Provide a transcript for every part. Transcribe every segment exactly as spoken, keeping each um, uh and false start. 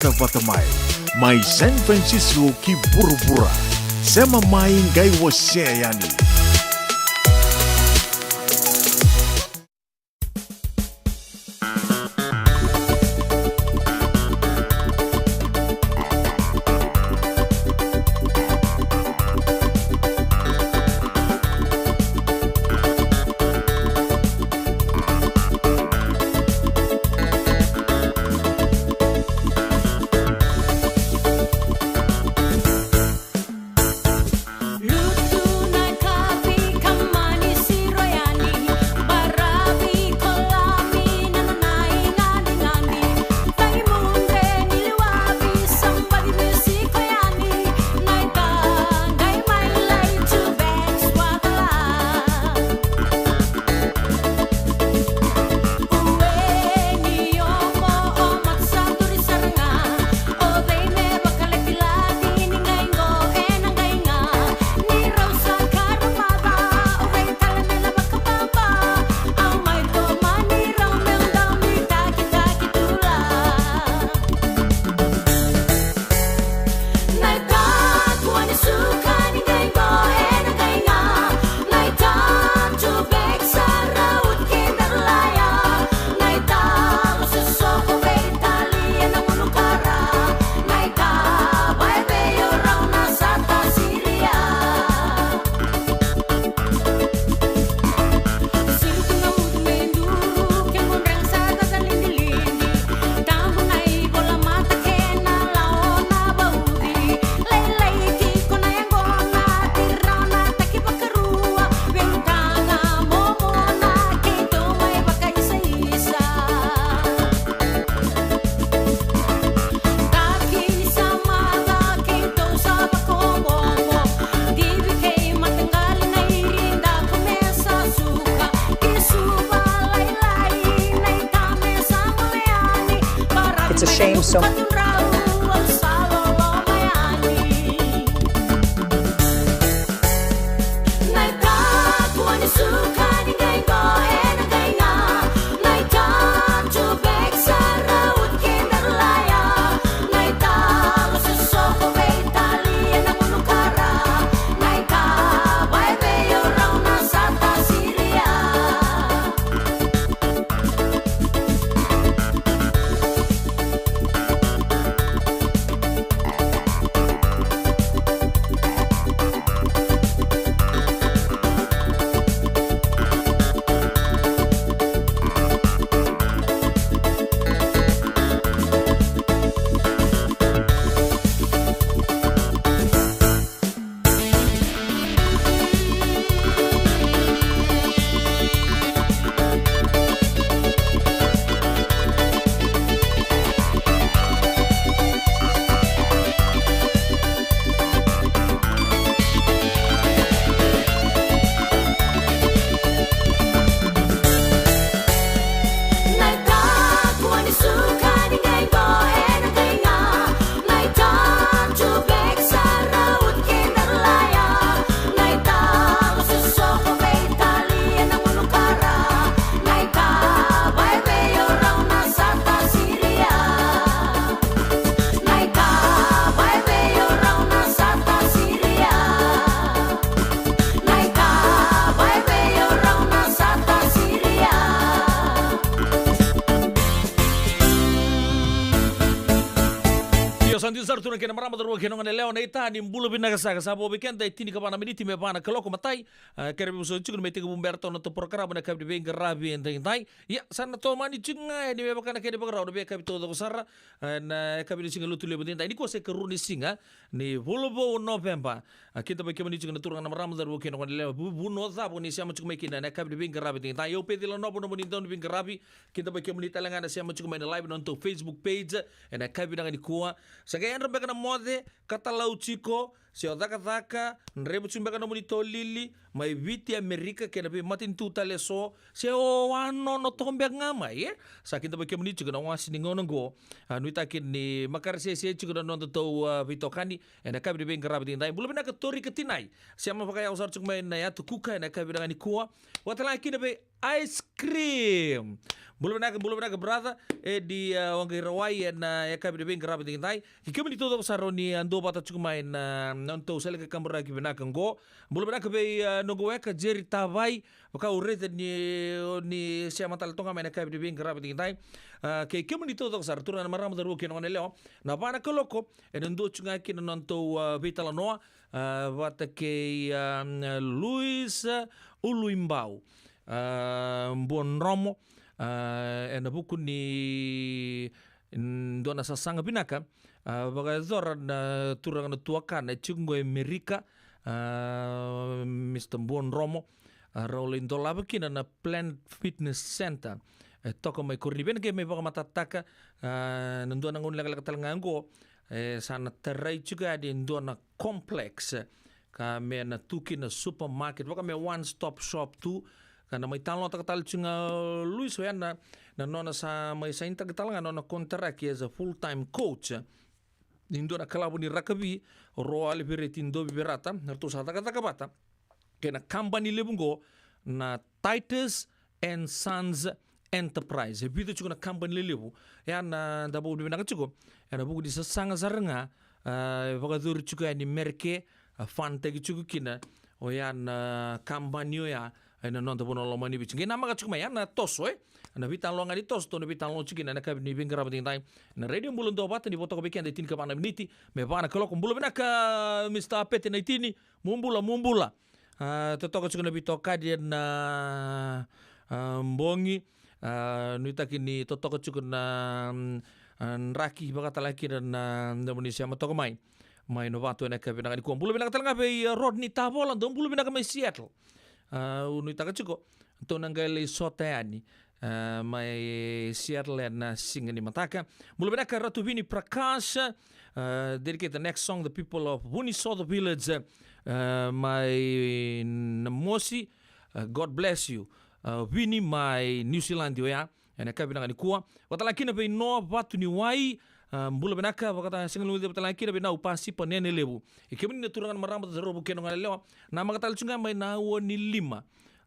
Vata mai, mai San Francisco ki vuravura. Sema mai qai wasea yani. It's a shame so Io, sa dina sara tu na kena marama, cauravou kei na goneyalewa, na ita ni bula vinaka saka. Sa vo vei keda e tinikava na miniti me va na kaloko, matai. A, kere vei vosoti tiko ni mai tekivu bera toka na noda porokaramu ena yakavi ni veiqaravi edaidai. Ia, sa na tomani tiko ga yani me vaka na kena ivakarau na veiyakavi taucoko sara. A, na yakavi ni siga Lotulevu edaidai. Nikua sa ikarua ni siga ni vula vou o Noveba. A, kidavaki kemuni tiko na turaga, na marama, cauravou kei na goneyalewa, vu-, vanua cava o ni sema tiko mai kina ena yakavi ni veiqaravi edaidai. Au Pecila Novo, nomuni dau ni veiqaravi. Kidavaki kemuni tale ga na sema tiko mai na live ena nodatou Facebook page ena yakavi vinaka nikua. Sa qai yadra beka na moce ka talau tiko, se o cakacaka, draiva tiko beka nomuni tolili mai Viti, Amerika, kei na veimatanitu tale eso, se o wanono toka beka ga mai, e? Sa kidavaki kemuni tiko na wase ni gauna oqo. A, nuitaki ni makare sese tiko na nodatou, a, veitokani ena yakavi ni veiqaravi edaidai. Bula vinaka Torika Tinai, sema vakayawa sara tiko mai na Yatu Kuka ena yakavi vinaka nikua. Vakatalega kina vei Ice Cream. Bula vinaka, bula vinaka brother. E di, a, Waqairawai ena yakavi ni veiqaravi edaidai. Kei kemuni taucoko sara o ni, a, duavata tiko mai na, na nodatou sele kakaburaki vinaka oqo. Bula vinaka vei, a, noqu weka Jerry Tavai. Vaka au raica ni, ni sema tale toka mai na yakavi ni veiqaravi edaidai. A, kei kemuni taucoko sara, turaga na marama, cauravou kei na goneyalewa. Na va na kaloko ena dua tiko ga kina na nodatou, a, veitalanoa, a, vata kei, a, Luis, a, Uluibau, a, Buadromo, a, ena vuku ni, mm, dua na sasaga vinaka, a, vakayacora na turaga na tuakana e tiko qo e Amerika, a, Mister Buadromo, a, rau lai dolava kina na Planet Fitness Center e toka mai Koronivheni, qai mai vakamatatataka, a, na dua na gauna lekaleka tale ga oqo, e sa na tarai tiko yani e dua na complex ka me na tu kina supermarket, vaka me one stop shop tu, ka na mai talanoataka tale tiko ga o Luis, oya na, na nona sa mai sainitaka tale ga na nona konitaraki as a full time coach ni dua na kalavu ni rakavi, Roa Alivereti Dovi Verata, na ratou sa cakacaka vata kei na kabani levu oqo na Titus and Sons Enterprise. E vica tiko na kabani lelevu. Oya na da vakavinavinaka tiko ena vuku ni sasaga sara ga, a, e vakayacori tiko yani Merike, a, fund-taki tiko kina oya na kabani oya ena noda vanua lomani Viti. Qai namaka tiko mai, oya na toso, e? Na veitalanoa ga ni toso, tou na veitalanoa tiko kina ena yakavi ni veiqaravi edaidai. Na Radio Bula Duavata, ni vo toka vei keda e tinikava na miniti me va na kaloko. Bula vinaka Mister Pete Naitini, mo bula, mo bula. A, totoka tiko na veitokani ena, a, bogi. A, nuitaki ni totoka tiko na, mm, a, draki vakatalega kina na, na nomuni sema toka mai mai Novato ena yakavi vinaka nikua. Bula vinaka tale ga vei, a, Rodney Tavola, dou bula vinaka mai Seattle. A, au nuitaka tiko tou na qai lai sota yani, a, mai Seattle ena siga ni mataka. Bula vinaka Ratu Vini Prakash, a, dedicate the next song the people of Vunisoto Village, a, mai Namosi. A, God bless you. A, Vini mai New Zealand oya ena yakavi vinaka nikua. Vakatalega kina vei Noa Vatuniwai, a, bula vinaka, vakata-, sega ni guilecavi vakatalega kina vei Nau Pasipa Nene Levu. E kemuni na turaga na marama, cauravou kei na goneyalewa, namaka tale tiko ga mai na aua ni lima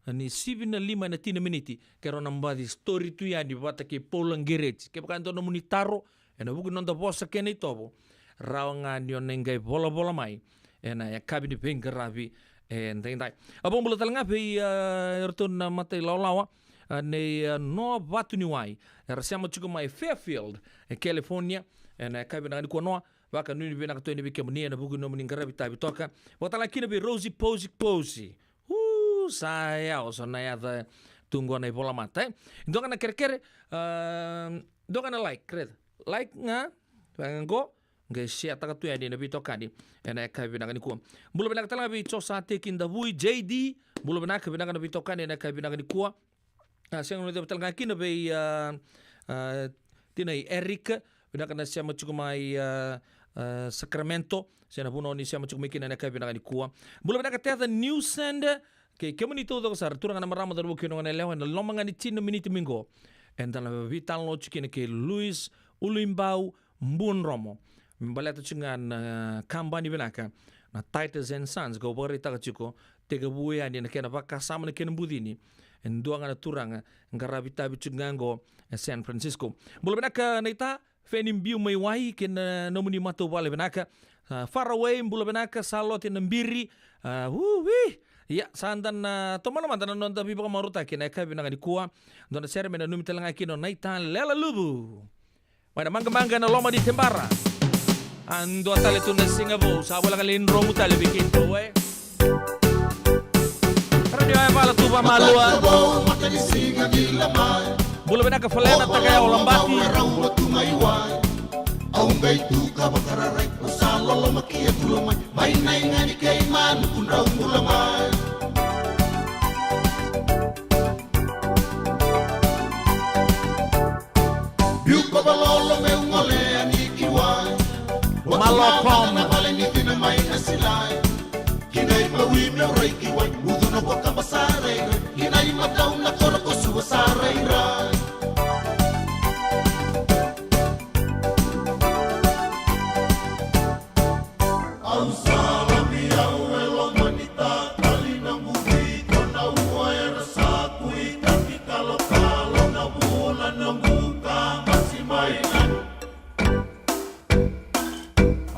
ni sivi na lima ena tini na miniti, keirau na baci story tu yani vata kei Paula Qereti. Kevaka e dua nomuni taro ena vuku ni noda vosa kei na itovo, rawa ga ni o na qai volavola mai ena yakavi ni veiqaravi edaidai. A, vakabula tale ga vei, a, iratou na mata ilawalawa, a, nei, a, Noa Vatuniwai, era sema tiko mai Fairfield e California ena yakavi vinaka nikua. Noa, vakanuinui vinaka tu yani vei kemuni ena vuku ni nomuni qaravi tavi toka. Vakatalega kina vei Rosie Posey Posey. U, sa yawa so na yaca tu qo na ivolamata, e? Dua ga na kerekere, a, dua ga na like, raica. Like ga, vaka qo, qai share-taka tu yani na veitokani ena yakavi vinaka nikua. Bula vinaka tale ga vei Josate Kidavui, J D, bula vinaka, vinaka na veitokani ena yakavi vinaka nikua. A, sega ni guilecavi tale ga kina vei, a, a, tinai Eric, vinaka na sema tiko mai, a, a, Sacramento, se na vanua ni sema tiko mai kina ena yakavi vinaka nikua. Bula vinaka Tetha Newsend, kei kemuni taucoko sara, turaga na marama, cauravou kei na goneyalewa, ena loma ga ni tini na miniti mai qo, eda na veitalanoa tiko kina kei Luis Uluibau Buadromo me baleta tiko ga na kabani vinaka na Titus and Sons, kau vakaraitaka tiko, tekivu yani na kena vakasama na kena bucini e dua ga na turaga qaravi tavi tiko ga qo e San Francisco. Bula vinaka Naita, Feni Biu mai Wai kei na nomuni matavuvale vinaka. A, Faraway, bula vinaka, Salote Nabiri. A, uwi. Ia, sa da na tomana mada na noda veivakamarautaki ena yakavi vinaka nikua. Dua na sere me nanumi tale ga kina o Naita Lelaluvu. Mai na Maqamaqa ena loma ni Tebara. A, dua tale tu na siga vou, sa voleka lai dromu tale vei keitou, e. Radio Yavala tu vamalua. Bula vinaka Falena Takayawa Labati. Au qai tu ka vakararai, au sa loloma ki a tula mai. Mai na iga ni kei manu kudrau bula mai. Biu ko valolo meu gole a ni ki wai. Malo kom. Na vale ni tina mai na Lai. Kinai mawi meu rai ki wai, ucu na kua kaba sa rairai. Kinai matau na koro ko suva sa rairai. Au sa lavi au e loma ni takali na guvi, ko na ua era sa kuitaki kalokalo na vula na guka masi mai lagi.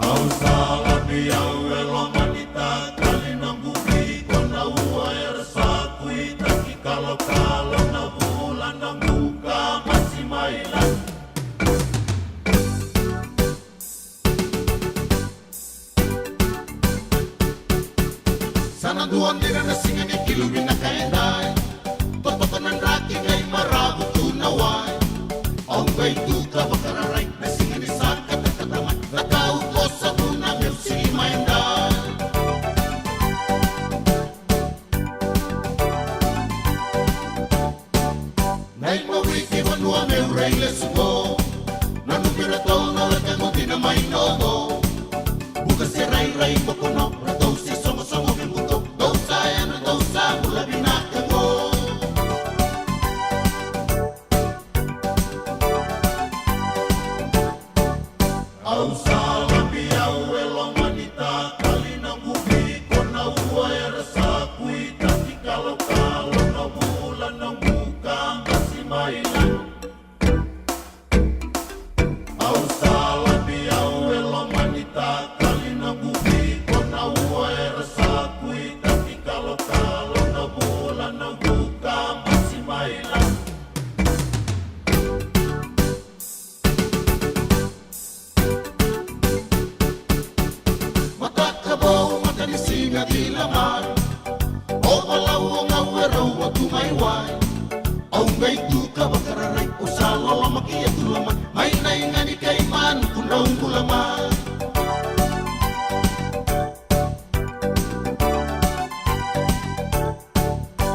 Au sa lavi au e loma ni takali na guvi, ko na ua era sa kuitaki kalokalo na vula na guka masi mai lagi. Sa na dua dina na siga ni kilu vinaka edai. Totoka na draki qai maravu tu na wai. Au qai tu ka vakararai na siga ni sa katakata mai. Cakau ko sa tu na meu sili mai edai. Na imawi ki vanua meu rai lesu qo. Na numira tau na weka qo dina mai noqo. Buka se rairai bokono, ratou se sogosogo me buto. Dou sa yana, dou sa bula vinaka qo. Au sa lavi au e loma ni takali na guvi, ko na ua era sa kuitaki kalokalo na vula na guka masi mai lagi. Au sa lavi au e loma ni takali na guvi, ko na ua era sa kuitaki kalokalo na vula na guka masi mai lagi. Mataka vou, mata ni siga kila mai. O valau o gau e rau a tu mai wai. Au qai tu ka vakararai, au sa loloma ki a tu lomai. Mai na iga ni kaimanu ku drau bula mai.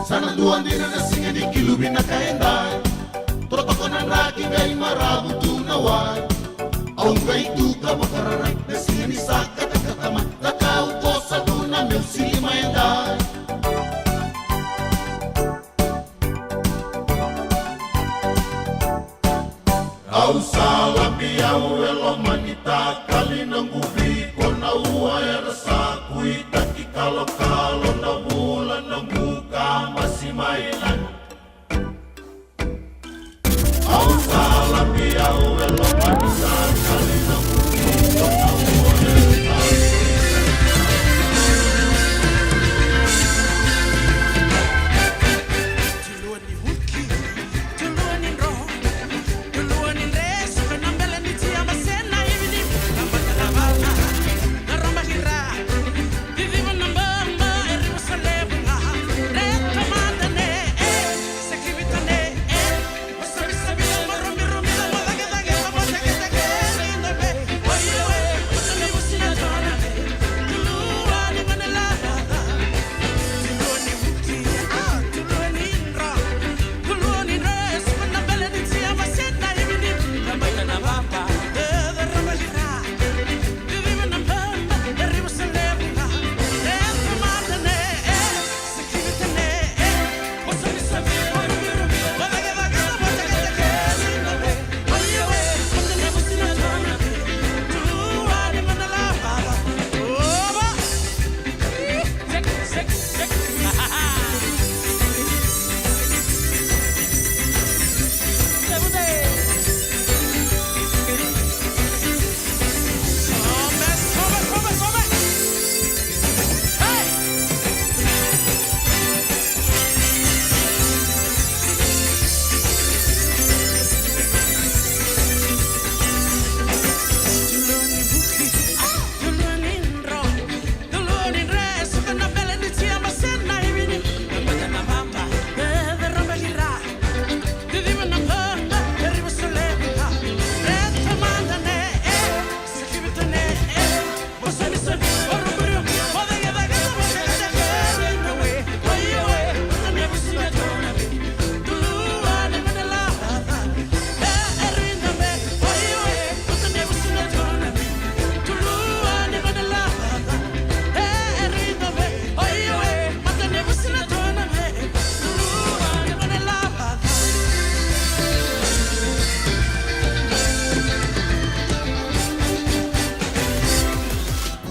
Sa na dua dina na siga ni kilu vinaka edai. Torotoko na draki qai maravu tu na wai. Au qai tu ka vakararai na siga ni sa katakata mai. Cakau ko sa tu na meu sili mai edai. Au sa lavi au e loma ni takali na guvi, ko na ua era sa kuitaki kalokalo na vula na guka masi mai lagi. Au sa lavi au e loma ni takali na guvi, ko na ua era sa Tulua ni huki, tulua ni dro, tulua ni dre, suka na bele ni tia masena ivini, na bata na vala,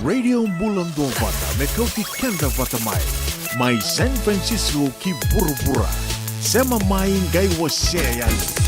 Radio Bula Duavata me kauti keda vata mai. Mai San Francisco ki vuravura. Sema mai qai wasea yani.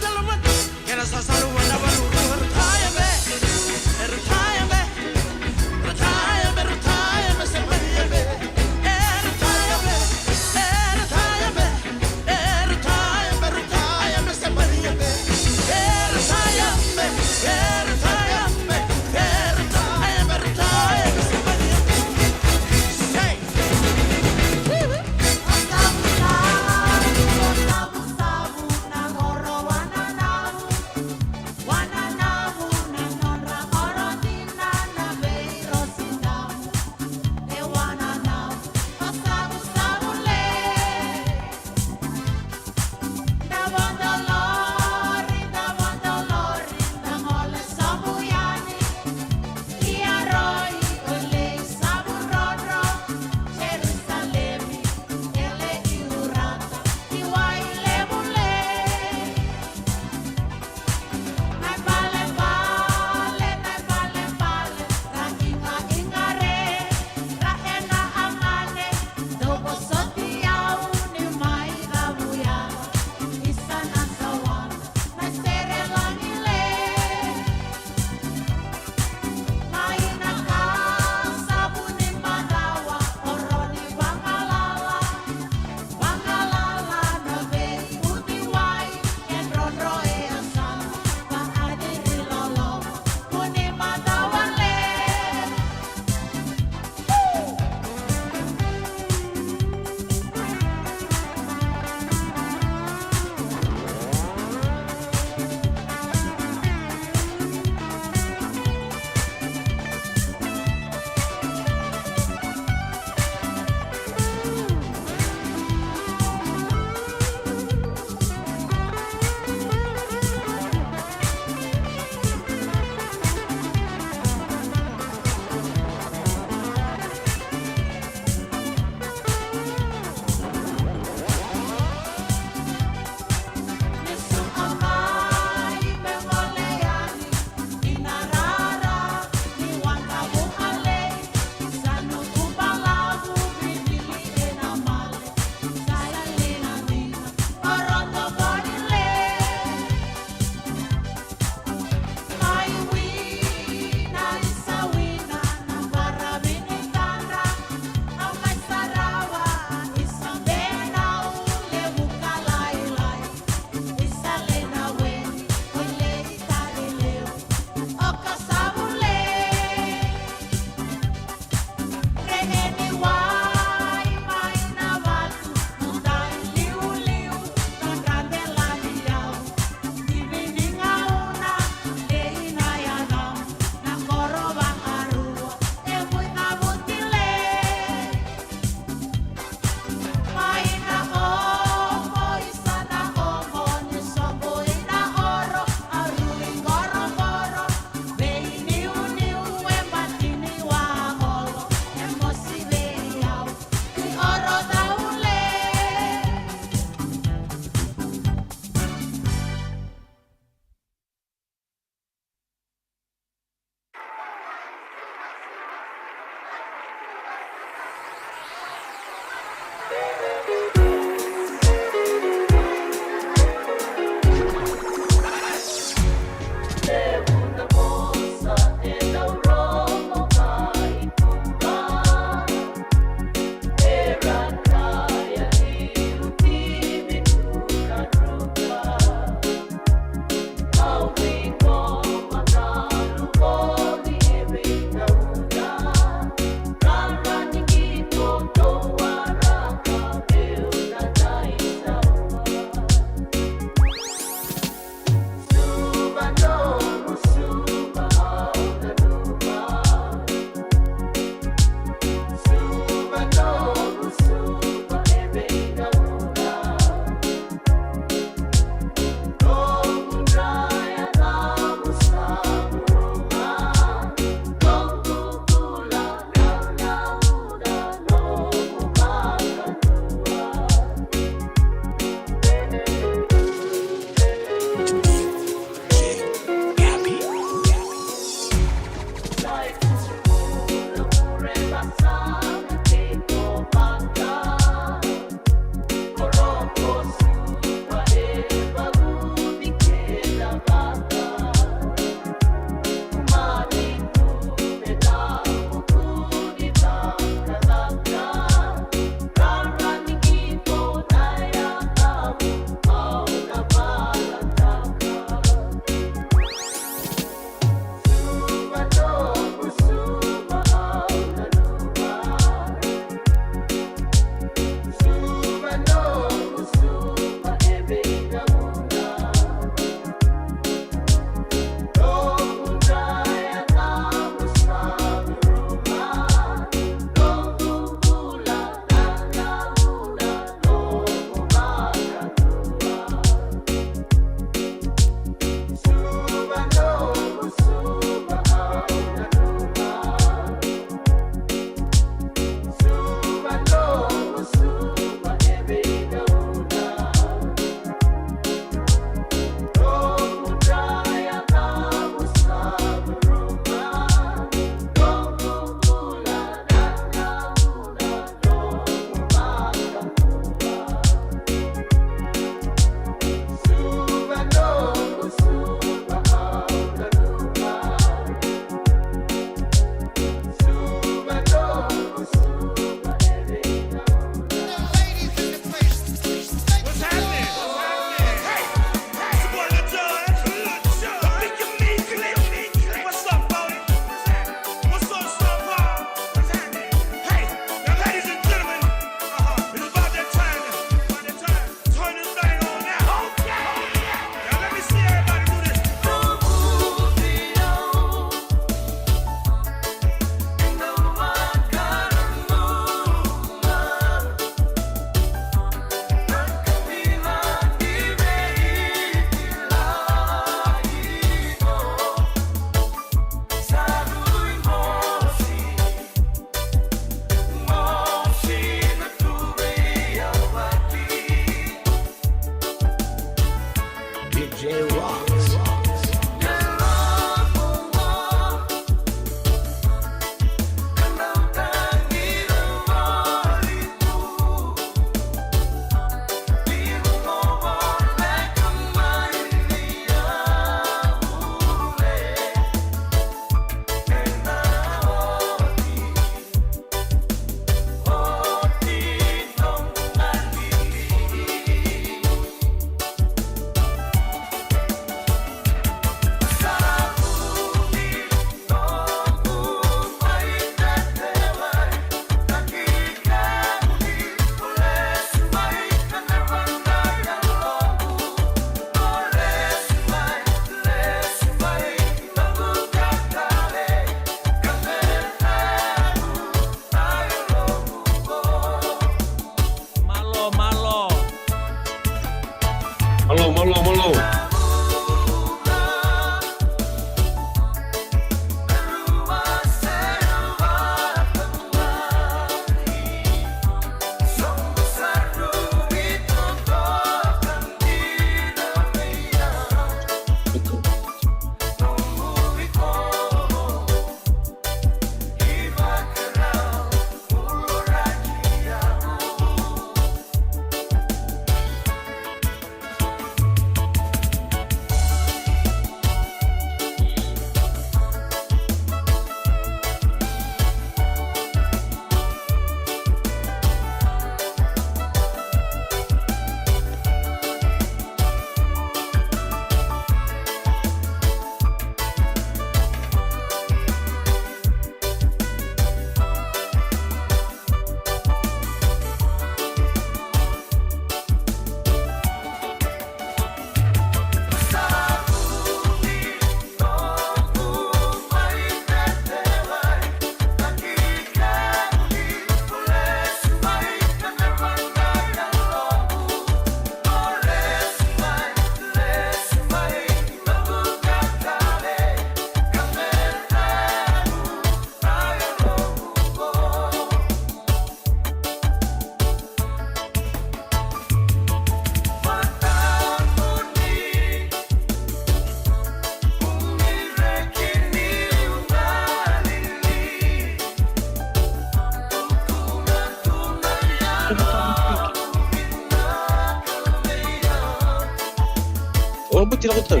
Oti na kotau.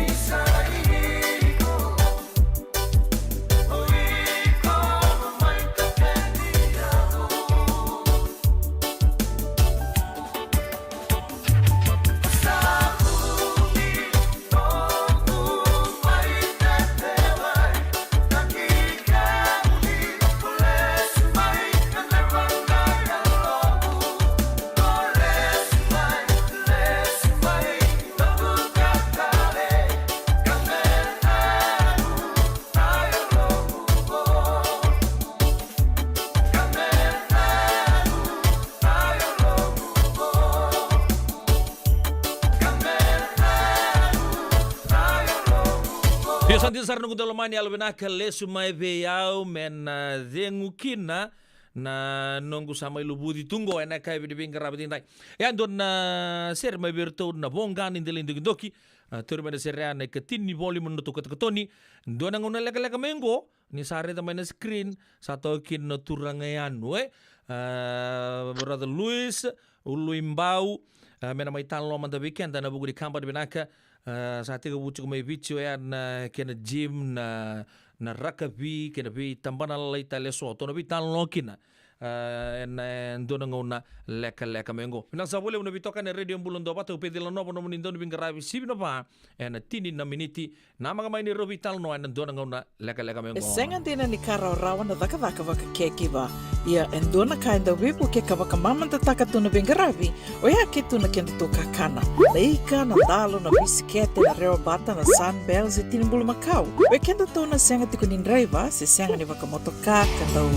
Io, sa dina sara noqu daulomani, yalovinaka, lesu mai vei au me na cegu kina na noqu sa mai luvuci tu qo ena yakavi ni veiqaravi edaidai. E a dua na sere mai vei iratou na Voqa ni Delai Dokidoki. A, tauri mai na sere ya na ikatini ni volume na nodratou katakatoni. Dua na gauna lekaleka mai qo, ni sa raica mai na screen, sa toka kina na turaga yanu, e? A, Brother Louis Uluibau, a, me na mai talanoa mada vei keda ena vuku ni kabani vinaka. A, sa tekivu tiko mai Viti oya na kena gym, na, na rakavi, kei na veitabana lalai tale eso. Tou na veitalanoa kina, a, ena dua na gauna lekaleka mai qo. Vinaka sara vakalevu na veitokani ena Radio Bula Duavata, au Pecila Nova, nomuni dauniveiqaravi sivi na va ena tini na miniti. Namaka mai ni rau veitalanoa ena dua na gauna lekaleka mai qo. E sega dina ni ka rawarawa na cakacaka vakacaregiver. Ia e dua na ka e dau veivukei ka vakamamadataka tu na veiqaravi, oya ke tu na kedatou kakana. Na ika, na dalo, na bisikete, na rewabata, na Sunbells e tini bulumakau. Vei kedatou na sega tiko ni draiva se sega ni vakamotoka ka dau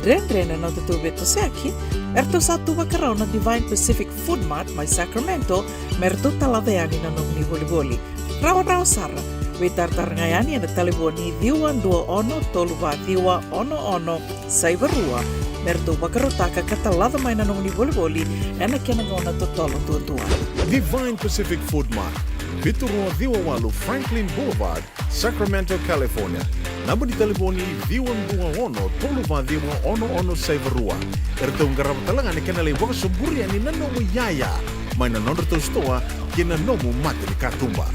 dredre na nodatou veitosoyaki, eratou sa tu vakarau na Divine Pacific Food Mart mai Sacramento me ratou talaca yani na nomuni volivoli. Rawarawa sara, veitaratara ga yani ena talevoni ciwa dua ono tolu va ciwa ono ono saiva rua me ratou vakarautaka ka talaca mai na nomuni volivoli ena kena gauna totolo duadua. Divine Pacific Food Mart, vitu rua ciwa walu Franklin Boulevard, Sacramento, California. Naba ni talevoni ciwa dua ono tolu va ciwa ono ono saiva rua. Eratou qarava tale ga na kena lai vakasoburi yani na nomu iyaya mai na nodratou sitoa kei na nomu mata ni katuba.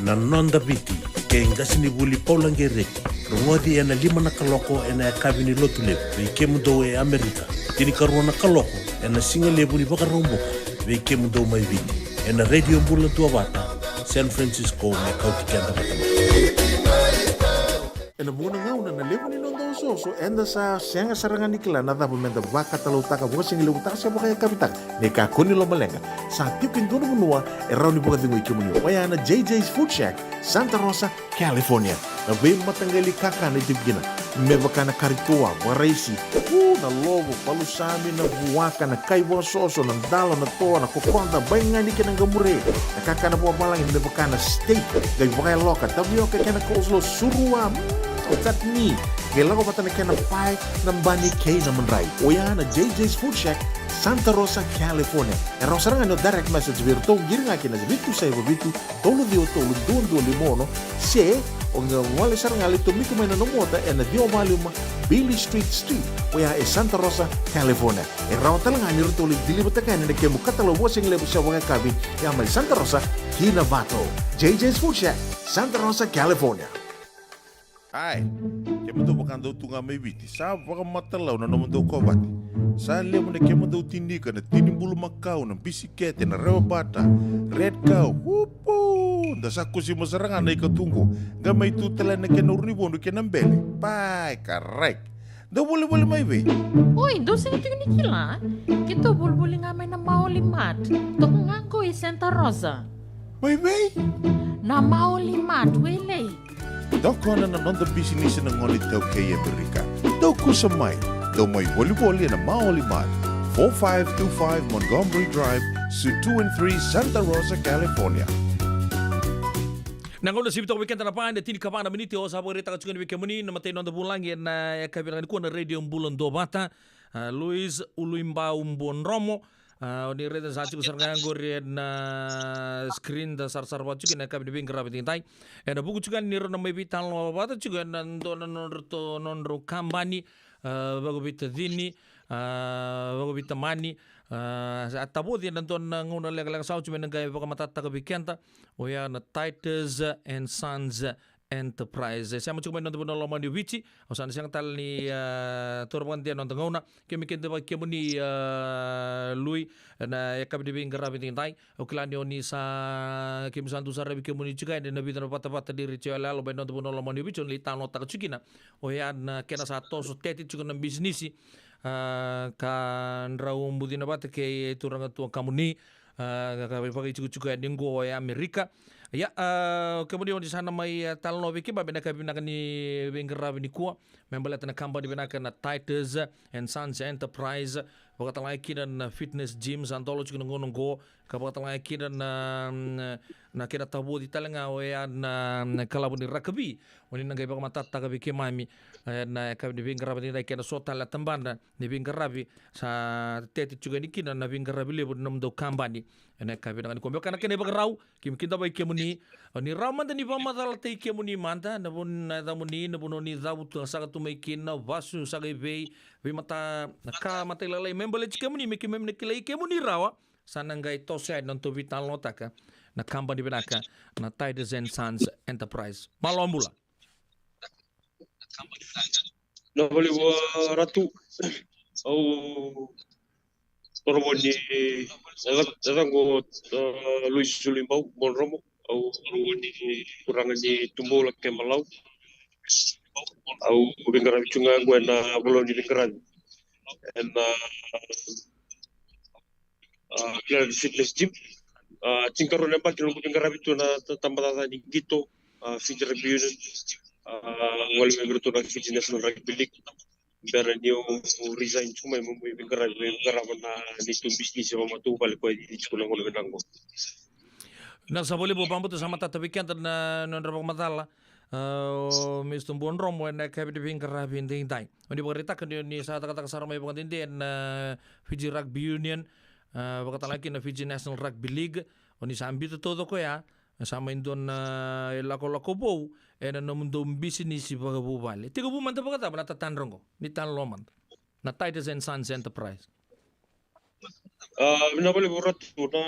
Na Noda Viti, kei qasenivuli Paula Qereti. Rogoci ena lima na kaloko ena yakavi ni Lotulevu vei kemudou e Amerika. Tinikarua na kaloko ena sigalevu ni Vakaraubuka vei kemudou mai Viti, ena Radio Bula Duavata, San Francisco, me kauti keda vata mai. Ena vuqa na gauna na levu ni noda osooso eda sa sega sara ga ni kila na cava meda vakatalaucaketaka, vakasigalevu taka se vakayakavi taka. Ni kakua ni lomaleqa, sa tiko e dua na vanua e rawa ni vakacegui kemuni. Oya na J J's Food Shack, Santa Rosa, California. Na veimataqali kakana e tiko kina, me vaka na kari toa, vakaraisi, u, na lovo, palusami, na vuaka, na kai vakasoso, na dalo, na toa, na kokoda, baigani kei na qamure. Na kakana vakavalagi me vaka na steak, qai vakayaloka, tavioka kei na coleslaw, surua, mm, chutney. Qai lako vata na kena pie, na bani kei na madrai. Oya na J J's Food Shack, Santa Rosa, California. E rawa sara ga ni o direct message vei iratou, qiri ga kina vitu saiva vitu, tolu ciwa tolu, dua dua lima ono, se o qai gole sara ga, lai tomika mai na nomu ota ena ciwa walu lima Beale Street Suite, oya e Santa Rosa, California. E rawa tale ga ni ratou lai deliver-taka yani na kemu katalau vakasigalevu se vakayakavi, ya mai Santa Rosa ki Novato. J J's Food Shack, Santa Rosa, California. Ai, kemudou vakadau tu ga mai Viti, sa vakamatalau na nomudou kovate. Sa levu na kemudou tini ika, na tini bulumakau, na bisikete, na rewabata, red cow, upu, da sa kusima sara ga na ika tu qo, qai mai tu tale na kena urunivodu kei na bele. Pai, karai. Dou volivoli mai vei? Oi, dou sega tiko ni kila? Keitou volivoli ga mai na Maoli Mart. Toka ga qo i Santa Rosa. Mai vei? Na Maoli Mart, Wailei. Tokona na noda bisinisi na gone iTaukei e Amerika. Dou kusa mai. Dou mai volivoli ena Maoli Mart, four five two five Montgomery Drive, Suite two and three, Santa Rosa, California. Na gauna sivi toka vei keda na va ena tinikava na miniti, au sa vakaraitaka tiko yani vei kemuni na matai ni noda vulagi ena yakavi vinaka nikua na Radio Bula Duavata. A, Louis Uluibau Buadromo, A, o ni raica sa tiko sara ga qori ena screen da sarasara vata tiko kina na yakavi ni veiqaravi edaidai. Ena vuku tiko ga ni rau na mai veitalanoa vata tiko ena dua na nodratou, nodrau kabani, a, vakaveitacini, a, vakaveitamani, a, sa tavoci ena dua na gauna lekaleka sa oti me na qai vakamatatataka vei keda, oya na Titus and Sons Enterprise. E sema tiko mai na noda vanua lomani o Viti. Au sa na sega tale ni, a, taura vakadede na noda gauna. Kemuni kidavaki kemuni, a, Lui, na yakavi ni veiqaravi edaidai. Au kila ni o ni sa, kemuni sa dau saravi kemuni tiko yani ena vica na vatavata ni retio yaloyalo mai na noda vanua lomani o Viti, o ni lai talanoataka tiko kina. Oya na kena sa toso tete tiko na bisinisi, a, ka drau bucina vata kei turaga tuakamuni, a, ka, ka vakaitikotiko yani qo e Amerika. Ia, a, kemuni o ni sa na mai, a, talanoa vei keimami ena yakavi vinaka ni veiqaravi nikua me baleta na kabani vinaka na Titus and Sons Enterprise, vakatalega kina na fitness gym sa dola tiko na gauna qo, ka vakatalega kina na, na, na kena tavoci talega oya na, na kalavu ni rakavi. O ni na qai vakamatatataka vei keimami, e, na yakavi ni veiqaravi edaidai kei na so tale na tabana ni veiqaravi sa tete tiko yani kina na veiqaravi levu ni nomudou kabani. Ena yakavi vinaka nikua, me vaka na kena ivakarau, kemuni kidavaki kemuni, o ni rawa mada ni vakamacalataki kemuni mada, na vanua, na yacamuni, na vanua ni cavutu, saka tu mai kina, vasu saka i vei, veimataka, na ka matailalai me baleti kemuni, me keimami na kilai kemuni rawa. Sa na qai toso yani na nodatou veitalanoataka na kabani vinaka na Titus and Sons Enterprise. Malo bula. Na vale vua Ratu. Au toro vua ni, e, e, e, qo, e, Luis Sulibau Bonromo. Au toro vua ni turaga ni Tuboula kei Malau. Au veiqaravi tu ga qo ena vanua ni veiqaravi ena, a, Planet Fitness Gym. A, tinikarua na yabaki na noqu veiqaravi tu na ta-, tabacakacaka ni qito, a, Fiji Rugby Union. A, gole mai vei iratou na Fiji National Rugby League. Bera niu resign tiko mai meu mai veiqaravi, veiqarava na neitou bisinisi vakamatavuvale koya e cici tiko na gauna vinaka qo. Na sa valevu, vakabauta sa matata vei keda na nodra vakamacala, a, o Mister Buadromo ena yakavi ni veiqaravi edaidai. O ni vakaraitaka ni, ni sa cakacaka sara mai vakadede ena Fiji Rugby Union, a, vakatalega kina na Fiji National Rugby League. O ni sa biuta taucoko ya, sa mai dua na ilakolako vou ena nomudou bisinisi vakavuvale. Tekivu mada vakacava na tatadra qo? Ni talanoa mada. Na Titus and Sons Enterprise. A, vinaka vakalevu Ratu, na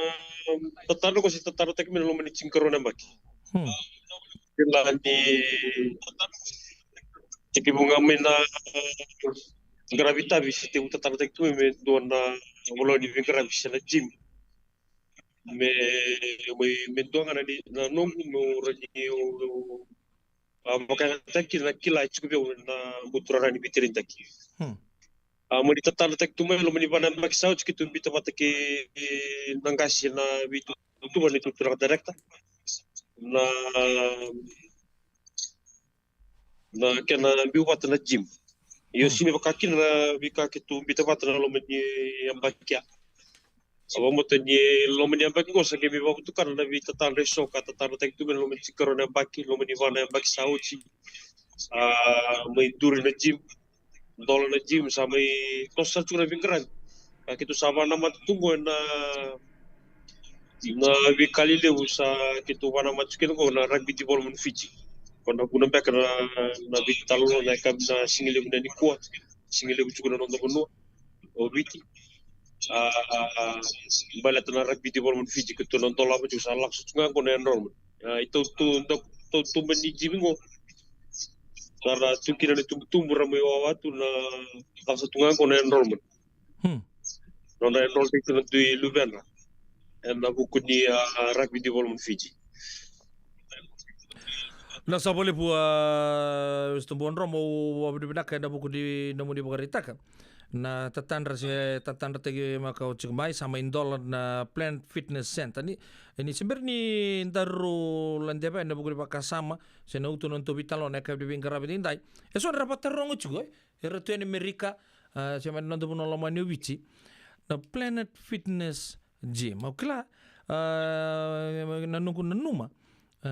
tatadra qo se tatadrataki mai na loma ni tinikarua na yabaki. Hmm. Kila ni tekivu ga mai na qaravi tavi se tekivu tatadrataki tu mai me dua na vanua ni veiqaravi se na gym. Me, me, me dua ga na ni, na noqu, meu rawa ni, a, vakayagataki kina na kila e tiko vei au na buturara ni veitarataki. Hmm. A, mani tatadrataki tu mai loma ni va na yabaki sa oti keitou biuta vata kei na qase na veitutuva, na neitou turaga director. Na na kena biu vata na gym. Io, hmm, sini vaka kina na veika keitou biuta vata na loma ni yabaki ya. Sa vakamata ni loma ni yabaki qo sa qai mai vakavatukana na veitatadra eso ka tatadrataki tu mai na loma ni tinikarua na yabaki, loma ni va na yabaki sa oti. A, mai duri na gym, dola na gym, sa mai toso sara tu na veiqaravi. Ka keitou sa vakanamata tu qo na na veika lelevu sa keitou vakanamata tiko kina qo na Rugby Development Fiji. Ko na vuna beka na, na veitalanoa na yakavi na sigalevu na nikua, sigalevu tiko na noda vanua o Viti. A, a, a, baleta na Rugby Development Fiji, keitou na dolava tiko, sa lako sara tu ga qo na enrollment. A, i tau tu, tau, tau tuba ni gym qo. Sa ra tu kina na itubutubu ra mai wawa tu na, lako sara tu ga qo na enrollment. Hmm. Nodra enroll tiko na dui luvena ena vuku ni, a, a, Rugby Development Fiji. Na sa valevu, a, Mister Buadromo, au vakavinavinaka ena vuku ni nomuni vakaraitaka na tatadra se tatadrataki makawa tiko mai, sa mai dola na Planet Fitness Center. Ni, ni se bera ni daru ladeva ena vuku ni vakasama se na uto na nodatou veitalanoa na yakavi ni veiqaravi edaidai. E so era vakataroga tiko, e? Era tu ena Amerika, a, se mai na noda vanua lomani o Viti, na Planet Fitness Gym. Au kila, a, na noqu nanuma, a,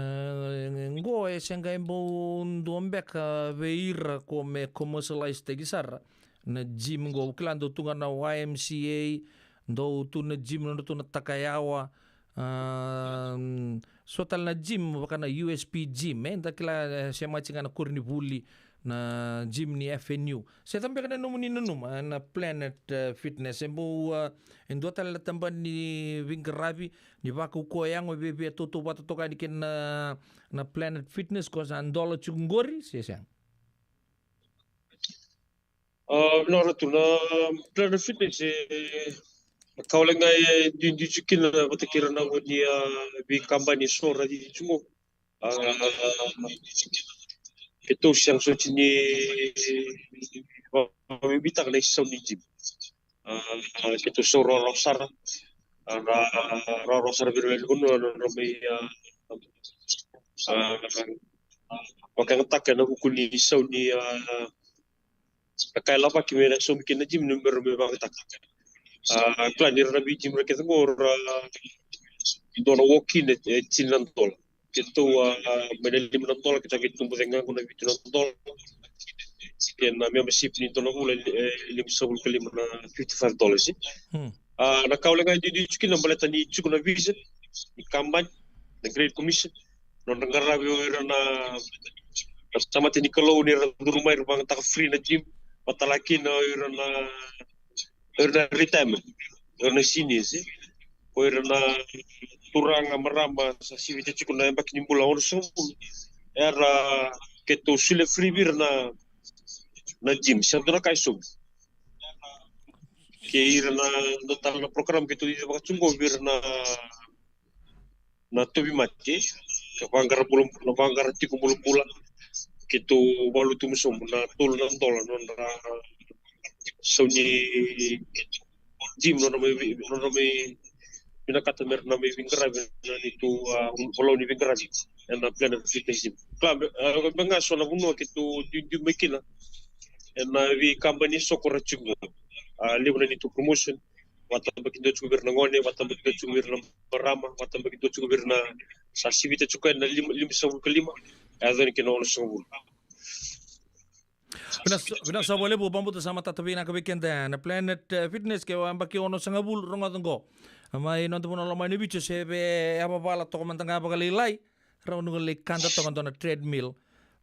qo e se qai bau dua beka vei ira ko me commercialize taki sara na gym qo. Au kila dau tu ga na Y M C A, Dou tu na gym, nodratou na Takayawa. A, mm, so tale na gym, vaka na U S P gym, e, da kila, e, semati ga na koronivuli na gym ni F N U. Se cava beka na nomuni nanuma, e, na Planet, e, Fitness, e bau, a, e dua tale na tabana ni veiqaravi, ni vakaukauwa yago, e viavia tautauvata toka yani kei na, na Planet Fitness, ko sa dola tiko qori, se sega? A, vinaka Ratu, na Planet Fitness, e, na ka wale ga e duidui tiko kina vata kei ira na gone, a, veikabani eso ra cici tiko qo. A, keitou sega soti ni vakabibitaka na isau ni gym. A, keitou sau rawarawa sara. A, ra, rawarawa sara vei ira na lewe ni vanua na nodra mai, a, a, vakayagataka ena vuku ni isau ni, a, na ka e lavaki me na saumi kina na gym, ni bera me vakayagataka. A, kila ni ra na vei gym ra kece qo ra dua na walk-in e, e tini na dola. Keitou, a, mai na lima na dola, keitou qai tubu cake ga qo na vitu na dola. Kei na membership ni dua na vula, e, limasagavulu ka lima na fifty-five dollars, e. Hmm. A, na ka wale ga e duidui tiko kina baleta ni tiko na vision ni kabani, na Great Commission, nodra qaravi o ira na, na tamata ni Kalou ni ra curu mai ra vakayagataka free na gym, vata tale kina o ira na, o ira na retirement, o ira na seniors, e. O ira na turaga, marama sa sivita tiko na yabaki ni bula onosagavulu. Era, keitou solia free vei ira na, na gym, se dua na ka e sobu. Kei ira na, na tale na program keitou cici vaka tiko qo vei ira na, na tauvimate, ka vaqara bula, na vaqara tiko bulabula. Keitou valuta tu mai sobu na tolu na dola nodra sau ni gym, nodra mai, nodra mai vinakata me ra na mai veiqaravi na neitou, a, valau ni veiqaravi ena Planet Fitness Gym. Kila, a, me ga so na vanua keitou duidui mai kina ena veikabani eso ko ra tiko qo. A, levu na neitou promotion, vakatabakidua tiko vei ira na gone, vakatabakidua tiko vei ira na marama, vakatabakidua tiko vei ira na sa sivita tiko ena lima, limasagavulu ka lima, e yaco yani kei na onosagavulu. Vinaka sa-, vinaka sara vakalevu, vakabauta sa matata vinaka vei keda na Planet, e, Fitness, ke o yabaki onosagavulu, rogoca qo. Mai noda vanua loma i Viti, se via yavavala toka mada ga vakalailai, rawa ni o lai kada toka dua na treadmill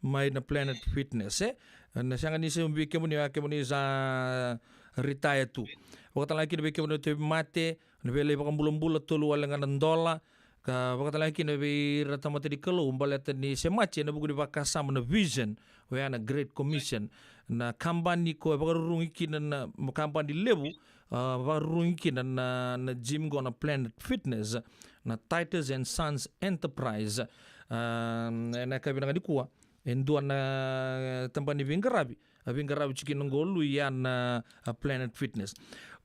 mai na Planet Fitness, e? Na sega ni se vei kemuni, a, kemuni sa retire tu. Vaka tale ga kina vei kemuni na tauvimate, na via lai vakabulabula, tolu wale ga na dola, ka vaka tale ga kina vei ira na tamata ni Kalou baleta ni semati ena vuku ni vakasama na vision, oya na Great Commission, na kabani ko e vakarurugi kina na, na kabani levu, a, vakarurugi kina na, na gym qo na Planet Fitness, na Titus and Sons Enterprise. A, ena yakavi vinaka nikua, e dua na tabana ni veiqaravi a veiqaravi tiko kina qo Lui, ya na, a, Planet Fitness.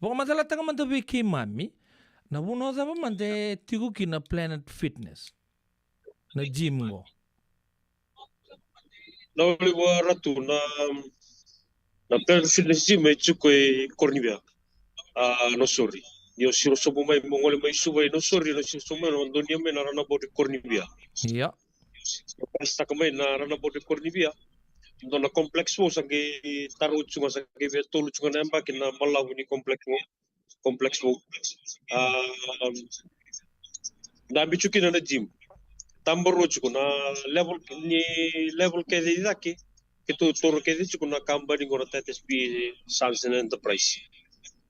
Vakamacalataka mada vei keimami, na vanua cava mada e tiko kina Planet Fitness, na gym qo? Na wale vua Ratu, na, na Planet Fitness Gym e tiko e Koronivea, a, Nausori. Ni o siro sobu mai mo gole mai Suva i Nausori, ni o siro sobu mai, na donuya mai na roundabout e Koronivea. Ia. Pasitaka mai na roundabout e Koronivea, dua na complex vou sa qai tarau tiko ga, sa qai via tolu tiko ga na yabaki na balavu ni complex vou. Complex vou. A, dabe tiko kina na gym. Tabarua tiko na level, ni level kece i cake, keitou taura kece tiko na kabani qo na Titus P Sons and Enterprise.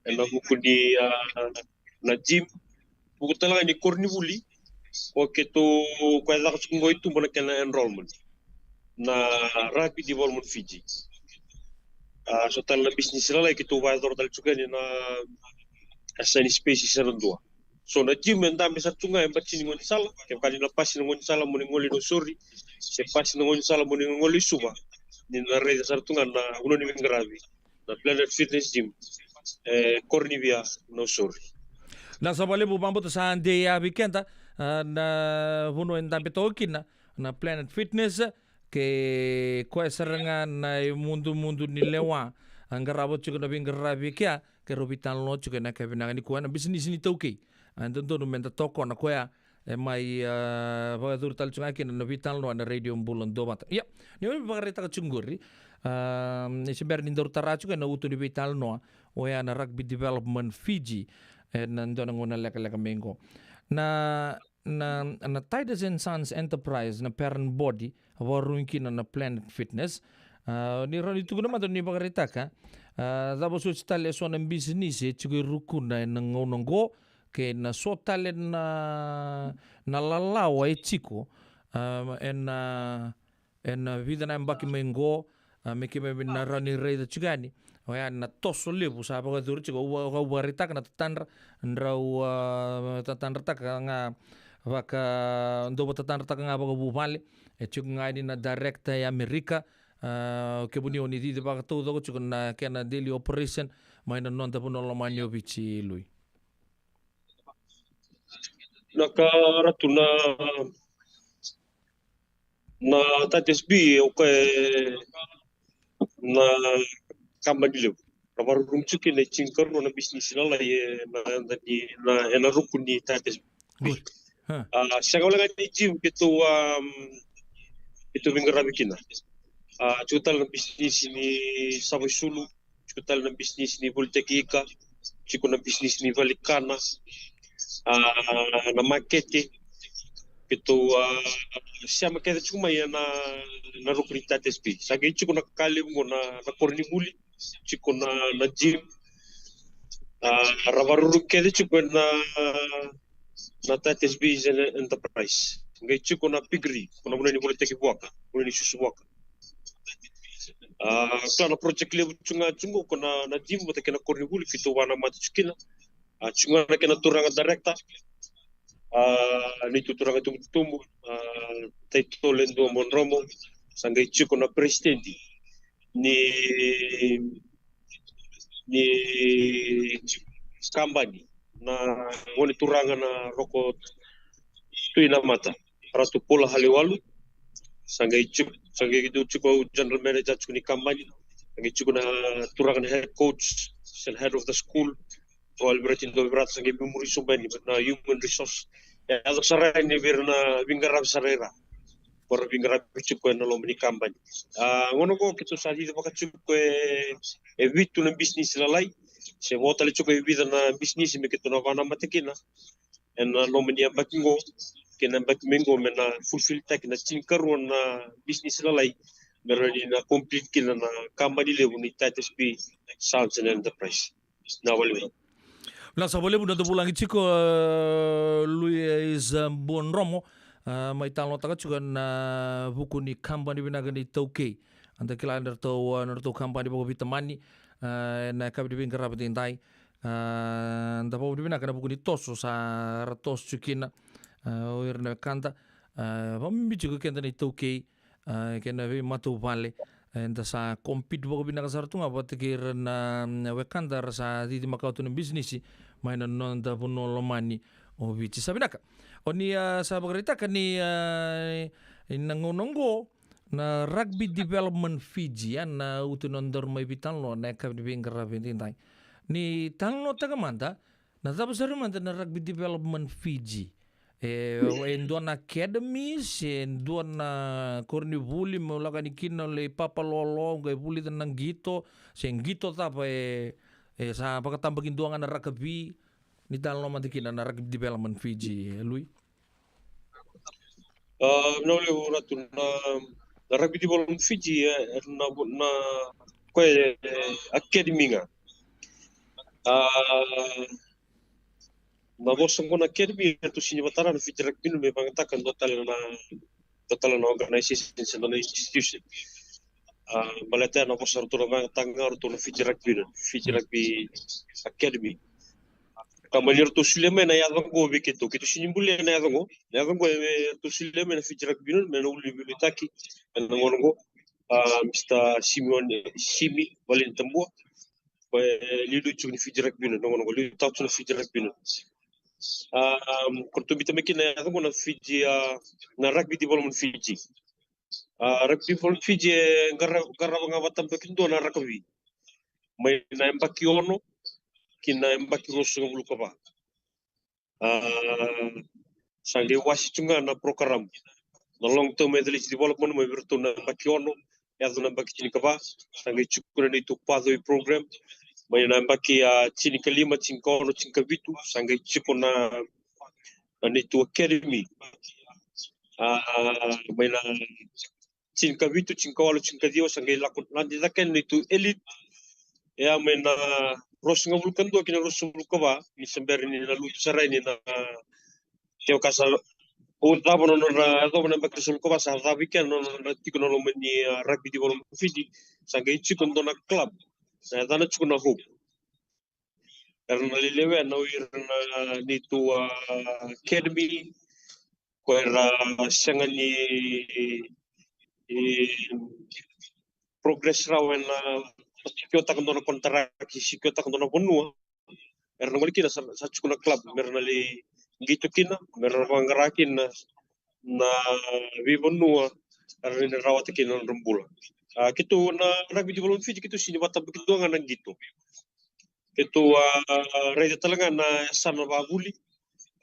Ena vuku ni, a, na gym, vuku tale ga ni koronivuli, o keitou, ko e caka tiko qo i tuba na kena enrollment na Rugby Development Fiji. A, so tale na bisinisi lalai keitou vakayacora tale tiko yani na, a, sign space se na dua. So na gym e dabe sara tu ga e bati ni gaunisala, kevaka ni na pasi na gaunisala mo ni gole i Nausori, se pasi na gaunisala mo ni gole i Suva, ni na raica sara tu ga na vanua ni veiqaravi, na Planet Fitness Gym, e Koronivea, Nausori. Na sa vakalevu, vakabauta sa dei ya vei keda, a, na vanua e dabe toka kina na Planet Fitness, ke koya sara ga na imudumudu ni lewa a qarava tiko na veiqaravi kea, keirau veitalanoa tiko ena yakavi vinaka nikua ena bisinisi ni taukei. A, e dodonu meda tokona koya, e mai, a, vakayacori tale tiko ga kina na veitalanoa ena Radio Bula Duavata. Ia, ni o vakaraitaka tiko qori, a, ni se bera ni daru tara tiko ena uto ni veitalanoa, oya na Rugby Development Fiji. ena dua na gauna lekaleka mai qo. Na, na, na Titus and Sons Enterprise, na parent body, a vakarurugi kina na Planet Fitness. A, ni rawa ni tukuna mada ni vakaraitaka, a, cava soti tale e so na bisinisi e tiko e rukuna ena gauna qo, kei na so tale na, na lalawa e tiko, a, ena, ena vica na yabaki mai qo, a, me keimami na rawa ni raica tiko yani. Oya na toso levu sa vakacuru tiko, au va-, au vakaraitaka na tatadra, drau, a, tatadrataka ga vaka, dau vatatadrataka ga vakavuvale. E tiko ga yani na director e Amerika, a, kemuni o ni cici vakataucoko tiko na kena daily operation mai na noda vanua lomani o Viti, Lui. Na ka, Ratu, na, na Titus B, okay, na kabani levu. Ra vakarurugi tiko kina e tinikarua na bisinisi lalai ena, ena, ena ruku ni Titus B. Good. Huh. A, sega wale ga ni gym keitou, um, keitou veiqaravi kina. A, tiko tale na bisinisi ni sava isulu, tiko tale na bisinisi ni volitaki ika, tiko na bisinisi ni valenikana, a, na makete. Keitou, a, sema kece tiko mai ena, na ruku ni Titus B. Sa qai tiko na ka levu qo na, na koronivuli, tiko na, na gym. A, ra vakarurugi kece tiko ena, na Titus B Enterprise. Qai tiko na piggery, ko na vanua ni volitaki vuaka, vanua ni susu vuaka. A, kila na project levu tiko ga tiko qo ko na, na gym vata kei na koronivuli keitou vakanamata tiko kina. A, tiko ga na kena turaga director. A, neitou turaga tubutubu, a, title e dua, Buadromo. Sa qai tiko na president ni, ni kabani, na gone turaga na Roko Tui Namata, Ratu Paula Halewalu. Sa qai tiko, sa qai dua tiko au general manager tiko ni kabani. Sa qai tiko na turaga na head coach, se na head of the school, o Alberti Dovirata, sa qai muri sobu yani na human resource. E yaco sara yani vei ira na veiqaravi sara era, ko ra veiqaravi tiko ena loma ni kabani. A, gauna qo keitou sa cicivaka tiko e, e vitu na bisinisi lalai, se vo tale tiko e vica na bisinisi me keitou na vakanamata kina ena loma ni yabaki qo kei na yabaki mai qo, me na fulfilltaki na tinikarua na bisinisi lalai, me rawa ni na complete kina na kabani levu ni Titus B Sons and Enterprise. Na valevu. Vinaka saka vakalevu na noda vulagi tiko, e, Luis, e, Buadromo, e, mai talanoataka tiko ena vuku ni kabani vinaka ni iTaukei. Eda kila na nodratou, e, na nodratou kabani vakaveitamani, e, ena yakavi ni veiqaravi edaidai. E, da vakavinavinaka ena vuku ni toso sa ra toso tiko kina, e, o ira na wekada, e, vakabibi tiko keda na iTaukei, e, kei na veimatavuvale, e, da sa compete vakavinaka sara tu ga vata kei ira na, na wekada ra sa cici makawa tu na bisinisi mai na noda vanua lomani o Viti. Sa vinaka. O ni, e, sa vakaraitaka ni, e, na gauna oqo, na Rugby Development Fiji, a, na utu ni nodaru mai veitalanoa na yakavi ni veiqaravi edaidai. Ni talanoataka mada, na cava sara mada na Rugby Development Fiji? E, e dua na academy, se dua na koronivuli me lako yani kina lai papalolo, qai vulica na qito, se qito cava e, e sa vakatabakidua ga na rakavi? Ni talanoa mada kina na Rugby Development Fiji, e Lui. A, na levu Ratu, na, na Rugby Development Fiji, e, e, na, na, koya, e, academy ga. A, na vosa qo na academy, e ratou sini vatara na Fiji Rugby Union me vakayagataka dua tale na, dua tale na organization se dua na institution. A, baleta na vosa ratou na vakayagataka ga ratou na Fiji Rugby Union, Fiji Rugby Academy. Ka mani ratou solia mai na yaca qo vei keitou, keitou sini bulia na yaca qo. Na yaca qo e ratou solia mai na Fiji Rugby Union me na ulu ni veiliutaki ena gauna qo, a, Mister Simeone, Simi Valenitabua. Ko e liuliu tiko ni Fiji Rugby Union ena gauna qo, liutaka tiko na Fiji Rugby Union. A, ko ratou biuta mai kina na yaca qo na Fiji, a, na Rugby Development Fiji. A, Rugby Development Fiji e qara-, qarava ga vakatabakidua na rakavi mai na yabaki ono ki na yabaki ruasagavulu ka va. A, sa qai wase tu ga na program na long term athletic development mai vei iratou na yabaki ono yaco na yabaki tinikava. Sa qai tiko na neitou pathway program. Mai na yabaki a tinikalima, tinikaono, tinikavitu sa qai tiko na na neitou academy. A, mai na tinikavitu, tinikawalu, tinikaciwa sa qai lako lade cake na neitou elite. E a mai na ruasagavulu ka dua ki na ruasagavulu ka va ni se bera ni na lutu sara yani na kevaka sa o cava na nona yacova na yabaki ruasagavulu ka va sa cavi kea na nona tiko na loma ni a, rugby development Fiji. Sa qai tiko dua na club sa yacana tiko na Hope. Era na lelewe na o ira na neitou a academy ko era sega ni e, progress rawa ena sikiotaka dua na kontaraki, sikiotaka dua na vanua. Era na gole kina sa, sa tiko na club me ra na lai qito kina, me ra vaqara kina na veivanua era na rawata kina na nodra bula. A, keitou na rugby development Fiji keitou sini vatabaki dua ga na qito. Keitou a raica tale ga na yasana vavuli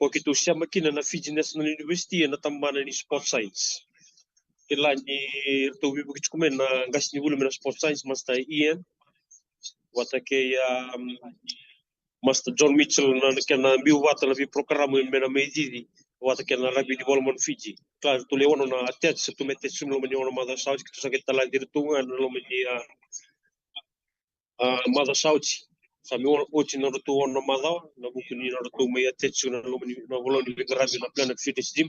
ko keitou sema kina na Fiji National University ena tabana ni sports science. Kila ni ratou veivuke tiko mai na qase ni vuli mai na sports science, Master Ian vata kei a Master John Mitchell na kena biu vata na veiprokaramu me na mai cici vata kei na rugby development Fiji. Kila ratou le ono na attach, sa tu me attach tu na loma ni ono macawa sa oti, keitou sa qai talai iratou ga na loma ni a a, macawa sa oti. Sa mai oti na nodratou ono na macawa na vuku ni nodratou mai attach na loma ni na volau ni veiqaravi na Planet Fitness Gym.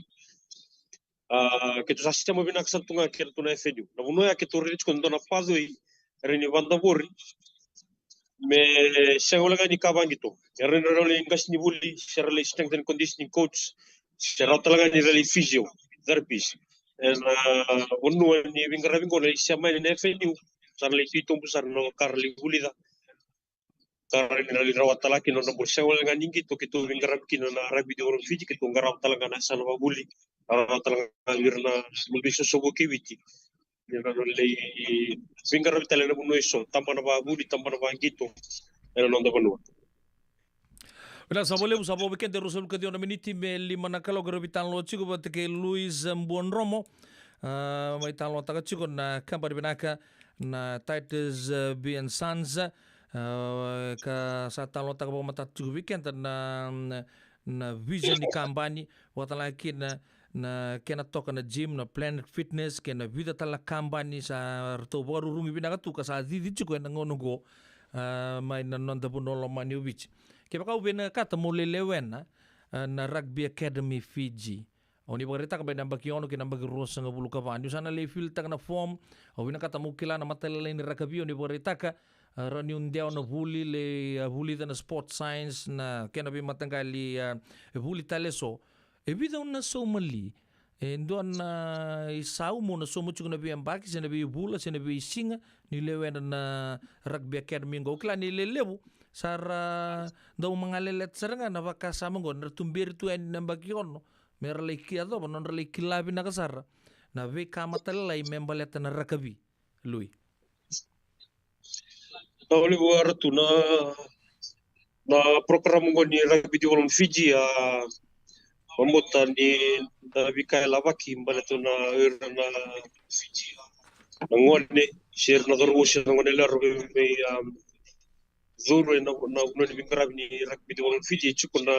A, keitou sa sema vinaka sara tu ga kei ratou na F N U. Na vanua ya keitou raica tiko na dua na pathway era ni vadavori me sega wale ga ni ka vaqito. Era ni rau lai qase ni vuli se ra lai strength and conditioning coach se rau tale ga ni ra lai physio therapist. Ena vanua ni veiqaravi qo na lai sema yani na F N U sa na lai titobu sara na ka ra lai vulica. Ka ra ni na lai rawa tale ga kina na nodra bula, sega wale ga ni qito keitou veiqaravi kina na rugby development Fiji, keitou qarava tale ga na yasana vavuli, qarava tale ga ira na luvei sosovu kei Viti. Ni na lai veiqaravi tale na vanua eso, tabana vavuli, tabana vaqito ena noda vanua. Vinaka sara vakalevu, sa vo vei keda e ruasagavulu ka ciwa na miniti me lima na kaloko, rau veitalanoa tiko vata kei Louis Buadromo. A, mai talanoataka tiko na kabani vinaka na Titus, a, B and Sons. A, ka sa talanoataka vakamatata tiko vei keda na, na, na vision ni kabani, vakatalega kina na kena toka na gym, na Planet Fitness, kei na vica tale na kabani sa ratou vakarurugi vinaka tu ka sa cici tiko ena gauna oqo, a, mai na noda vanua lomani o Viti. Kevaka au vinakata meu lai lewena, a, na Rugby Academy Fiji, au ni vakaraitaka mai na yabaki ono kei na yabaki ruasagavulu ka va, niu sa na lai fill taka na form, au vinakata meu kila na matailalai ni rakavi, au ni vakaraitaka, a, rawa niu dewa na vuli, lai, a, vulica na sports science, na kena veimataqali, a, vuli tale eso. E vica au na sauma li? E dua na isau mo na sauma tiko na veiyabaki se na veivula se na veisiga ni lewena na Rugby Academy qo? Au kila ni lelevu sa ra dau magaleleta sara ga na vakasama qo, na ra tuberi tu yani na yabaki ono me ra lai ki yacova na nodra lai kila vinaka sara na veika matailalai me baleta na rakavi. Lui. Au levu a Ratu, na, na program qo ni Rugby Development Fiji, a, vabauta ni na veika e lavaki baleta na ira na, na gone se ira na cauravou se na gone yalewa ra vei, vei, a, curu ena, na vanua ni veiqaravi ni Rugby Development Fiji, e tiko na,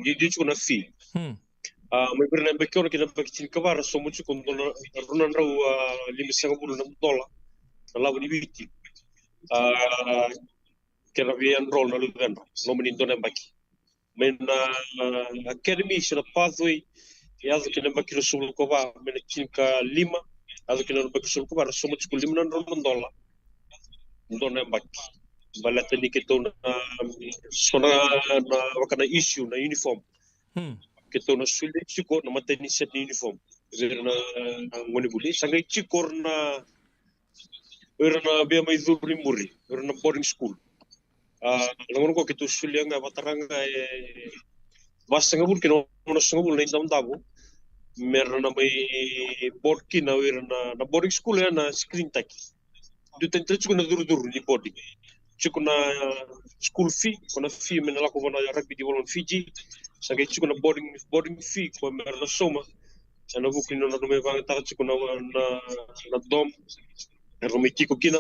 e tiko na fee. Hmm. A, mai vei ira na yabaki ono kei na yabaki tinikava ra sauma tiko dua na, rua na drau, a, limasagavulu na dola na lavo ni Viti. A, kei na vei enroll na luvedra loma ni dua na yabaki. Mai na, a, academy se na pathway, e yaco kei na yabaki ruasagavulu ka va, mai na tinikalima, yaco kei na yabaki ruasagavulu ka va, ra sauma tiko lima na drau na dola dua na yabaki. Baleta ni keitou na, so na, na vaka na issue na uniform. Hmm. Keitou na solia tiko na matai ni set ni uniform vei ira na, na gone vuli. Sa qai tiko ira na, ira na via mai curu i muri, ira na boarding school. A, na gauna qo keitou solia ga, vakatara ga e vasagavulu kei na onosagavulu na idavodavo me ra na mai board kina o ira na, na boarding school ya na screen taki. Dua tani tale tiko na curucuru ni boarding. Tiko na school fee, ko na fee me na lako vua na Rugby Development Fiji. Sa qai tiko na boarding, boarding fee ko me ra na sauma ena vuku ni nodra mai vakayagataka tiko na, na, na dorm. Era mai tiko kina,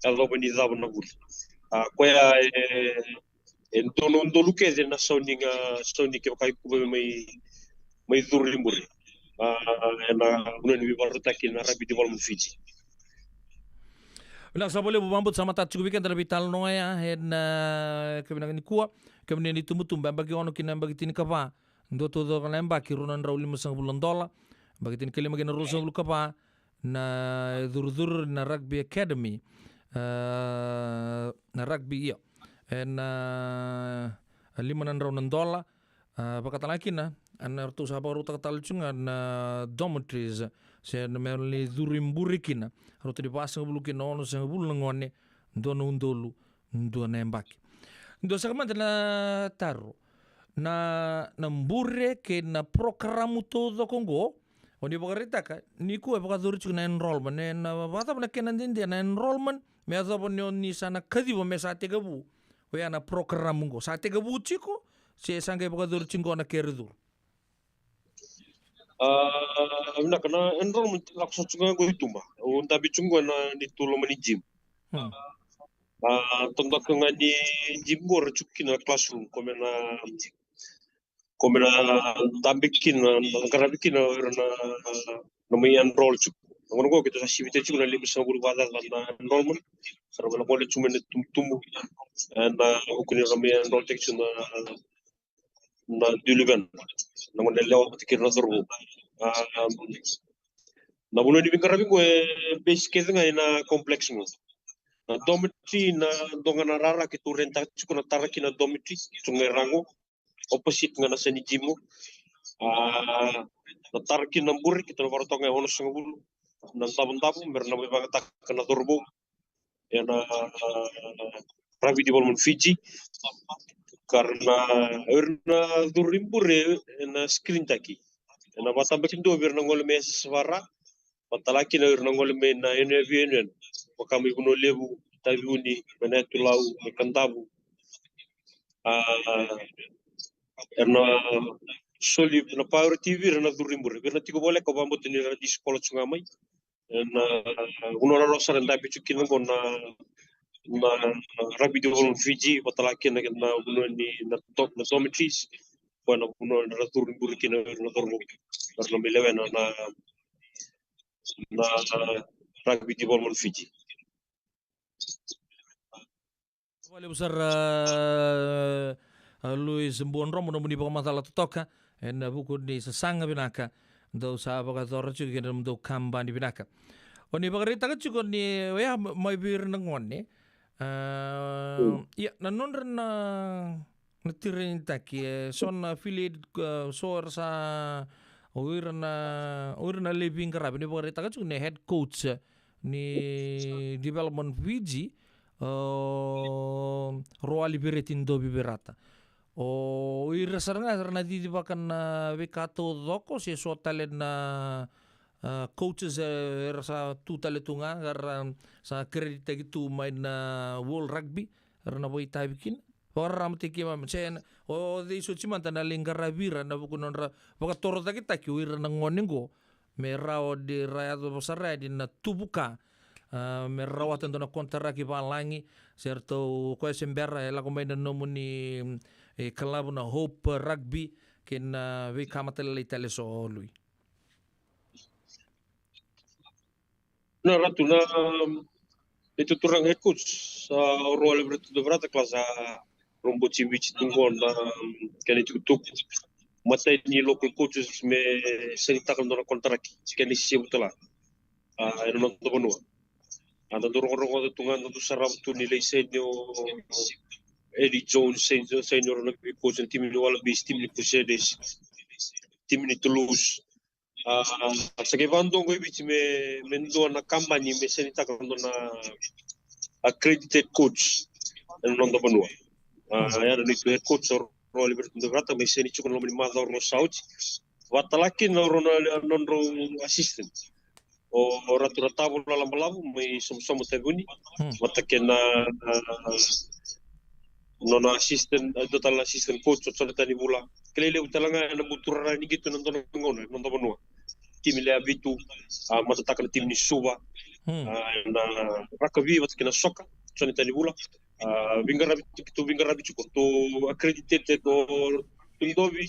yacova ni cava na vuli. A, koya e, e dua na udolu kece na sauniga, sauni kevaka iko via mai, mai curu i bure. A, ena vanua ni veivakarautaki na Rugby Development Fiji. Vinaka sara vakalevu, vakabauta sa matata tiko vei keda na veitalanoa ya ena, e, yakavi vinaka nikua. Kemuni na itubutubu, yabaki ono ki na yabaki tinikava. Dua taucoko na yabaki, rua na drau limasagavulu na dola. Yabaki tinikalima kei na ruasagavulu ka va, na icurucuru na Rugby Academy, e, na rugby, io, ena lima na drau na dola. A, vakatalega kina, a, na ratou sa vakarautaka tale tiko ga na dormitories, se na mera lai curu i bure kina, rauta ni vasagavulu ki na onosagavulu na gone, dua na udolu, dua na yabaki. Dua saka mada na taro. Na, na bure kei na porokaramu taucoko oqo, o ni vakaraitaka, nikua e vakayacori tiko na enrollment, e, na vakacava na kena dede na enrollment, me yacova ni o ni sa na kaciva me sa tekivu. Oya na porokaramu oqo. Sa tekivu tiko, se sa qai vakayacori tiko na kere curu? A, vinaka, na enrollment lako sara tiko ga oqo i tuba. O dabe tiko oqo na neitou loma ni gym. Hmm. A, totoka ga ni gym oqo ra tiko kina na classroom, ko me na, ko me na dabe kina, na qaravi kina o ira na, na mai enroll tiko. Na gauna oqo keitou sa sivita tiko na limasagavulu vakacaca na enrollment. Sa ra mai na gole tiko mai na tubutubu. Ena vuku ni ra mai enroll tiko na, na dui luvena. Na gone yalewa vata kei ira na cauravou. A, na vanua ni veiqaravi qo e base kece ga ena complex qo. Na dormitory, na dua ga na rara keitou rent-taka tiko, na tara kina na dormitory, tiko ga e ra qo, opposite ga na sani gym qo. A, na tara kina na bure, keitou na vakarautaka ga e onosagavulu na davodavo, me ra na mai vakayagataka na cauravou ena, a, Rugby Development Fiji. Ka ra na, o ira na curu i bure ena screen-taki. Ena vakatabakidua vei ira na gole mai yasayasa vaka-Ra, vakatalega kina o ira na gole mai na yanuyanu, vaka mai Vanua Levu, Taveuni, mai na Yatu Lau, mai Kadavu. A, era na soli na priority vei ira na curu i bure. Vei ira na tiko voleka, au vakabauta ni ra na sikola tiko ga mai. Ena vanua rarawa sara e dabe tiko kina qo na, na Rugby Development Fiji, vakatalega kina na vanua ni na do-, na dormitories, koya na vanua era curu i bure kina o ira na cauravou. Era na mai lewena na, na Rugby Development Fiji. Vakalevu sara, a, Louis Buadromo, nomuni vakamacala totoka ena vuku ni sasaga vinaka dou sa vakayacora tiko kei na nomudou kabani vinaka. O ni vakaraitaka tiko ni oya ma-, mai vei ira na gone. A, ia, na nodra na, na train-taki, e so na affiliated, e, so era sa, o ira na, o ira na lai veiqaravi, ni vakaraitaka tiko ni head coach, e, ni Development Fiji, o Roali Vereti Dovi Verata. O ira sara ga era na cicivaka na veika taucoko, se so tale na, a, coaches, e, era sa tu tale tu ga, era sa credit-taki tu mai na World Rugby, era na vakaitavi kina. Vakararamataki keimami, se na, o, o cei soti mada na lai qaravi ira ena vuku ni nodra vakatorocaketaki o ira na gone qo, me rawa ni ra yacova sara yani na tuvu ka, a, me rawata e dua na konitaraki vavalagi, se ratou, o koya se bera e lako mai na nomuni, e, kalavu na Hope Rugby, kei na veika matailalai tale eso, Lui. Na Ratu, na, um, neitou turaga head coach, a, o Roali Vereti Dovi Verata, class a roboti Viti tu qo na, um, kena itukutuku. Matai ni local coaches me sainitaka na nona konitaraki, kena isevu tale. A, ena noda vanua. A, da dau rogorogoca tu ga, da dau sarava tu ni lai saini o Eddie Jones, saini, saini o ira na vei coach na timi ni Wallabies, timi ni Crusaders, timi ni Toulouse. A, sa qai vakadua qo i Viti me, me dua na kabani me sainitaka dua na accredited coach ena noda vanua. A, ya na neitou head coach o Roali Vereti Dovi Verata, me saini tiko ena loma ni macawa rua sa oti. Vakatalega kina o rau na, nodrau assistant. O, o Ratu Ratavo Lalabalavu mai Somosomo, Taveuni. Hmm. Vata kei na, na, nona assistant, e, dua tale na assistant coach, o Jonathan Vula. Kilai levu tale ga ena buturara ni qito ena dua na gauna ena noda vanua. Timi lewe vitu, a, matataka na timi ni Suva. Hmm. A, ena rakavi vata kei na soka, Jonathan Vula. A, veiqaravi, tu, tu veiqaravi tiko, tu accredited, tu, tu dovi,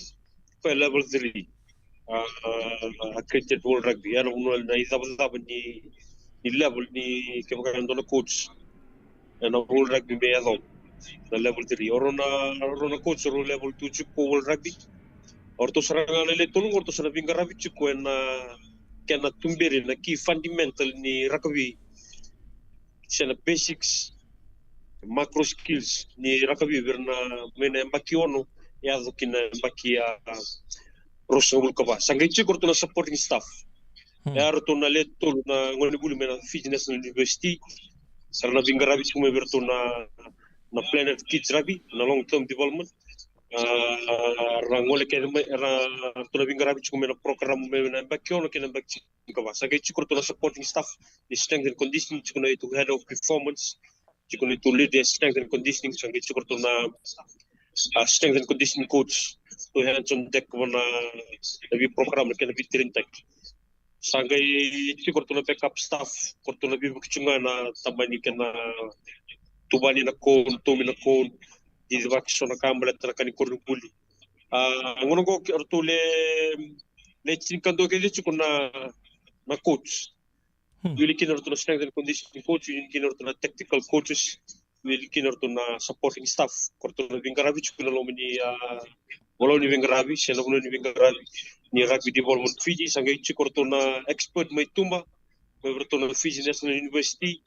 ko level three. A, accredited World Rugby. Ia na vanua na icavacava ni, ni level ni kevaka e dua na coach. Ena World Rugby me yaco. Na level three. O rau na, o rau na coach, o rau level two tiko ko World Rugby. O ratou sara ga na le tolu, o ratou sara na veiqaravi tiko ena kena tuberi na key fundamental ni rakavi. Se na basics, macro skills ni rakavi vei ira na mai na yabaki ono, yaco ki na yabaki a, a, ruasagavulu ka va. Sa qai tiko ratou na supporting staff. Hmm. E ratou na le tolu na gone vuli mai na Fiji National University. Sa ra na veiqaravi tiko mai vei ratou na, na Planet Kids Rugby, na long term development. A, ra gole kece mai, ra ratou na veiqaravi tiko mai na program mai na yabaki ono kei na yabaki ka va. Sa qai tiko ratou na supporting staff ni strength and conditioning, tiko na itu head of performance, tiko na itu lead strength and conditioning, sa qai tiko ratou na, a, strength and conditioning coach, tu hands on deck vana na vei program na kena vei train taki. Sa qai tiko ratou na backup staff, ko ratou na veivuke tiko ga na tabani kena tuvani na cone, tomi na cone, cicivaki so na ka baleta na ka ni koronivuli. A, gauna qo ke ratou le, le tinikadua kece tiko na, na coach. Hmm. Wili kina ratou na strength and conditioning coach, wili kina ratou na tactical coaches, wili kina ratou na supporting staff. Ko ratou na veiqaravi tiko na loma ni, a, vanua ni veiqaravi, se na vanua ni veiqaravi ni Rugby Development Fiji, sa qai tiko ratou na expert mai tuba, mai vei ratou na Fiji National University,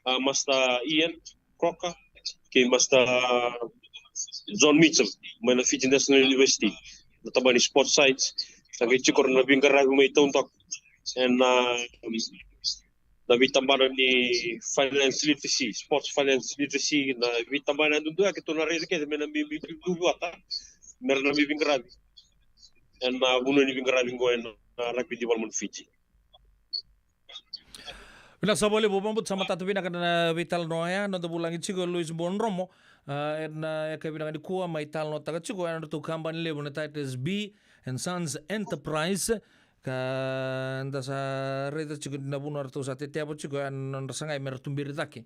a, Master Ian Crocker, kei Master John Mitchell, mai na Fiji National University, na tabani sports science, sa qai tiko na veiqaravi mai taudaku. Ena, um, na veitabana ni finance literacy, sports finance literacy, na veitabana dudu ya keitou na raica kece me na mai, mai, mai, mai vata, me ra na mai veiqaravi. Ena, a, vanua ni veiqaravi qo ena, a, Rugby Development Fiji. Vinaka sara vakalevu, vakabauta sa matata vinaka na veitalanoa ya, noda vulagi tiko Louis Buadromo, a, ena, a, yakavi vinaka nikua mai talanoataka tiko ena nodratou kabani levu na Titus B and Sons Enterprise, ka da sa raica tiko na vanua ratou sa teteva tiko ena nodra sagai me ra tuberi cake,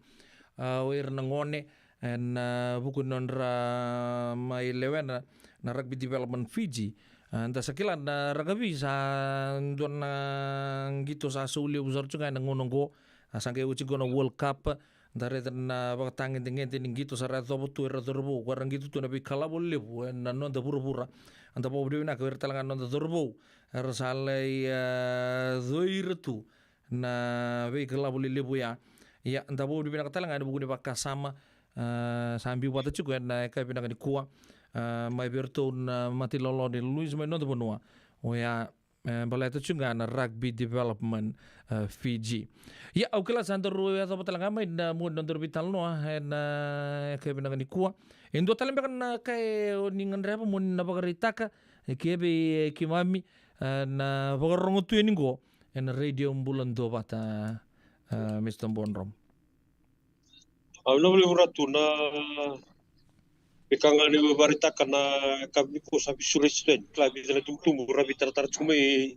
a, o ira na gone, ena, a, vuku ni nodra mai lewena na Rugby Development Fiji. A, da sa kila na rakavi sa dua na qito sa sau levu sara tiko ga ena gauna oqo. A, sa qai oti qo na World Cup. Da raica na vakatagedegede ni qito sa ra yacova tu era cauravou, ko era qito tu na veikalavo levu ena noda vuravura. A, da vakavinavinaka o ira tale ga na noda cauravou era sa lai, a, coi ira tu na veikalavo lelevu ya. Ia, da vakavinavinaka tale ga ena vuku ni vakasama, a, sa biu vata tiko ena yakavi vinaka nikua, a, mai vei iratou na matailalai ni Louis mai noda vanua. Oya, e, baleta tiko ga na Rugby Development, e, Fiji. Ia, au kila sa daru yacova tale ga mai na mua ni nodaru veitalanoa ena yakavi vinaka nikua. E dua tale beka na ka e o ni gadreva mo ni na vakaraitaka, e, ki vei, e, keimami, e, na vakarorogo tu yani qo ena Radio Bula Duavata, e, Mister Buadromo. Au na vale vura tu na veka ga ni vakaraitaka na ka vei ko sa veisureti tu yani, kila vica na tubutubu ra veitaratara tiko mai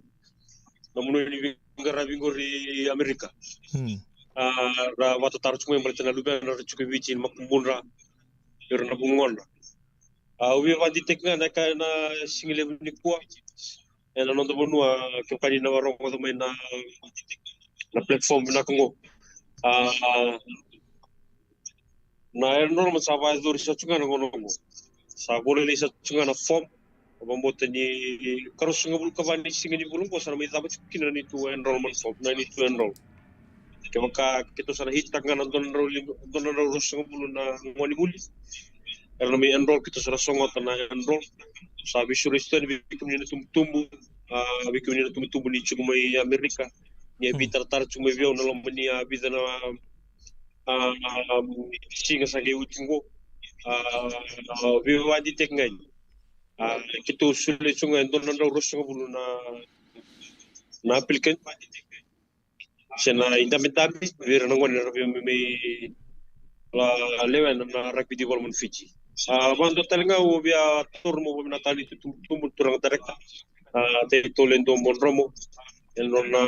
na vanua ni veiqaravi qori Amerika. Hmm. A, ra vatataro tiko mai baleta na luvena ra tiko i Viti, na makubudra, ira na vugona. A, au via vakadidike ga na ka ena siga levu nikua ena noda vanua, kevaka ni na varogoca mai na, na platform vinaka oqo. A, na enrollment sa vakayacori sa tu ga na gauna oqo. Sa volai sa tu ga na form. Vakabauta ni ka ruasagavulu ka va ni siga ni vula oqo sa na mai cava tiko kina na neitou enrollment form, na neitou enroll. Kevaka keitou sa na hit taka ga na dua na drau lima, dua na drau ruasagavulu na gone vuli, era na mai enroll, keitou sa na sogota na enroll. Sa veisureti tu yani vei kemuni na tubutubu, a, vei kemuni na tubutubu ni tiko mai Amerika, ni a veitaratara tiko mai vei au ena loma ni a vica na, a, a, siga sa qai oti qo. A, a, veivakadidike ga yani. A, keitou solia tiko ga e dua na drau ruasagavulu na, na applicant. Se na idabedabe vei ira na gone era via mai, mai, a, lewena na Rugby Development Fiji. A, vakadua tale ga au via taura mo vakavinavinaka tale tu, tu, tu, turaga director, a, Taitau Ledua Buadromo, ena nona,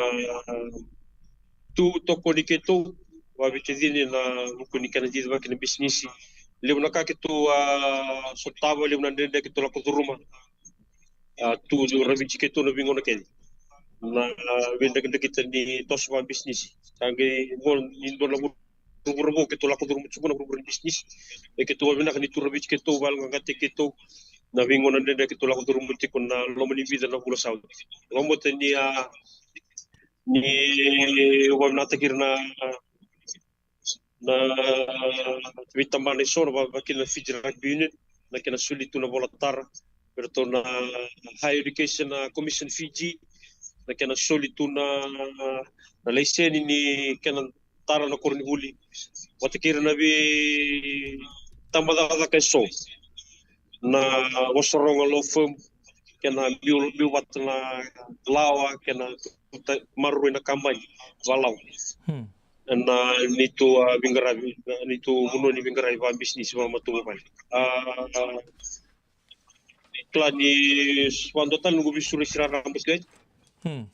a, tu tokoni keitou, vakaveitacini ena vuku ni kena cicivaki na bisinisi. Levu na ka keitou a sotava, levu na dredre keitou lako curuma. A tu raviti keitou na veigauna kece na veidrakidrakita ni toso vakabisinisi. Sa qai qo ni dua na vuravura vou keitou lako curuma tiko, na vuravura ni bisinisi. E keitou vakavinaka ni tu raviti keitou, valoqaqataki keitou na veigauna dredre keitou lako curuma tiko na loma ni vica na vula sa oti. Vakabauta ni a ni vakavinakataki ira na na veitabana eso, na vaka kina na Fiji Rugby Union, na kena soli tu na vola tara vei iratou na Higher Education, a, Commission Fiji, na kena soli tu na, na laiseni ni kena tara na koronivuli. Vata kei ira na veitabacakacaka eso, na Vosoroga Law Firm, kena biu, biu vata na lawa, kena maroroi na kabani vakalawa. Hmm. Ena neitou, a, veiqaravi, na neitou vanua ni veiqaravi vakabisinisi vakamatavuvale. A, kila ni s-, vakadua tale noqu veisureti raraba tiko yani. Hmm.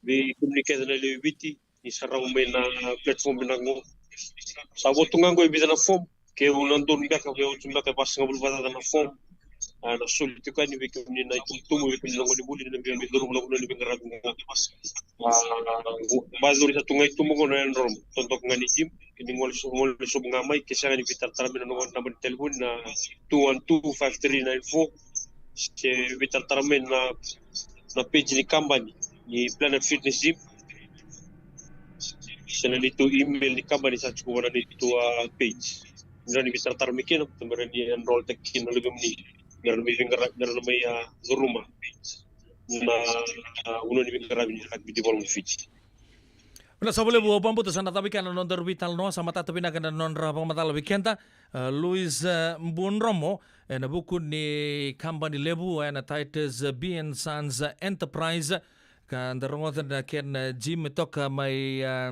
Vei kemuni kece na lewe i Viti, ni sarava mai na platform vinaka qo. Sa vo tu ga qo e vica na form. Keu na donu beka, keu tu beka e vasagavulu vakacaca na form. A, na soli tiko yani vei kemuni na itubutubu, vei kemuni na gonevuli, ni na qai mai curuma na vanua ni veiqaravi qo. A, qo, vacuri sa tu ga i tuba qo na enrollment. Totoka ga ni gym, keni gole so-, gole sobu ga mai, ke sega ni veitaratara mai na noqu naba ni telefoni na two one two five three nine four. Se veitaratara mai na, na page ni kabani ni Planet Fitness Gym. Se na neitou email ni kabani sa tiko vua na neitou, a, page. Ni rawa ni veitaratara mai kina, me rawa ni enroll-taki kina na luvemuni. Me rawa ni mai veiqara-, me rawa ni mai, a, curuma na, a, vanua ni veiqaravi ni Rugby Development Fiji. Vinaka saka vakalevu, au vakabauta sa na cava i kea na nodaru veitalanoa, sa matata vinaka na nodra vakamacala vei keda, a, Louis, a, Buadromo, ena vuku ni kabani levu, ena Titus, a, B and Sons, a, Enterprise, ka da rogoca na kena, a, gym e toka mai, a,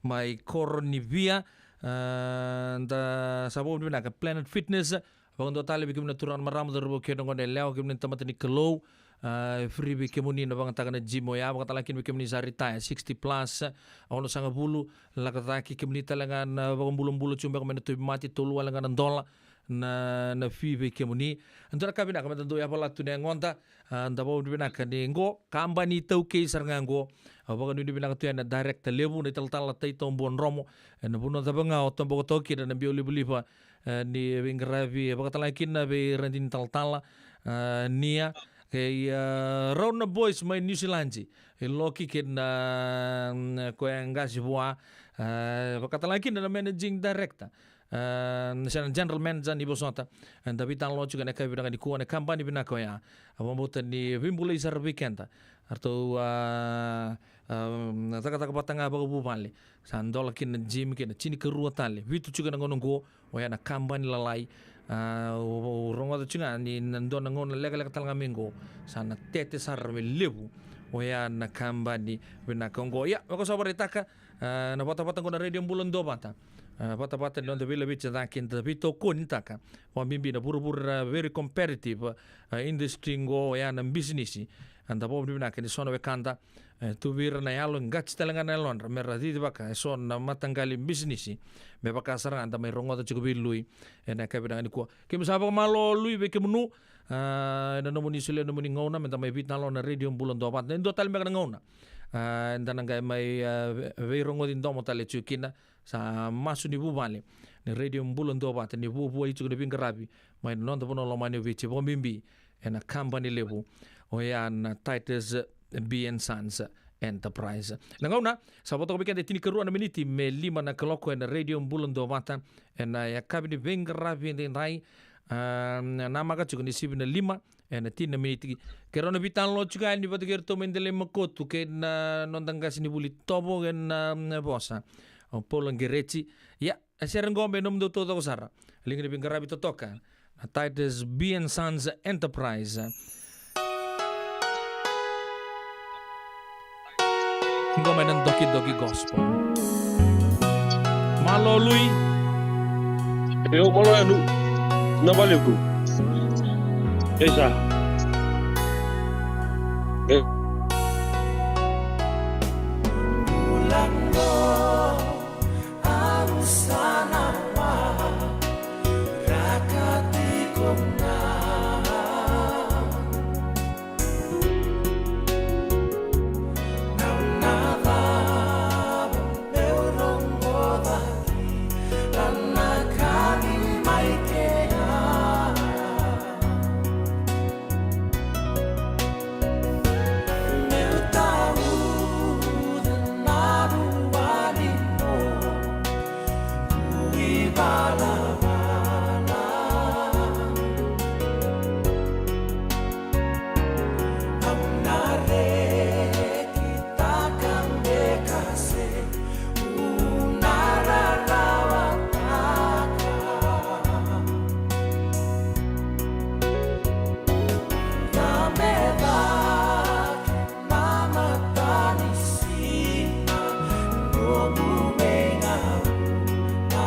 mai Koronivia, a, da sa vakavinavinaka Planet Fitness, vakadua tale vei kemuni na turaga na marama, cauravou kei na gone yalewa, kemuni na tamata ni Kalou, a, e free vei kemuni na vagataka na gym oya, vakatalega kina vei kemuni sa retire, sixty plus, onosagavulu, lako cake, kemuni tale ga na vakabulabula tiko beka mai na tauvimate, tolu wale ga na dola na, na fee vei kemuni. Dua na ka vinaka meda dau yavala tu na yagoda, a, da vakavinavinaka ni qo, kabani iTaukei sara ga qo. Au vakanuinui vinaka tu yani na director levu, na italatala Taito Buadromo, ena vanua cava ga o toboka toka kina na biau livaliva, e, ni veiqaravi, e, vakatalega kina vei Radini Talatala, e, Nia, kei, e, rau na boys mai New Zealand, e Loki kei na, mm, koya e qase vua, e, vakatalega kina na managing director, e, se na general manager ni vosota, e, da veitalanoa tiko ena yakavi vinaka nikua, na kabani vinaka oya. Au vakabauta ni veibulai sara vei keda. Ratou, a, a, cakacaka vata ga vakavuvale. Sa dola kina na gym kei na tinikarua tale. Vitu tiko ena gauna oqo, oya na kabani lalai. A, au, au rogoca tiko ga ni na dua na gauna lekaleka tale ga mai qo. Sa na tete sara me levu. Oya na kabani vinaka oqo. Ia, me ko sa vakaraitaka, a, na vatavata oqo na Radio Bula Duavata. A, vatavata ni noda veilaveti cake, da veitokonitaka. Vakabibi na vuravura, very competitive, a, industry oqo, oya na bisinisi. A, da vakavinavinaka ni so na wekada, e, tu vei ira na yalo, e qati tale ga na yalodra me ra cicivaka eso na mataqali bisinisi. Me vaka sara ga da mai rogoca tiko vei Lui ena yakavi vinaka nikua. Keimami sa vakamalo Lui vei kemunu, a, ena nomuni solia na nomuni gauna meda mai veitalanoa na Radio Bula Duavata. E dua tale beka na gauna, a, eda na qai mai, a, vei-, veirogoci domo tale tiko kina. Sa masu ni vuvale ni Radio Bula Duavata ni vuavuai tiko na veiqaravi mai na noda vanua lomani o Viti, vakabibi ena kabani levu, oya na Titus B and Sons Enterprise. Na gauna sa vo toka vei keda e tinikarua na miniti me lima na kaloko ena Radio Bula Duavata ena yakavi ni veiqaravi edaidai. A, namaka tiko ni sivi na lima ena tini na miniti. Keirau na veitalanoa tiko yani vata kei iratou mai Delai Makotu kei na noda qasenivuli tovo ena, mm, vosa, o Paula Qereti. Ia, e sere qo me nomudou taucoko sara. Liga ni veiqaravi totoka na Titus B and Sons Enterprise. Qo mai na Dokidoki Gospel. Malo Lui. Io, malo Yanu. Na vale ku. Esa. E. Valavala. Au na rekitaka beka se u na rarawataka. Na me cake na matanisina, nomu veigauna.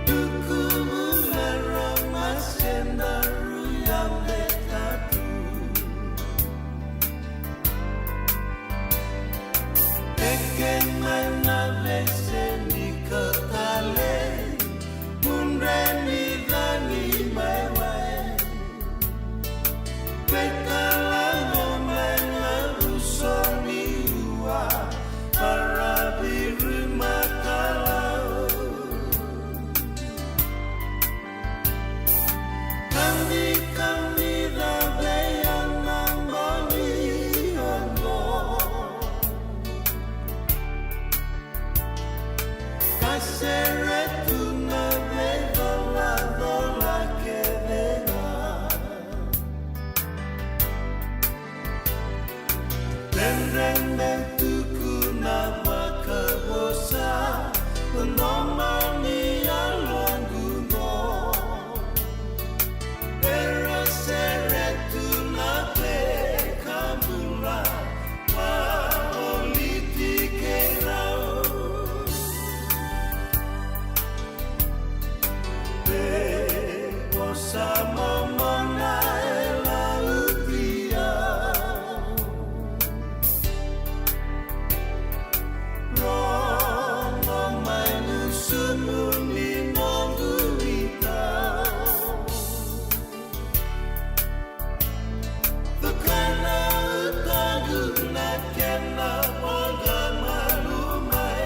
Tuku vula ra masendaru ya me tatu. Eke mai na veise ni katale, mudre ni cani mai wae. Veitalanoa mai na ruso ni ua, maraviru makalau. Kani kani da vei ana moni oqo. Ka sere tu na veicolacola kece ga. Dredre me tukuna vakavosa, na nomuni yaloqu qo. Era sere tu na veika bula, vaoliti keirau. Veivosaki momona e lauti au. Rogo mai na sumu ni noqu itau. Tukana utogu na kena voqa malu mai.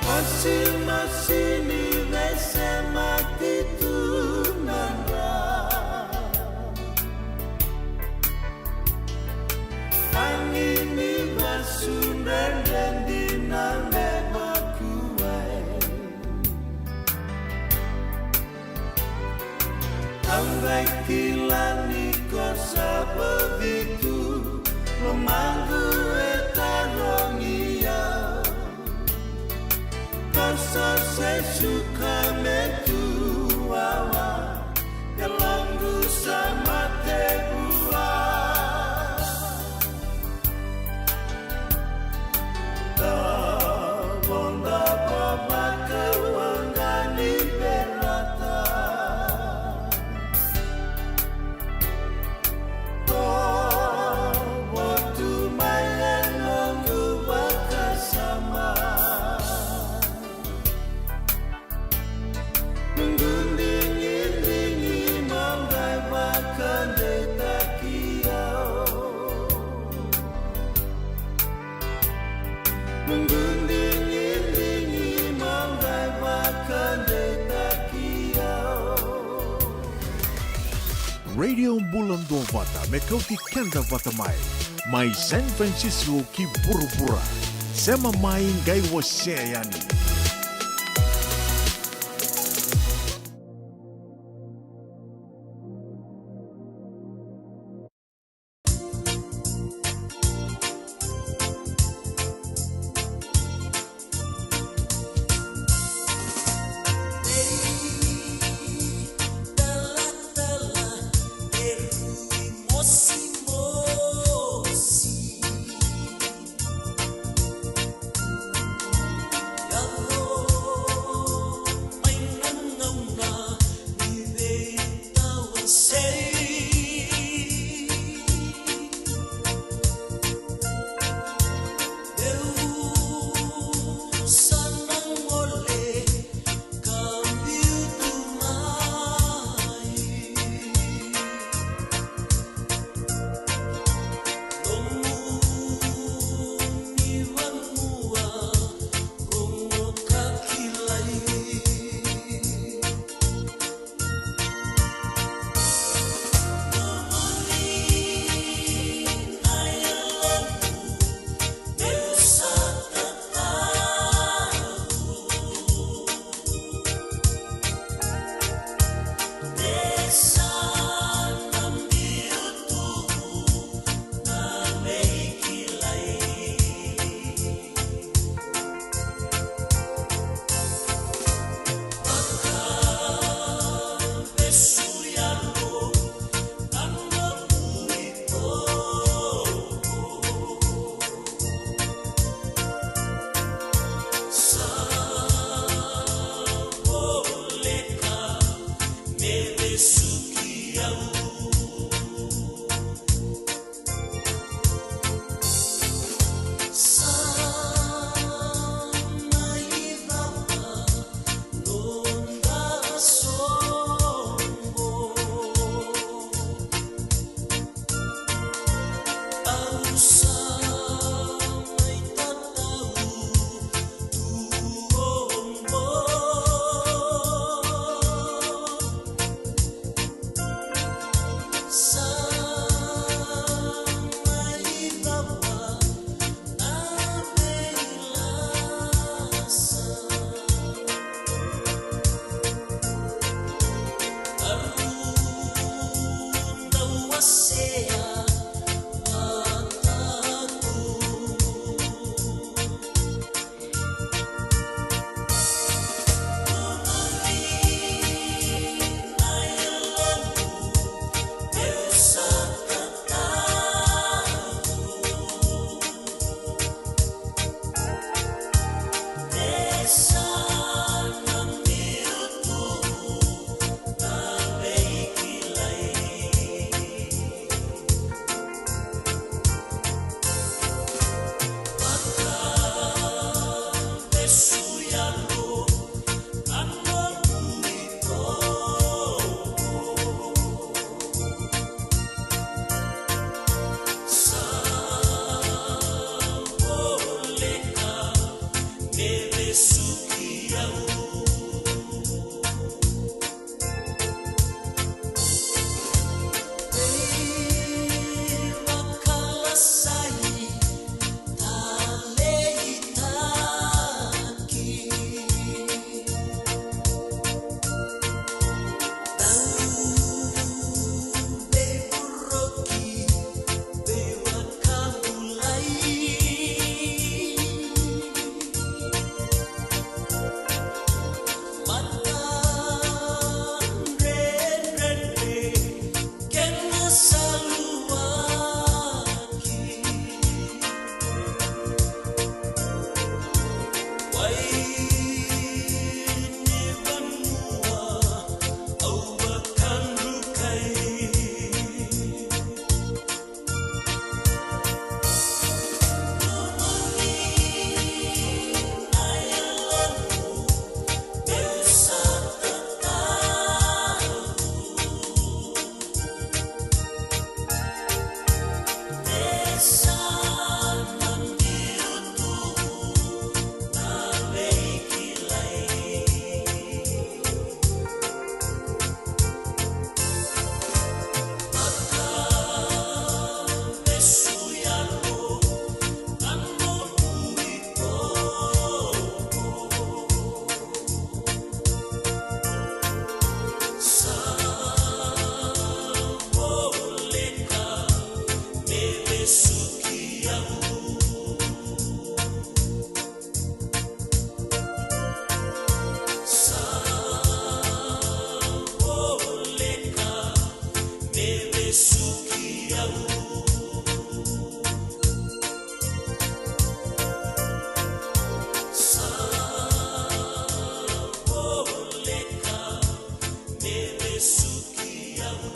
Masimasini veisemati tu na dra. Tagi ni vasu dredre dina me vakuwai. Au qai kila ni ko sa bogi tu, lomaqu e tarogi au. Ka sa se suka me tu wawa, yaloqu sa mate vua. Tavoda vavaka waqa ni verata. Tovo tu mai e noqu vakasama. Noqu digidigi mo qai vakadeitaki au. Noqu digidigi mo qai vakadeitaki au. Radio Bula Duavata me kauti keda vata mai, mai San Francisco ki vuravura. Sema mai qai wasea yani.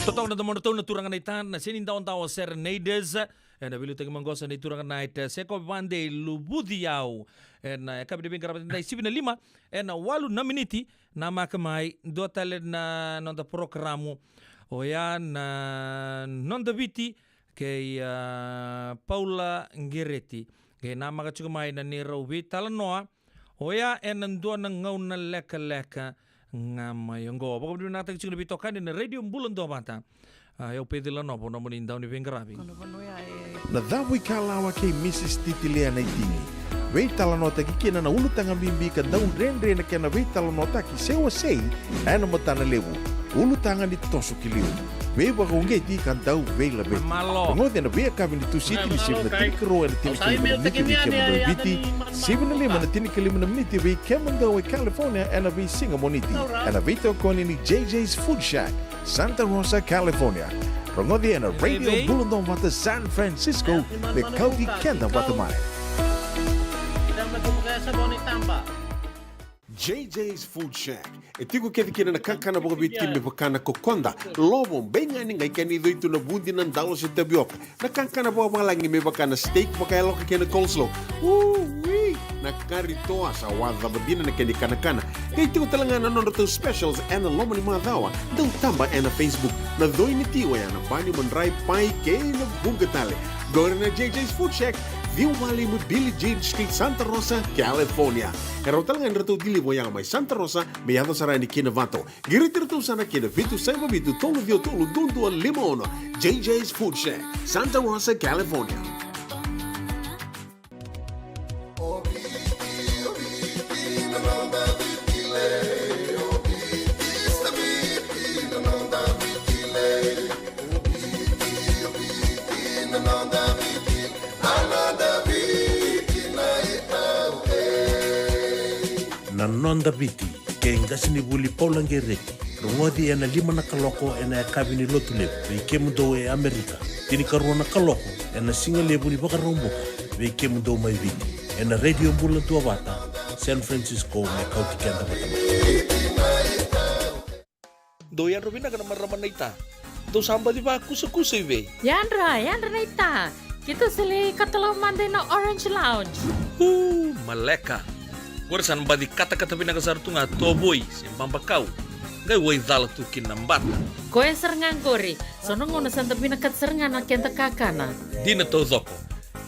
Totoka na domodratou na turaga naita na Senidaodawa Serenaders. Ena veiliutaki maqosa ni turaga naita Seko Vade Luvuci Au. Ena, e, yakavi ni veiqaravi, na sivi na lima ena walu na miniti. Namaka mai, dua tale na noda porokaramu. Oya na Noda Viti kei, a, Paula Qereti. Qai namaka tiko mai na neirau veitalanoa. Oya ena dua na gauna lekaleka ga mai oqo. Vakavinavinakataki tiko na veitokani na Radio Bula Duavata. A, o au Peci Lanovo, nomuni dauniveiqaravi. Na Cavuikalawa kei Mrs Titilia Naitini. Veitalanoataki kina na ulutaga bibi ka dau dredre na kena veitalanoataki se wasei ena matana levu. Ulutaga ni toso ki liu. Veivakauqeti ka dau veilaveti. Rogoci ena veiyakavi ni Tusiti ni sivi na tinikarua ena tinikalima na miniti vei kemudou e Viti, sivi na lima na tinikalima na miniti vei kemudou e California ena veisiga Moniti. Ena veitokoni ni J J's Food Shack, Santa Rosa, California. Rogoci ena Radio Bula Duavata San Francisco, me kauti keda vata mai. J J's Food Shack. E tiko kece kina na kakana vakaviti me vaka na kokoda, lovo, beigani, qai kena icoi tu na vudi, na dalo se tavioka. Na kakana vakavalagi me vaka na steak vakayaloka kei na coleslaw. Ui! Na kari toa sa wacava dina na kena ikanakana. Qai tiko tale ga na nodratou specials ena loma ni macawa. Dau taba ena Facebook. Na coi ni ti oya na bani, madrai, pai kei na vuqa tale. Qori na J J's Food Shack, ciwa walu lima Billie Jean Street, Santa Rosa, California. E rawa tale ga ni ratou deliver oya mai Santa Rosa me yaco sara yani ki Novato. Qiriti iratou sara ki na vitu saiva vitu tolu ciwa tolu dua dua lima ono. J J's Food Shack, Santa Rosa, California. Na Noda Viti kei qasenivuli Paula Qereti. Rogoci ena lima na kaloko ena yakavi ni Lotulevu vei kemudou e Amerika, tinikarua na kaloko ena sigalevu ni Vakaraubuka vei kemudou mai Viti, ena Radio Bula Duavata San Francisco, me kauti keda vata mai. Dou yadra vinaka na marama naita. Dou sa baci vakusakusa i vei? Yadra, yadra naita. Keitou sa lai katalau mada ina Orange Lounge. Uu, maleka. Qori sa na baci katakata vinaka sara tu ga tovoi se babakau. Qai wai cala tu kina na bata. Koya sara ga qori. So na gauna sa da vinakata sara ga na keda kakana. Dina taucoko.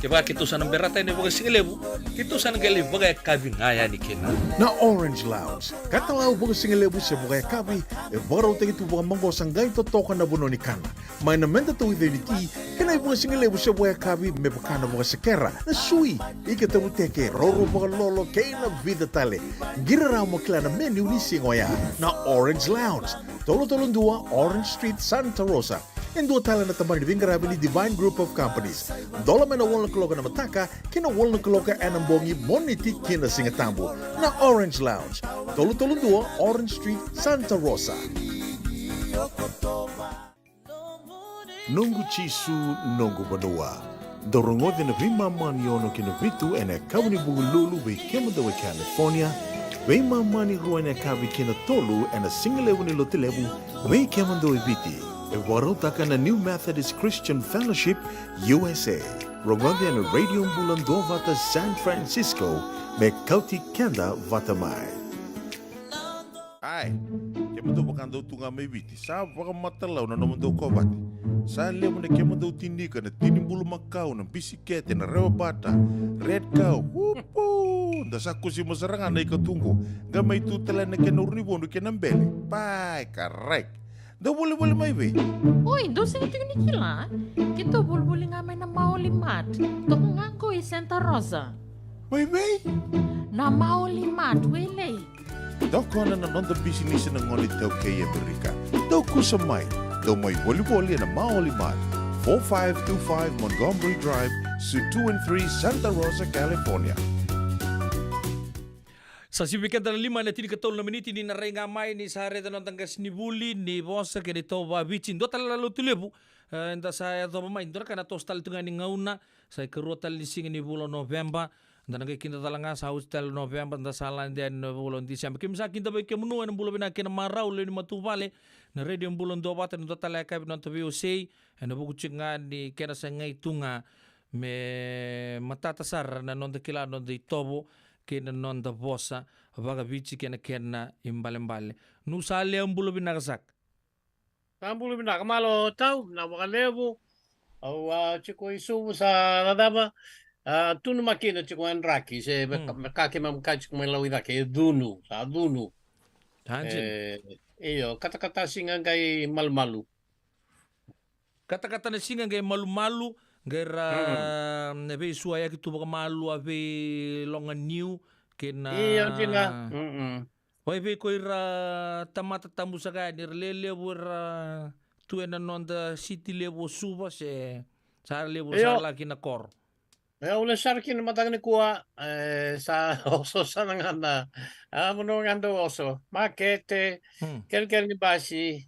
Kevaka keitou sa na berata yani vakasigalevu, keitou sa na qai lai vakayakavi ga yani kina. Na Orange Lounge, katalau vakasigalevu se vakayakavi, e vakarautaki tu vakamaqosa qai totoka na vanua ni kana. Mai na meda tauica ni ti, kei na ivakasigalevu se vakayakavi me vaka na vakasekera, na sui, ika tavuteke, roro vakalolo, kei na vica tale. Qiri rawa mo kila na menu ni siga oya. Na Orange Lounge, tolu tolu dua Orange Street, Santa Rosa. E dua tale na tabana ni veiqaravi ni Divine Group of Companies. Dola mai na walu na kaloko na mataka, kei na walu na kaloko ena bogi, Moniti ki na Sigatabu. Na Orange Lounge, tolu tolu dua Orange Street, Santa Rosa. Noqu Jisu, noqu vanua. Dou rogoca na veimama ni ono ki na vitu ena yakavi ni Vukelulu vei kemudou e California. Veimama ni rua ena yakavi ki na tolu ena sigalevu ni Lotulevu vei kemudou e Viti. E vakarautaka na New Methodist Christian Fellowship U S A. Rogoca ena Radio Bula Duavata San Francisco, me kauti keda vata mai. Ai, kemudou vakadau tu ga mai Viti, sa vakamatalau na nomudou kovate. Sa levu na kemudou tinika, na tini bulumakau, na bisikete, na rewabata, red cow, upu! Da sa kusima sara ga na ika tu qo, qai mai tu tale na kena urunivodu kei na bele. Pai, karai. Dou volivoli mai vei? Oi, dou sega tiko ni kila? Keitou volivoli ga mai na Maoli Mart. Toka ga qo i Santa Rosa. Mai vei? Na Maoli Mart, Wailei. Tokona na noda bisinisi na gone iTaukei e Amerika. Dou kusa mai. Dou mai volivoli ena Maoli Mart, four five two five Montgomery Drive, Suite two and three, Santa Rosa, California. Sa sivi keda na lima ena tinikatolu na miniti, ni na rai ga mai ni sa raica na noda qasenivuli ni vosa kei na itovo vaViti. Dua tale na Lotulevu, e, eda sa yacova mai, dua na ka na toso tale tu ga ni gauna, sa ikarua tale ni siga ni vula o Noveba. Da na qai kidacala ga, sa oti tale o Noveba, da sa lade yani na vula o Diseba. Keimami sa kidavaki kemuni ena bula vinaka kei na marau, lewe ni matavuvale, na Radio Bula Duavata, ena dua tale na yakavi na noda veiwasei, ena vuku tiko ga ni kena sa qai tu ga me matata sara na noda kila na noda itovo kei na noda vosa vakaViti kei na kena ibalebale. Nusale, au bula vinaka saka. Sa bula vinaka, malo Tau, na vakalevu. Au a tiko i Suva, sa na cava, a, tu na makina tiko e draki, se me, mm, me ka keimami kaya tiko mai Lauicake, e cunu, sa cunu. Sa dina. E, io, katakata siga qai malumalu. Katakata na siga qai malumalu, qai ra, mm, na veisuayaki tu vakamalua vei Loganiu kei na, io, dina. Mm-mm. Oi, vei ko ira tamata tabu saka yani, era lelevu era tu ena noda siti levu o Suva, se sa levu, io, sa laki na koro. E, au lesu sara kina mataka nikua, e, sa oso sara ga na, a, vanua ga dau oso. Makete, hmm, kerekere ni basi,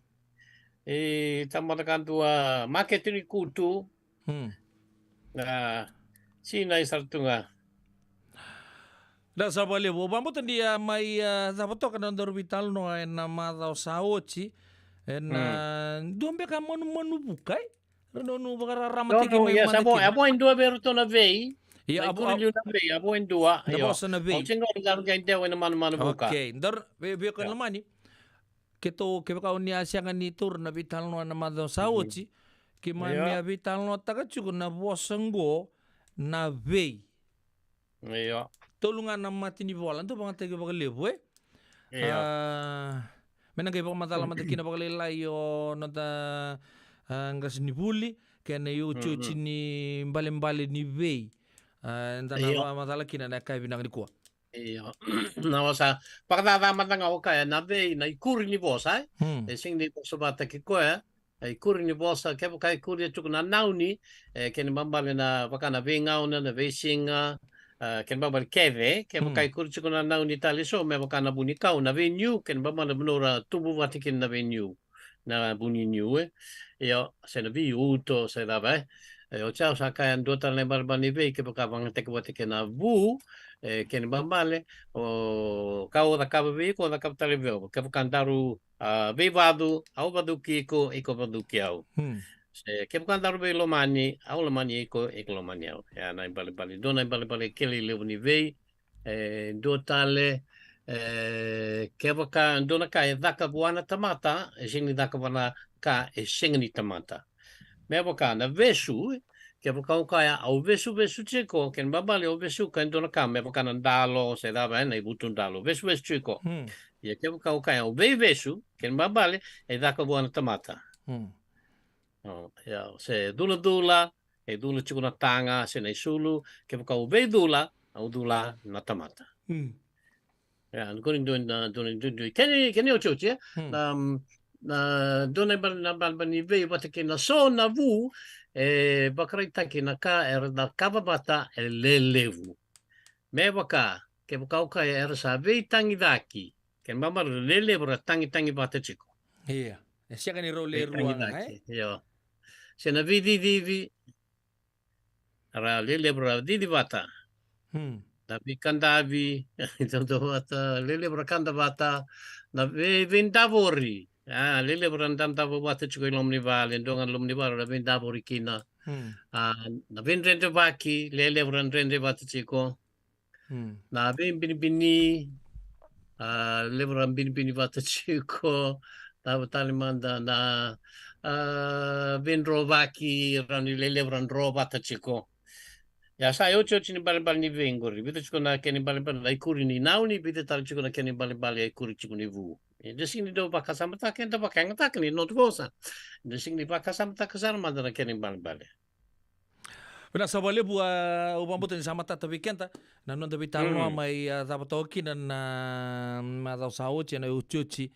e, tamata kadua, makete ni kutu. Hmm. A, sinai sara tu ga. Da sa vakalevu. Au vakabauta ni a mai, a, cava toka na nodaru veitalanoa ena macawa sa oti. Ena, hmm, dua beka manumanu vuka, e? Ra nonu vakararama tiko mai, ia, sa vo, a vo e dua vei iratou na vei. Ia, na a vo, ikuri liu na vei, a vo e dua. Na, io, vosa na vei. Au sega ni daru qai dewa ena manumanu vuka. Okay, daru, vei, vei ko, ia, lomani. Keitou, kevaka o ni a sega ni taura na veitalanoa ena macawa sa oti, keimami, io, a veitalanoataka tiko na vosa qo na vei. Io. Tolu ga na mata ni vola, dau vagataki vakalevu, e? Io. A, me na qai vakamacala mada kina vakalailai o noda, a, qasenivuli, kei na iotioti, mhm, ni balebale ni vei. A, eda na, io, vakamacala kina na yakavi vinaka nikua. Io. Na vosa, vakacaca mada ga o kaya, na vei, na ikuri ni vosa, e? Hmm. E sega ni vosa vata kei koya, e, ikuri ni vosa, kevaka ikuri e tiko na nauni, e, kena ibalebale na vaka na veigauna, na veisiga, a, kena ibalebale kece, kevaka, hmm, ikuri tiko na nauni tale eso, me vaka na vunikau, na veiniu, kena ibalebale na vanua ra tubu vata kina na veiniu, na vuniniu, e. Io, se na veiuto, se cava, e. E, oti au sa kaya dua tale na ibalebale ni vei, kevaka vagataki vata kei na vu, e, kena ibalebale, o, ka o cakava vei iko, o cakava tale vei au. Kevaka daru a, veivacu, au vacuki iko, iko vacuki au. Hmm. Se kevaka daru veilomani, au lomani iko, iko lomani au. Ia na ibalebale, dua na ibalebale kilai levu ni vei, e, dua tale, e, kevaka dua na ka e caka vua na tamata, e sega ni caka vua na ka e sega ni tamata. Me vaka na vesu, Kevaka o kaya au vesuvesu tiko, kena ibalebale o vesuka e dua na ka me vaka na dalo se cava, e na ivutu dalo, vesuvesu tiko. Hmm. Ia kevaka o kaya au veivesu, kena ibalebale e caka vua na tamata. Hmm. O, ia, se culadula, e cula tiko na taga se na isulu, kevaka au veicula, au cula na tamata. Hmm. Ia, na koni dui na, dui na, dui, dui. Keni, keni otioti, e? Hmm. Na, na, dua na ibal-, na ibalebale ni vei vata kei na so na vu, e vakaraitaki na ka era na cakava vata e lelevu. Me vaka, kevaka o kaya era sa veitagicaki, kena ibalebale lelevu ra tagitagi vata tiko. Ia, e sega ni rau le rua ga, e? Veitagicaki, io. Se na veicicivi, ra lelevu ra cici vata. Hmm. Na veikadavi, dodonu vata, lelevu ra kada vata. Na vei-, veidavori. A, lelevu ra dadavo vata tiko i loma ni vale, dua ga na loma ni vale ra veidavori kina. Hmm. A, na veidredrevaki, lelevu ra dredre vata tiko. Hmm. Na veibinibini, a, levu ra binibini vata tiko, na tale mada na, a, veidrovaki, rawa ni lelevu ra dro vata tiko. Ia sa iotioti ni ibalebale ni vei qori, vica tiko na kena ibalebale na ikuri ni nauni, vica tale tiko na kena ibalebale a ikuri tiko ni vu. Eda sega ni dau vakasamataka, eda vakayagataka ni noda vosa. Eda sega ni vakasamataka sara mada na kena ibalebale. Vinaka saka vakalevu, a, au vakabauta ni sa matata vei keda na noda veitalanoa, mm, mai, a, cava toka kina na macawa sa oti, ena iotioti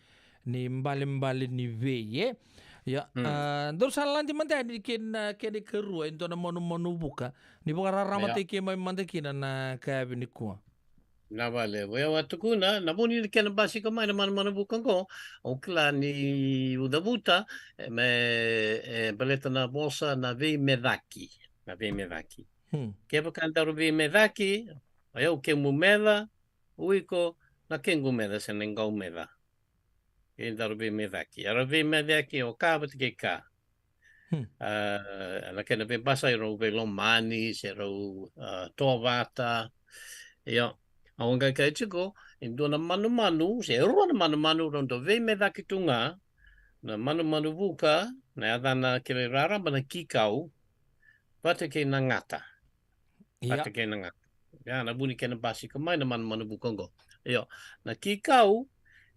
ni ibalebale ni vei, e? Ia, mm, a, daru sa lade mada yani kei na kena ikarua, e dua na manumanu vuka, ni vakararamataki, ia, keimami mada kina na yakavi nikua. Na vale, vei au a tukuna, na vu ni kena basika mai na manumanu vuka oqo, au kila ni au cavuta, e, me, e, baleta na vosa na veimecaki, na veimecaki. Hmm. Kevaka daru veimecaki, o yau kemu meca, o iko na kequ meca se na iqau meca. Kei daru veimecaki. Era veimecaki o ka vata kei ka. Hmm. A, na kena veibasai rau veilomani, se rau, a, tovata. Io, au qai kaya tiko, e dua na manumanu, se rua na manumanu, rau dau veimecaki tu ga, na manumanu vuka, na yacana kei raraba na kikau, vata kei na gata. Ia. Vata kei na gata. Ia, na vu ni kena basika mai na manumanu vuka oqo. Io, na kikau,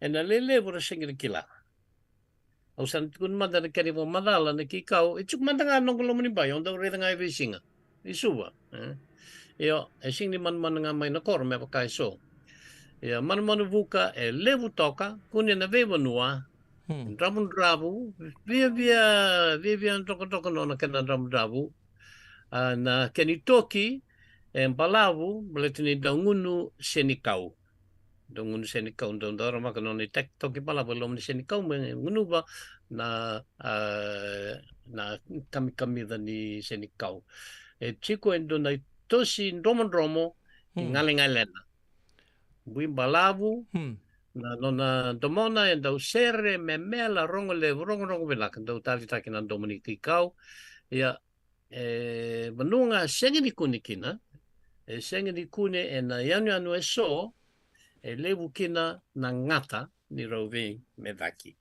ena lelevu ra sega ni kila. Au sa na tukuna mada na kena ivakamacala na kikau, e tiko mada ga na noqu loma ni bai, au dau raica ga e veisiga. I Suva, e? Io, e sega ni manumanu ga mai na koro me vaka e so. Ia, manumanu vuka, e levu toka, kune na veivanua, hmm, dravudravu, viavia, viavia drokadroka nona kena dravudravu. A, na kena itoki, e balavu, baleta ni dau gunu senikau. Dau gunu senikau, dau, dau ramaka nona itaki toki balavu e loma ni senikau, me gunuva na, a, na kamikamica ni senikau. E tiko e dua na itosi dromodromo, hmm, i galegalena. Bui balavu, hmm, na nona domona e dau sere, memela, rogo levu, rogorogo vinaka, dau tavitaki na domo ni kikau. Ia, e vanua ga sega ni kune kina, e sega ni kune ena yanuyanu e so, e levu kina na gata ni rau veimecaki.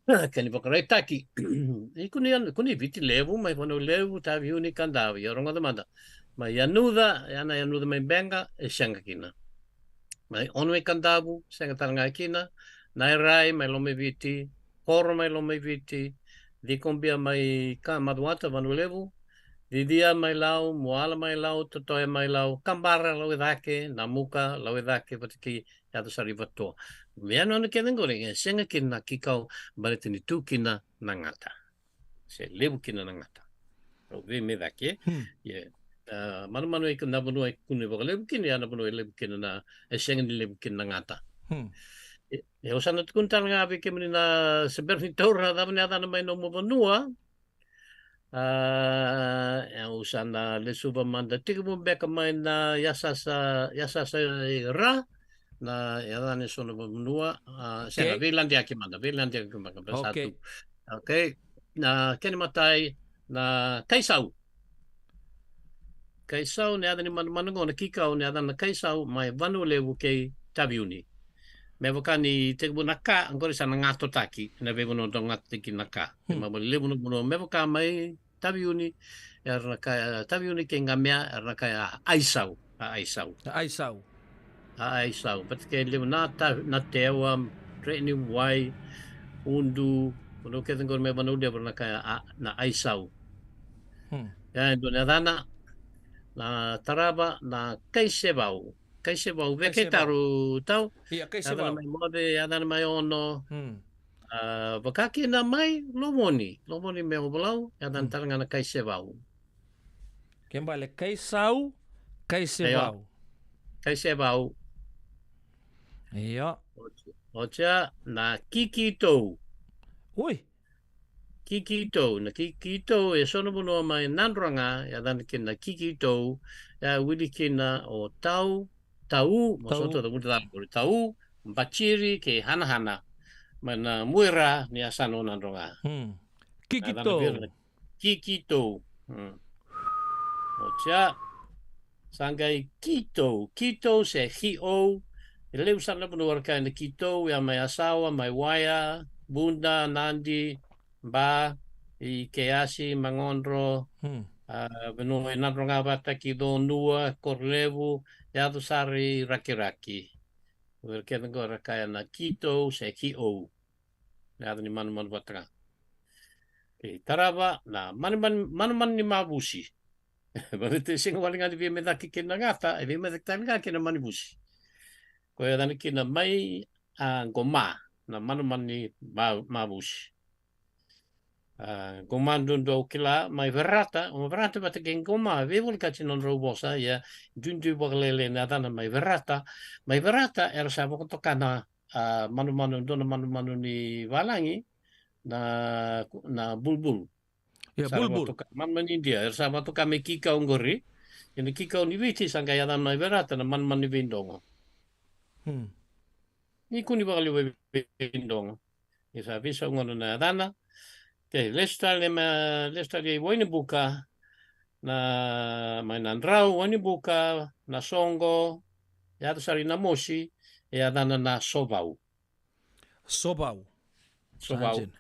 Kena ivakaraitaki, e kune i yan-, kune i Viti Levu, mai Vanua Levu, Taveuni, Kadavu, ia rogoca mada. Mai Yanuca, ia na Yanuca mai Beqa, e sega kina. Mai Ono i Kadavu, sega tale ga kina. Nairai mai Lomaiviti, Koro mai Lomaiviti, Cikobia mai ka, Macuata, Vanua Levu, Cicia mai Lau, Muala mai Lau, Totoya mai Lau, Kabara, Lauicake, Namuka, Lauicake, vata kei Yaco Sara i Vatoa. Me yanuyanu kece qori, e sega kina na kikau, baleta ni tu kina na gata. Se levu kina na gata. Rau veimecaki, e? Hmm. Ia, a, manumanu e na vanua e kune vakalevu kina, ia na vanua e levu kina na, e sega ni levu kina na gata. Hmm. E, e, au sa na tukuna tale ga vei kemuni na se bera ni taura na cava na yacana mai nomu vanua. A, e, au sa na lesuva mada tiko beka mai na yasasa, yasasa i ra, na yacana e so na vanua, a, sega, okay, veiladeyaki mada, veiladeyaki mada, beka sa, okay, tu. Okay. Na kena imatai, na Kaisau. Kaisau, na yaca ni manumanu qo, na kikau, na yacana na Kaisau, mai Vanua Levu kei Taveuni. Me vaka ni tekivu na ka, qori sa na gatotaki, na veivanua dau gatotaki na ka. Hmm. Mai Vanua Levu na vanua, me vaka mai Taveuni, era na kaya, Taveuni kei Qamea, era na kaya a aisau, a aisau. A aisau. A aisau. Vata kei levu na ta-, na tewa, dredre ni wai, udu, vanua kece qori mai Vanua Levu era na kaya a, na aisau. Hmm. Ia, e dua na yacana, na tarava, na kaisevau. Kaisevau, vei Kaisevau. Keitaru tau. Ia, yacana kaisevau. Mai Moce, yacana mai Ono. Hmm. A, vaka kina mai Lovoni. Lovoni me Ovalau, yacana, hmm, tale ga na kaisevau. Kena ibalebale kaisau, kaisevau. Io. Kaisevau. Io. Oti-, otia na kikitou. Ui. Kikitou, na kikitou, e so na vanua mai Nadroga, yacana kina na kikitou, e wili kina o tau, tau, mo Tau. Sota, tau, tau, tau, batiri kei hanahana. Mai na muira ni yasana o Nadroga. Hmm. Kikitou. Yacana vei ira na kikitou. Hmm. Otia. Sa qai kitou, kitou se hiou. E levu sara na vanua era kaya na kitou, ia mai Yasawa, mai Waya, Buda, Nadi, Ba, i Keyasi, Magodro, hmm, a, vanua i Nadroga vata kei Conua, Korolevu, yaco sara i Rakiraki. O ira kece qo era kaya na kitou se kiou. Na yaca ni manumanu vata ga. Kei tarava na manumanu, manumanu ni mavusi. Baleta e sega wale ga ni veimecaki kei na gata, e veimecaki tale ga kei na manivusi. Koya e yacana kina mai, a, Qoma, na manumanu ni ma-, mavusi. A, Qoma duadua au kila, mai Verata, o Verata vata kei Qoma, veivolekati na nodrau vosa, ia, duidui vakalailai na yacana mai Verata. Mai Verata, era sa vakatoka na, a, manumanu, dua na manumanu ni valagi, na, na bulbul. Ia, sa ra bulbul. Vakatoka, manumanu ni Idia, era sa vakatoka me kikau qori. Ia na kikau ni Viti, sa qai yacana mai Verata, na manumanu ni veidogo. Hmm. Ni kua ni vakaliu veidogo. Ia sa veisau gona na yacana. Kei, lesu tale ma, lesu tale i Wainibuka, na, mai Nadrau, Wainibuka, Nasoqo, yaco sara i Namosi, e yacana na Sovau. Sovau. Sovau. Sa dina.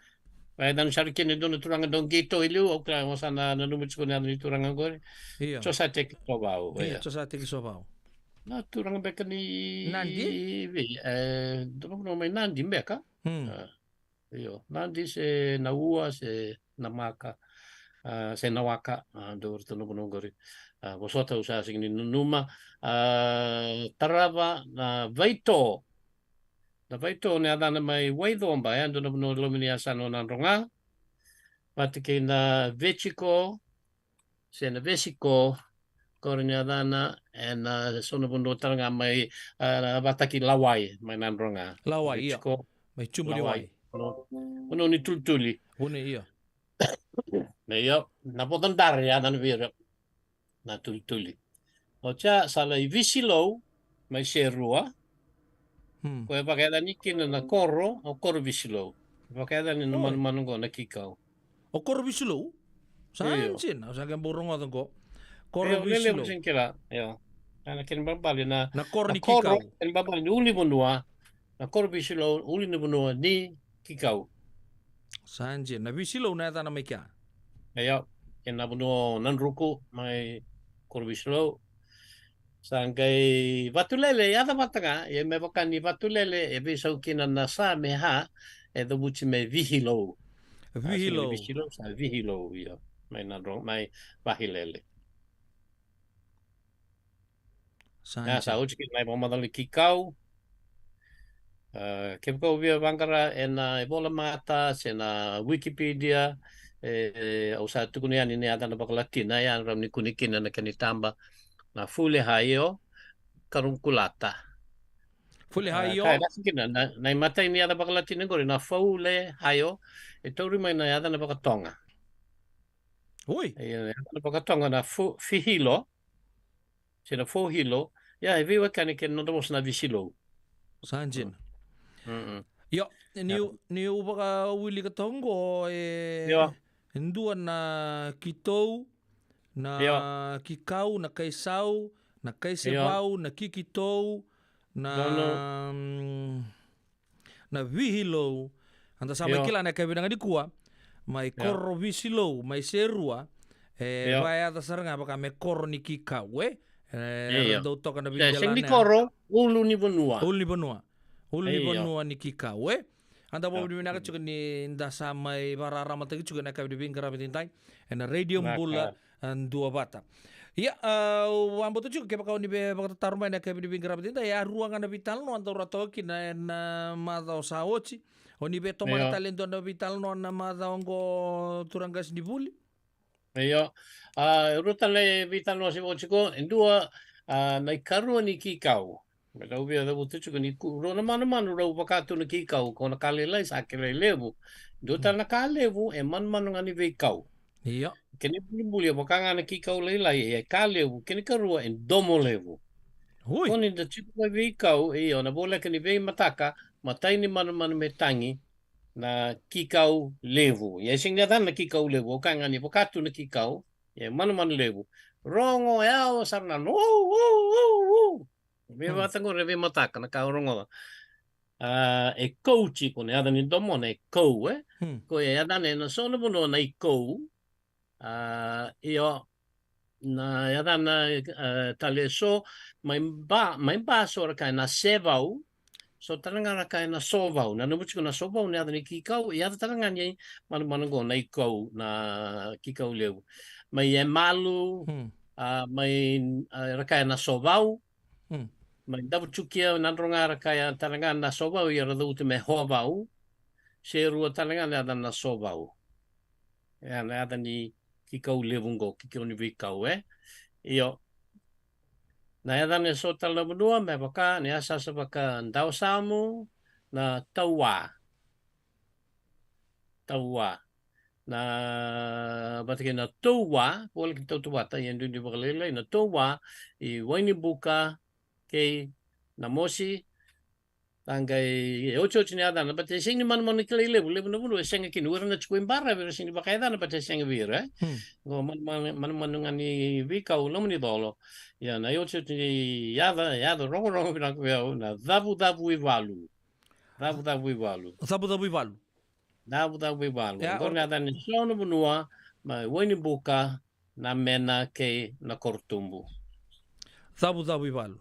E yacana sara kina e dua na turaga dau qito i liu, au kila o sa na nanuma tiko na yaca ni turaga qori. Io. Josateki Sovau, io, io. Josateki Sovau. Na turaga beka ni Nadi? Vei, e, dua na vanua mai Nadi beka. Hmm. A, io. Nadi se Naua, se Namaka, a, se Nawaka, a, dua vei iratou na vanua qori. A, vosota au sa sega ni nanuma. A, tarava na Vaito. Na Vaito na yacana mai Waicoba, e dua na vanua loma ni yasana o Nadroga. Vata kei na Vetsiko, se na Vesiko, qori na yacana, ena so na vanua tale ga mai, a, vata kei Lawai, mai Nadroga. Lawai, io. Vetsiko, mai Tubuniwai. Lawai. Vanua, vanua ni tulituli. Vanua, io. Na, io, na Voca Dare, yacana vei ira. Na tulituli. Otia sa lai Visilou, mai Serua. Hmm. Koya e vakayacani kina na koro, o Koro Visilou. Vakayacani na, oi, manumanu qo na kikau. O Koro Visilou? Sa, io, dina, au sa qai bau rogoca qo. Koro, io, Visilou. Lelevu sega ni kila, io. Na kena ibalebale na, na koro ni kikau. Na koro, kena ibalebale ni ulunivanua. Na Koro Visilou, ulunivanua ni kikau. Sa dina, na Visilou na yacana mai kea. Io, kei na vanua o Nadruku mai Koro Visilou. Sa qai Vatulele, e yaca vata ga, ia me vaka ni Vatulele, e veisau kina na sa me ha, e cavuti me Vihilou. Sa sega ni Vihilou. Visilou, sa Vihilou, io. Mai Nadro-, mai Vahilele. Sa, ia, sa oti kina na ivakamacala ni kikau. A, kevaka o via vaqara ena ivola mata se na Wikipedia, e, e, au sa tukuna yani na yacana vakalatina, ya rawa ni kune kina na kena itaba, na Fulehaio Carunculata. Fulehaio. A, ka e lasi kina, na, na imatai ni yaca vakalatina qori, na Fulehaio, e tauri mai na yacana vakaToga. Oi. E, na yacana vakaToga na Fu-, Fihilo, se na Fohilo, ia, e veiwekani kei na noda vosa na Visilou. Sa dina. Mm. Mm-mm. Io, niu, ia, niu vakawilika toka qo, e, io, e dua na kitou, na, io, kikau, na kaisau, na kaisevau, io, na kikitou, na, no, no, mm, na Vihilou. Eda sa mai, io, kila na yakavi vinaka nikua, mai, io, Koro Visilou, mai Serua, E, io, vakayaca sara ga vaka me koro ni Kikau, e? E, io, era dau toka na, e, sega ni veidelana ya, koro, ulu ni vanua. Ulu ni vanua. Ulu ni, io, vanua ni Kikau, e? Eda vakavinavinaka, io, tiko ni da sa mai vakararamataki tiko ena yakavi ni veiqaravi edaidai ena Radio, vinaka, Bula, a, Duavata. Ia, a, au vakabauta tiko kevaka o ni via vakatataro mai ena yakavi ni veiqaravi edaidai, e a rua ga na veitalanoa daru a toka kina ena macawa sa oti. O ni via tomana, io, tale e dua na veitalanoa na macawa oqo, turaga qasenivuli? Io. A, e rua tale na veitalanoa se vo tiko, e dua, a, na ikarua ni Kikau. Me rau via cavuta tiko ni ku-, rua na manumanu rau vaka tu na Kikau, ko na ka lailai sa kilai levu. Dua tale na ka levu, e manumanu ga ni veikau. Io. Kena ibulibuli e vaka ga na Kikau lailai, e ka levu, kena ikarua e domo levu. Oi. Ko ni da tiko mai veikau, io, na voleka ni veimataka, matai ni manumanu me tagi, na Kikau levu. Ia e sega ni yacana na Kikau levu, au kaya ga ni vaka tu na Kikau, ia e manumanu levu. Rogo yawa sara na, ou, ou, ou, ou. Me, hmm, vata qori e veimataka na ka au rogoca. A, e kou tiko, na yaca ni domona e kou, e? Hmm. Ko e yacana ena so na vanua na ikou. A, io, na yacana, e, tale e so, mai Ba, mai Ba so ra kaya na sevau, so tale ga ra kaya na sovau. Na nomu tiko na sovau, na yaca ni Kikau, e yaca tale ga ni manumanu qo na ikou, na Kikau levu. Mai Emalu, hmm, a, mai, a, ra kaya na sovau. Hmm. Mai Davutukia, Nadroga ra kaya tale ga na sovau, ia ra cavuta me hovau. Se rua tale ga na yaca na sovau. Ia na yaca ni Kikau levu qo, Kikau ni veikau, e? Io. Na yacana e so tale na vanua, me vaka, na yasayasa vaka Dawasamu, na Taua. Taua. Na, vata kei na Toua, voleka ni tautauvata, ia duidui vakalailai, na Toua, i Wainibuka, kei Namosi, sa qai, e otioti na yacana, baleta e sega ni manumanu kilai levu, levu na vanua e sega kina, o ira na tiko i baravi era sega ni vakayacana, baleta e sega vei ira, e? Hmm. Qo manumanu, manumanu ga ni veikau, loma ni colo. Ia na iotioti ni yaca, yaca rogorogo vinaka vei au, na Cavucavuivalu. Cavucavuivalu. Cavucavuivalu. Cavucavuivalu. Ia, qori na yaca ni so na vanua, mai Wainibuka, Namena kei Nakorotubu. Cavucavuivalu.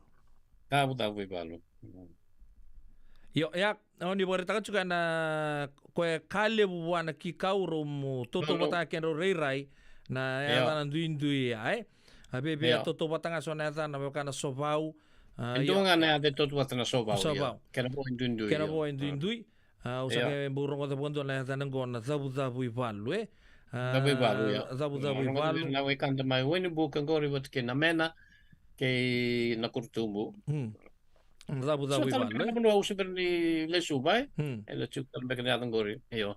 Cavucavuivalu. Mm. Io, ia, o ni vakaraitaka tiko na, ko e ka levu vua na Kikau, rau mu tautauvata, io, kedrau rairai, na, io, yacana duidui ya, e? A via, via, io, tautauvata ga so na yacana me vaka na sovau, a, e dua, io, ga na yaca e tautauvata na sovau, io. Sovau. Kena vo e duidui, kena, io, vo e duidui. A, au sa, io, qai bau rogoca vakadua na yacana qo na Cavucavuivalu, e? A, Cavuivalu, io. Cavucavuivalu. Io, na wekada mai Wainibuka qori vata kei Namena, kei Nakorotubu. Hmm. Cavucavuivalu, e? Au sa bera ni lesu, va, e? Hmm. Ena tiko tale beka na yaca qori, io.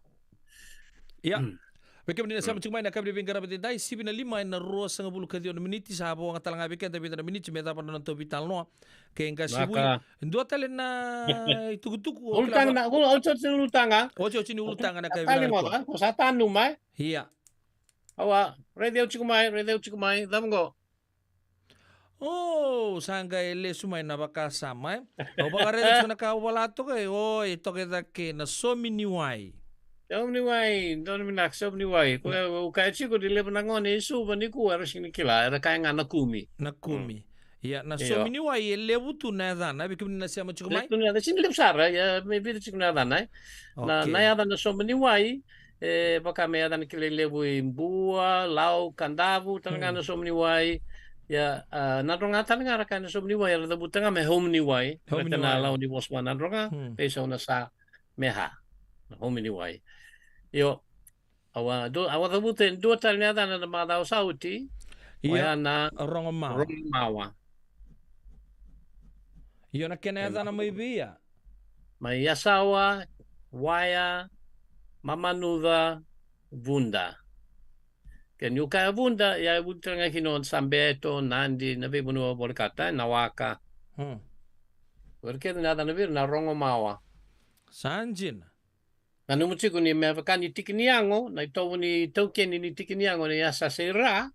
Ia. Hmm. Vei kemuni na sema tiko mai na yakavi ni veiqaravi edaidai, sivi na lima ena ruasagavulu ka ciwa na miniti, sa vo ga tale ga vei keda e vica na miniti me cava na noda veitalanoa. Kei qasenivuli. Dua tale na itukutuku, o kila. Ulutaga na, ul-, otioti ni ulutaga. Otioti ni ulutaga na yakavi vinaka nikua. Ko sa tanuma, e? Ia. Awa, raici au tiko mai, raici au tiko mai, cava qo? O, sa qai lesu mai na vakasama, e? Au vakaraica tiko na ka au vola toka, e, o, e toka i cake na somi ni wai. Somi ni wai, donu vinaka, somi ni wai. Ko, na, au kaya tiko ni levu na gone i Suva nikua era sega ni kila, era kaya ga na kumi. Na kumi. Mm. Ia, na, io, somi ni wai e levu tu na yacana, vei kemuni na sema tiko mai? Levu tu na yacana, sega ni levu sara, ia, me vica tiko na yacana, e? Na, okei, na yaca na somi ni wai, e vaka me yaca na kilai levu i Bua, Lau, Kadavu, tale ga, hmm, na somi ni wai. Ia, a, Nadroga tale ga ra kaya na somi ni wai, era cavuta ga me homi ni wai. Homi ni wai. Baleta na lawa ni vosa va Nadroga, hmm, veisau na sa me ha. Na homi ni wai. Io, au a, du-, au a cavuta e dua tale na yacana na macawa sa oti. Ia, oya na Rogomawa. Rogomawa. Io, na kena yacana mai vei? Mai Yasawa, Waya, Mamanuca, Vuda. Ke niu kaya Vuda, ia e vuki tale ga kina o Sabeto, Nadi, na veivanua volekata, e, Nawaka. Hmm. O ira kece na yacana vei ira na Rogomawa. Sa dina. Nanuma tiko ni me vaka ni tiki ni yago, na itovo ni taukeni ni tiki ni yago ni yasayasa i ra,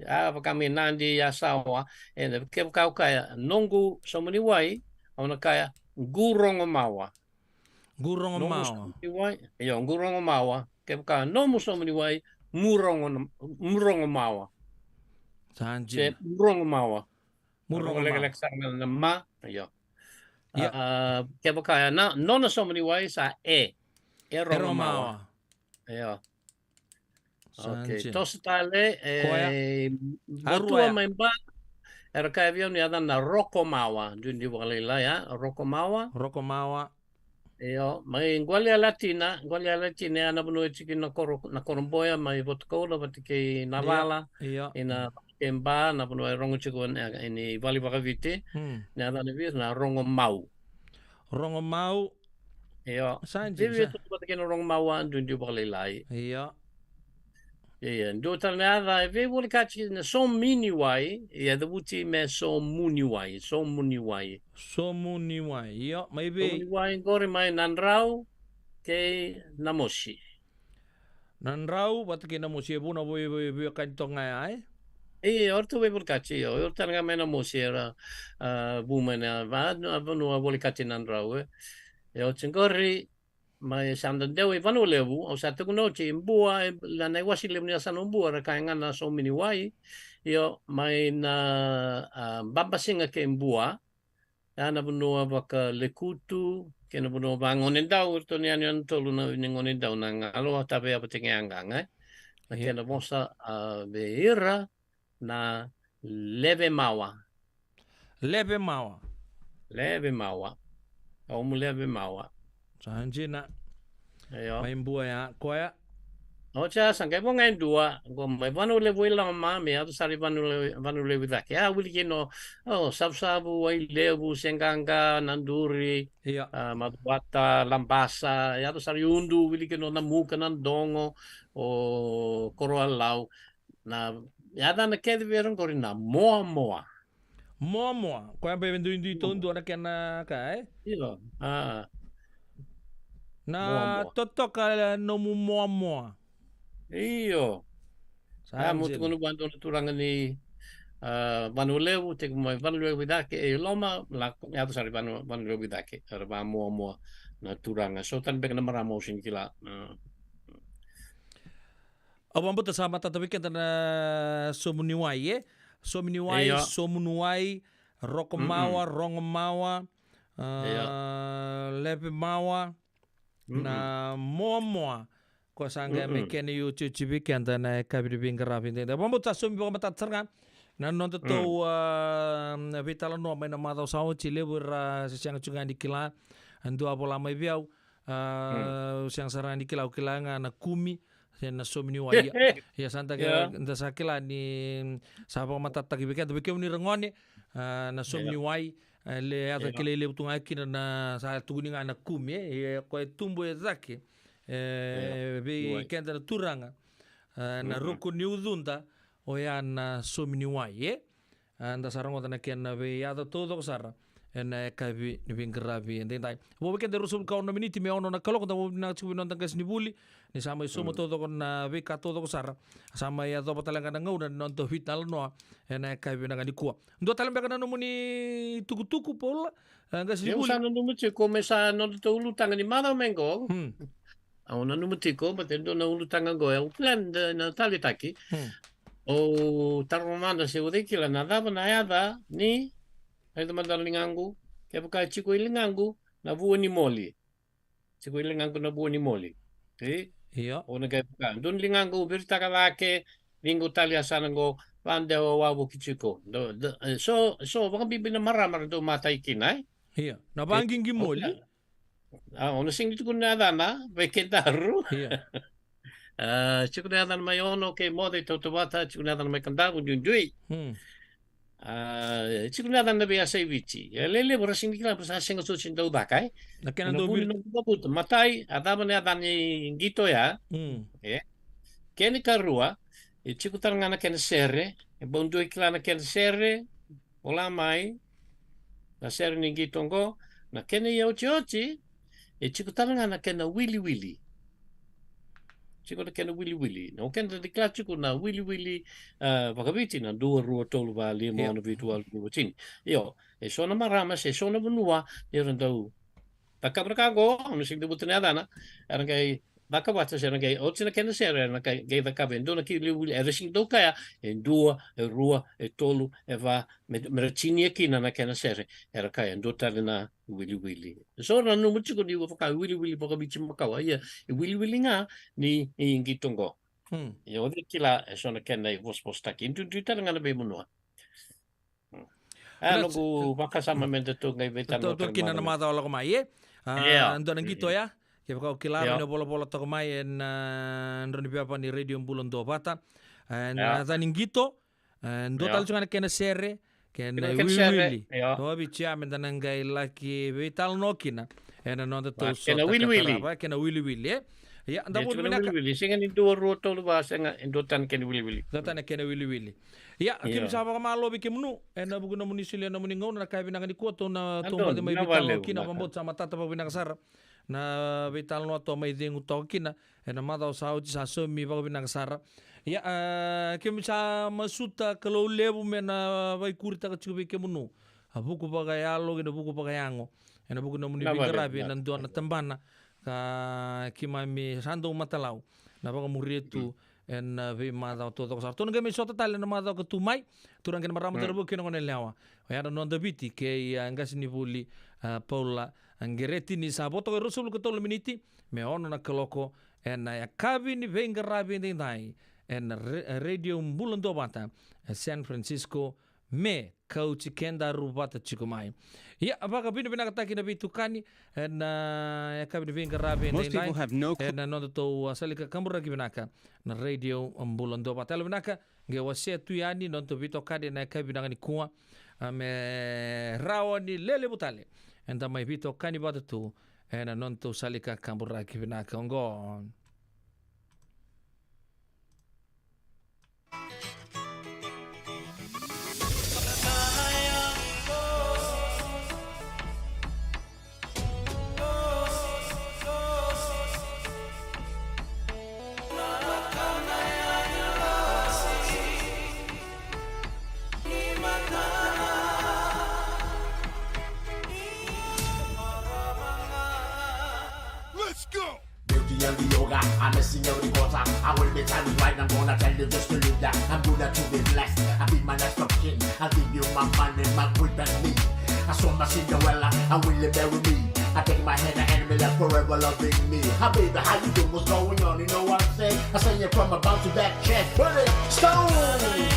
a vaka mai Nadi, Yasawa, e, na kevaka o kaya noqu somo ni wai, au na kaya qu Rogomawa. Qu Rogomawa. Nomu somo ni wai, io, qu Rogomawa. Kevaka nomu somo ni wai, Murogo na, Murogo Mawa. Sa dina. Se Murogo Mawa. Murogo Mawa. Lekaleka sara ga na ma, io. Ia. A, kevaka e na, nona saumi ni wai sa e. E Rogomawa. Io. Sa dina. Okay, toso tale, e, Koya. Batua mai Ba, era kaya vei au ni yacana na Rokomawa, duidui vakalailai, a, Rokomawa. Rokomawa. Io, mai Gualiyalatina, Gualiyalatina, ya na vanua e tiko na koro, na koroboya, mai Vatukoula, vata kei Navala, io, io. Ina kei Ba, na vanua e rogo tiko ni, ni vale vakaviti, hmm, na yacana vei ira na Rogomau. Rogomau. Io. Sa dina, vei, sa. Vei tu vata kei na Rogomau a duidui vakalailai. Io. Ia, dua tale na yaca e veivolekati na saumi ni wai, e cavuti me saumi ni wai, saumi ni wai. Saumi ni wai, io, mai vei? Saumi ni wai qori mai Nadrau kei Namosi. Nadrau vata kei Namosi, e vu na vei, vei, veiwekani toka ga ya, e? Io, o ratou veivolekati, io, o ratou tale ga mai Namosi era, a, vu mai na va, na vanua volekati Nadrau, e. E oti qori, mai sa da dewa i Vanua Levu, au sa tukuna oti, Bua, e, na, na iwase levu ni yasana o Bua, ra kaya ga na saumi ni wai, io, mai na, a, Babasiga kei Bua, ya na vanua vakalekutu, kei na vanua vagonedau, iratou na yanuyanu tolu na ni gonedau na galo, a tave ya vata kei Yaqaqa, e. Na, io, kena vosa, a, vei ira, na Levemawa. Levemawa. Levemawa. Au mu Levemawa. Sa dina. Io. Mai Bua ya, koya. Oti ya, sa qai vo ga e dua, qo mai Vanua Levu i loma, me yaco sara i Vanua Levu, Vanua Levu i cake. A, wili kina o, o, Savusavu, Wailevu, Seqaqa, Naduri, io, a, Macuata, Labasa, yaco sara i Udu, wili kina o Namuka, Nadogo, o Koroalau. Na yacana kece vei ira qori na Moamoa. Moamoa. Koya beka e duidui taudua na kena ka, e? Io. A. Na Moamoa. Totoka nomu Moamoa. Io. Sa dina. A, mo tukuna vua e dua na turaga ni, a, Vanua Levu, tekivu mai Vanua Levu i cake, e loma, la, yaco sara i Vanua, Vanua Levu i cake. Era va Moamoa na turaga. So tani beka na marama au sega ni kila. A. Au vakabauta sa matata vei keda na saumi ni wai, e? Saumi ni wai, io, saumi ni wai, Rokomawa, mm-mm, Rogomawa, a, io, Levemawa, mm-mm, na Moamoa. Ko sa qai me, mm-mm, kena iotioti vei keda na yakavi ni veiqaravi edaidai. Au vakabauta sa saumi vakamatata sara ga na nodatou, mm, a, veitalanoa mai na macawa sa oti, levu era se sega tiko ga ni kila. A dua a vola mai vei au, a, mm, au sega sara ga ni kila, au kila ga na kumi, se na saumi ni wai. Ia, ia sa da, ia, da sa kila ni sa vakamatatataki vei keda, vei kemuni ra gone, a, na saumi, ia, ni wai, a, le yaca, ia, kilai levu tu ga kina na, sa tukuni ga na kumi, e, e, koya e tubu e cake, e, ia, vei, ni wai, keda na turaga, a, na, mm-mm, ruku ni ucuda, oya na saumi ni wai, e? A, da sa rogoca na kena veiyaca taucoko sara ena yakavi ni veiqaravi edaidai. Vo vei keda e ruasagavulu ka ono na miniti me ono na kaloko, da vakavinavinaka tiko vei noda qasenivuli ni sa mai sauma, mm, taucoko na veika taucoko sara. Sa mai yacova tale ga na gauna ni noda veitalanoa ena yakavi vinaka nikua. Dua tale beka na nomuni tukutuku, Paula, a, qasenivuli? Au sa nanuma tiko me sa nodatou ulutaga ni macawa mai qo. Hmm. Au nanuma tiko, baleta e dua na ulutaga qo, au kila ni da na taleitaki. Hmm. Au taroga mada se au cei kila na cava na yaca ni, raica mada na ligaqu, kevaka e tiko i ligaqu na vua ni moli. Tiko i ligaqu na vua ni moli. Ei? Io. Au na qai vaka, dua na ligaqu au viritaka cake, ciqu tale yasana qo, vakadewa wavoki tiko. Do, do, e, so, so, vakabibi na marama ra dau matai kina, e? Io. Na, e, vaqiqi moli. Au kila. A, au na sega ni tukuna na yacana vei kedaru. Io. A, tiko na yacana mai Ono kei Moce i tautauvata, tiko na yacana mai Kadavu, Duidui. Hmm. A, tiko na yacana na veiyasa i Viti. E levu era sega ni kila, sa sega soti ni dau caka, e? Na kena, na dau vuni viri-, na bukabuta. Matai, a cava na yacana i qito ya? Hmm. E? Kena ikarua, e tiko tale ga na kena sere, e bau dua e kila na kena sere, vola mai, na sere ni qito qo, na kena iotioti, e tiko tale ga na kena wiliwili. Tiko na kena wiliwili. Na o keda da kila tiko na wiliwili, a, vakaviti na dua, rua, tolu, va, lima, io, ono, vitu, walu, tini, tini. Io, e so na marama, se so na vanua, era dau cakava na ka qo, au na sega ni cavuta na yacana, era qai caka vata se na qai, oti na kena sere, na qai, qai cakava e dua na kena iwiliwili, era sega ni dau kaya e dua, e rua, e tolu, e va, me, me ra tinia kina na kena sere, era kaya e dua tale na iwiliwili. So na nomu tiko ni vaka iwiliwili vakaviti makawa, ia, iwiliwili ga ni, ni qito qo. Hmm. Ia, o cei kila, e so na kena ivosavosataki, e duidui tale ga na veivanua. Hmm. A, noqu vakasama me datou qai veitalanoa tale ga kina na macawa lako mai, e? A, dua na qito ya, kevaka o kila, io, ni volavola toka mai ena, a, drau ni veva ni Radio Bula Duavata. E, na, io, yaca ni qito, e, dua tale tiko ga na kena sere, kena iwiliwili. Io. Vakaviti ya me da na qai laki veitalanoa kina ena nodatou sota ka tarava, kena wiliwili, e? Ia, da vuli vinaka. Sega ni dua, rua, tolu, va, sega, e dua tale na kena iwiliwili. Dua tale na kena iwiliwili. Ia, keimami sa vakamalo vei kemunu ena vuku ni nomuni solia na nomuni gauna ena yakavi vinaka nikua, tou na, tou na bau mai veitalanoa kina, vakabauta sa matata vakavinaka sara na veitalanoa tou mai cegu toka kina ena macawa sa oti, sa saumi vakavinaka sara. Ia, a, keimami sa masuta Kalou levu me na vakaikuritaka tiko vei kemunu a vuku vakayalo kei na vuku vakayago ena vuku ni nomuni veiqaravi ena dua na tabana ka keimami sa dau matalau na vakamuria tu ena veimacawa taucoko sara. Tou na qai mai sota tale ena macawa ka tu mai. Turaga kei na marama, cauravou kei na goneyalewa, oya na noda Viti kei, a, qasenivuli, a, Paula, a, Qereti, ni sa vo toka e ruasagavulu ka tolu na miniti me ono na kaloko ena yakavi ni veiqaravi edaidai ena re-, Radio Bula Duavata, e, San Francisco, me kauti kedaru vata tiko mai. Ia, vakavinavinakataki na veitokani ena, a, yakavi ni veiqaravi edaidai ena nodatou, a, sala ni kakaburaki vinaka na Radio Bula Duavata. Yalovinaka, qai wasea tu yani na nodatou veitokani ena yakavi vinaka nikua, a, me rawa ni lelevu tale eda mai veitokani vata tu ena nodatou sala ni kakaburaki vinaka oqo. Let's go! Beauty and the yoga, I'm missing out the water. I will be telling right, I'm gonna tell you just to leave that. I'm gonna to be blessed. I'll be my next of kin. I'll give you my money, my whip and me. I saw my Cinderella, I will bury me. I take my hand and enemy left forever loving me. Hi baby, how you doing? What's going on? You know what I'm saying? I say it from a bounce to back check. Put it, stone!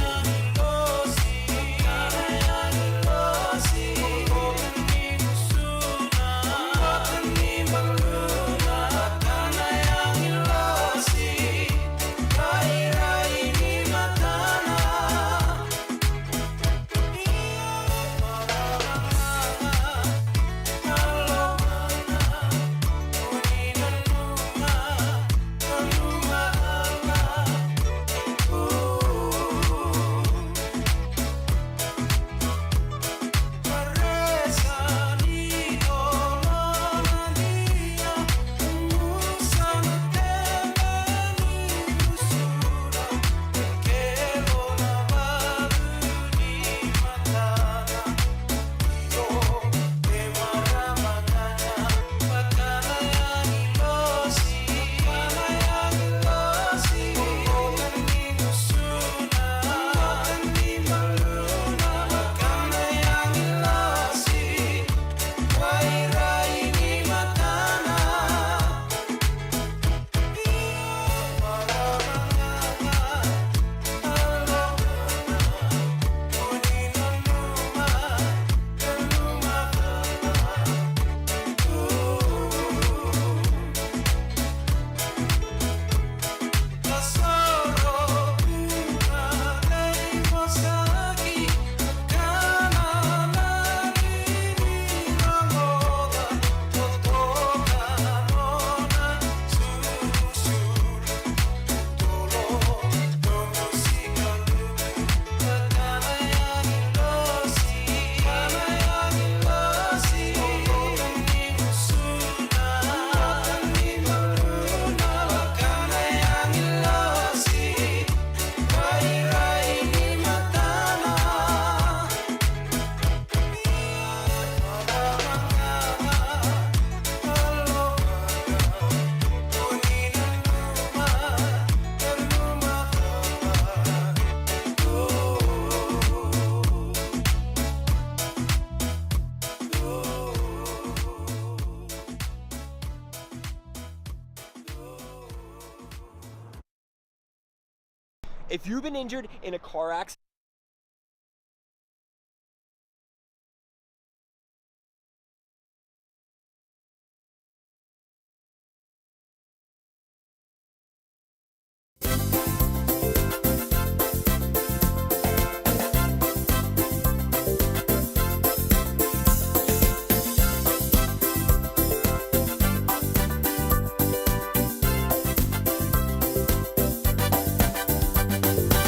If you've been injured in a car accident,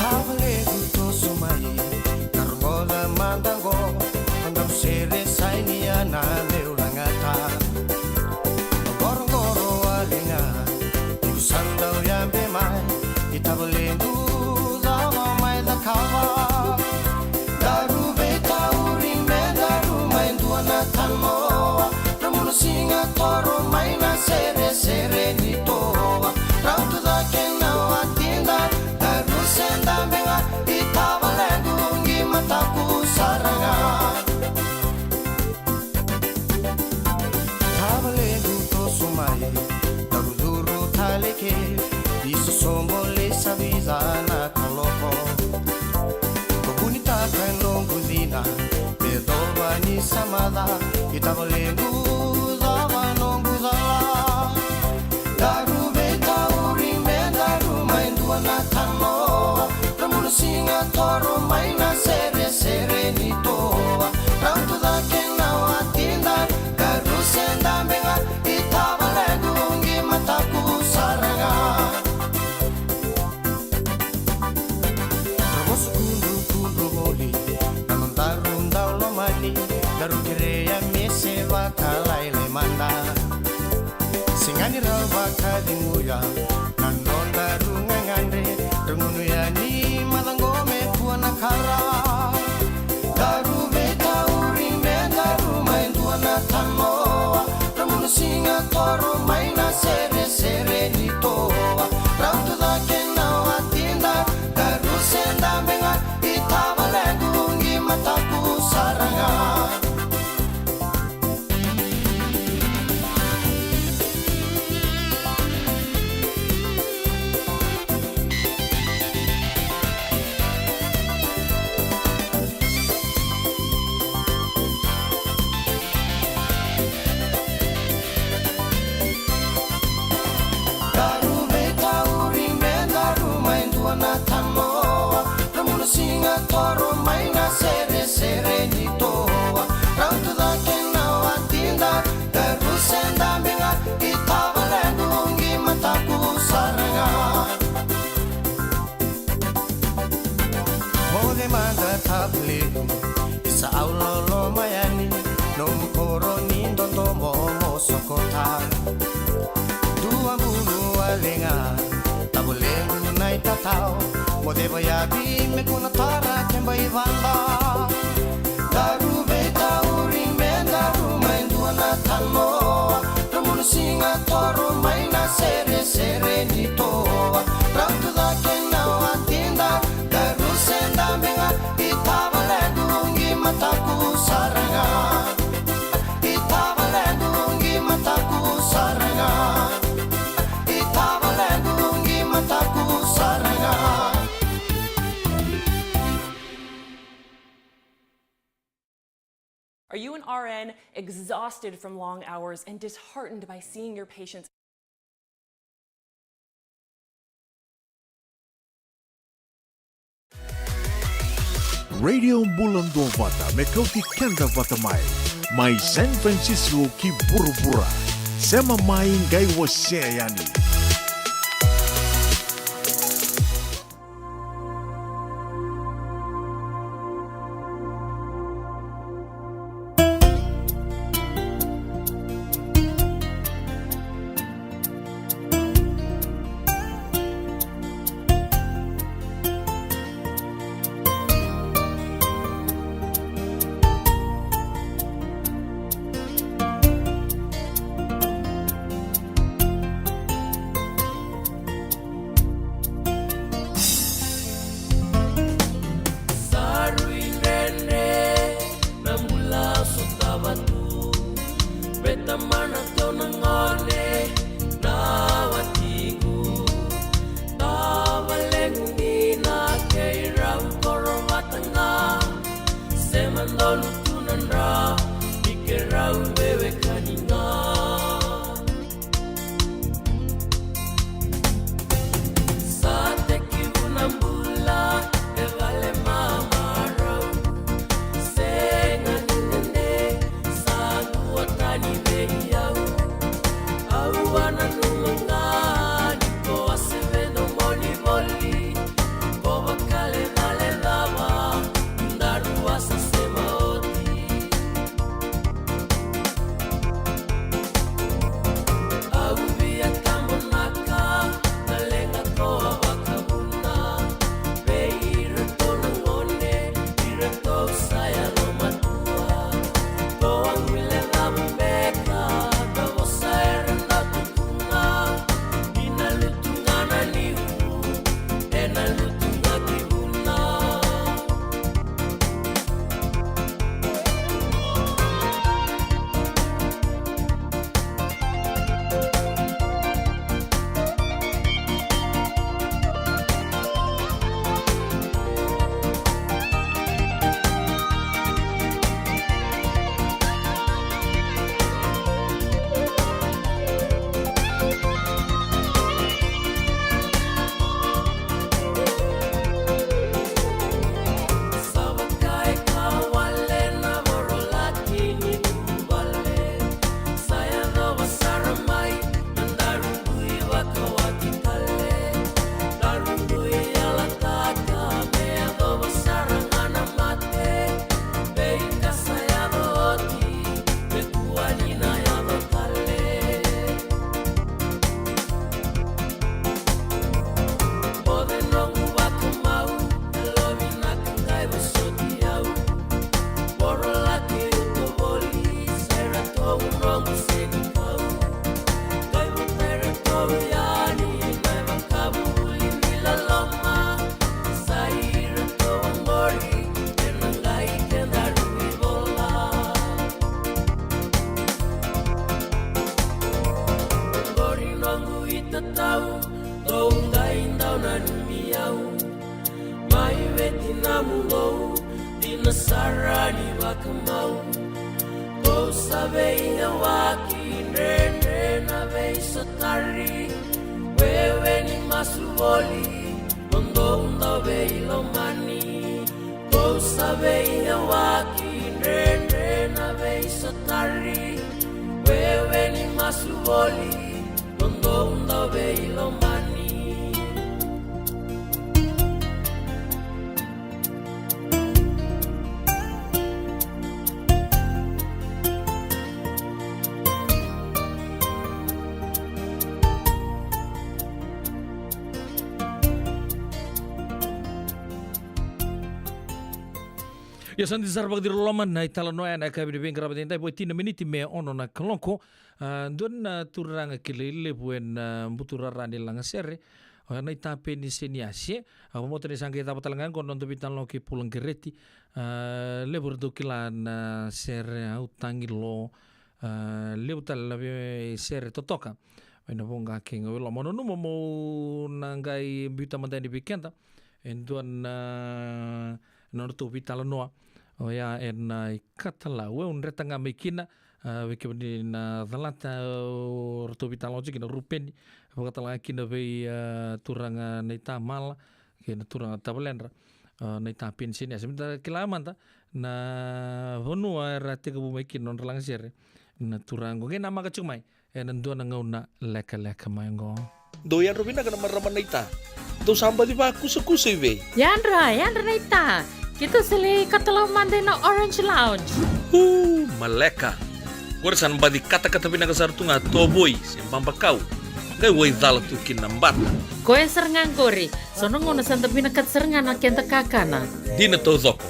tavalequ toso mai, ka rogoca mada qo, a daru sere sa i ni ya na meu lagata. Qoroqoro wale ga, iko sa dau yabe mai, i tavalequ cava mai cakava. Daru veitauri me daru mai dua na tanoa, drau munu siga toro mai na seresere ni toa. Rauta cake na watida, daru se dabe ga, i tavalequ qi mataku sara ga. Tavalequ toso mai, daru curu tale ke, i sosobo lei sa vica na kaloko. Ko vunitaka noqu cina, me cova ni sa maca, i tavalequ cava noqu cala. Daru veitauri me daru mai dua na tanoa, drau munu siga toro mai na seresere ni toa. Rauta cake na watida, daru se dabe ga, i tavalequ qi mataku sara ga. Ra vosa kudrukudru voli na nodaru dau lomani, daru kerea me se vakalailai mada. Sega ni rau vakaceguya na nodaru gagadre, drau gunu yani maca qo me kua na kara. Daru veitauri me daru mai dua na tanoa, drau munu siga toro mai na seresere ni toa. Rauta cake na watida, daru se dabe ga, i tavalequ qi mataku sara ga. Daru veitauri me daru mai dua na tanoa, drau munu siga toro mai na seresere ni toa. Rauta cake na watida, daru se dabe ga, i tavalequ qi mataku sara ga. Moce mada tavalequ, isa au loloma yani, nomu koro ni dodomo mo sokota. Dua bulu wale ga tavalequ na itatao, mo ceva yavi me kua na tara keba i vada. Daru veitauri me daru mai dua na tanoa, drau munu siga toro mai na seresere ni toa. Rauta cake na watida, daru se dabe ga, i tavalequ qi mataku sara ga. I tavalequ qi mataku sara ga. I tavalequ qi mataku sara ga. Are you an R N exhausted from long hours and disheartened by seeing your patients? Radio Bula Duavata me kauti keda vata mai, mai San Francisco ki vuravura. Sema mai qai wasea yani. Sa rui dredre na bula sotava tu. Vei tamana, tau na gone, na watiqu. Tavalequ ni na Tatau, dou qai dau nanumi au. Mai veti na mulou, dina sara ni vakamau. Kou sa veiyawaki, dredre na veisotari. Wewe ni masu voli, o dou dau veilomani. Kou sa veiyawaki, dredre na veisotari. Wewe ni masu voli, o dou dau veilomani. Ia sa dina sara vakaciroloma na italanoa ena yakavi ni veiqaravi edaidai, vo e tini na miniti me ono na kaloko. A, dua na turaga kilai levu ena buturara ni lagasere, o ya na ita Peni Seniasi. A, vamota ni sa qai cava tale ga oqo na noda veitalanoa kei Pula Qereti. A, levu eratou kila na sere Au Tagi Lo. A, levu tale na veisere totoka mai na voqa kei Gaue Loma. Au nanuma meu na qai biuta mada yani vei keda e dua na, na nodratou veitalanoa. O ya ena ikatalau, au dreta ga mai kina, a, vei kemuni na calata, o ratou veitalanoa tiko kina o Rupeni, vakatalega kina vei, a, turaga na ita Mala kei na turaga Tavaledra, a, na ita Peni Seniasi. Meda kila mada na vanua era tekivu mai kina nodra lagasere na turaga oqo. Qai namaka tiko mai ena dua na gauna lekaleka mai oqo. Dou yadra vinaka na marama na ita. Dou sa baci vakusakusa i vei? Yadra, yadra na ita. Keitou sa lai katalau mada ina Orange Lounge. U, maleka. Qori sa na baci katakata vinaka sara tu ga tovoi se babakau. Qai waicala tu kina na bata. Koya sara ga qori. So na gauna sa da vinakata sara ga na keda kakana. Dina taucoko.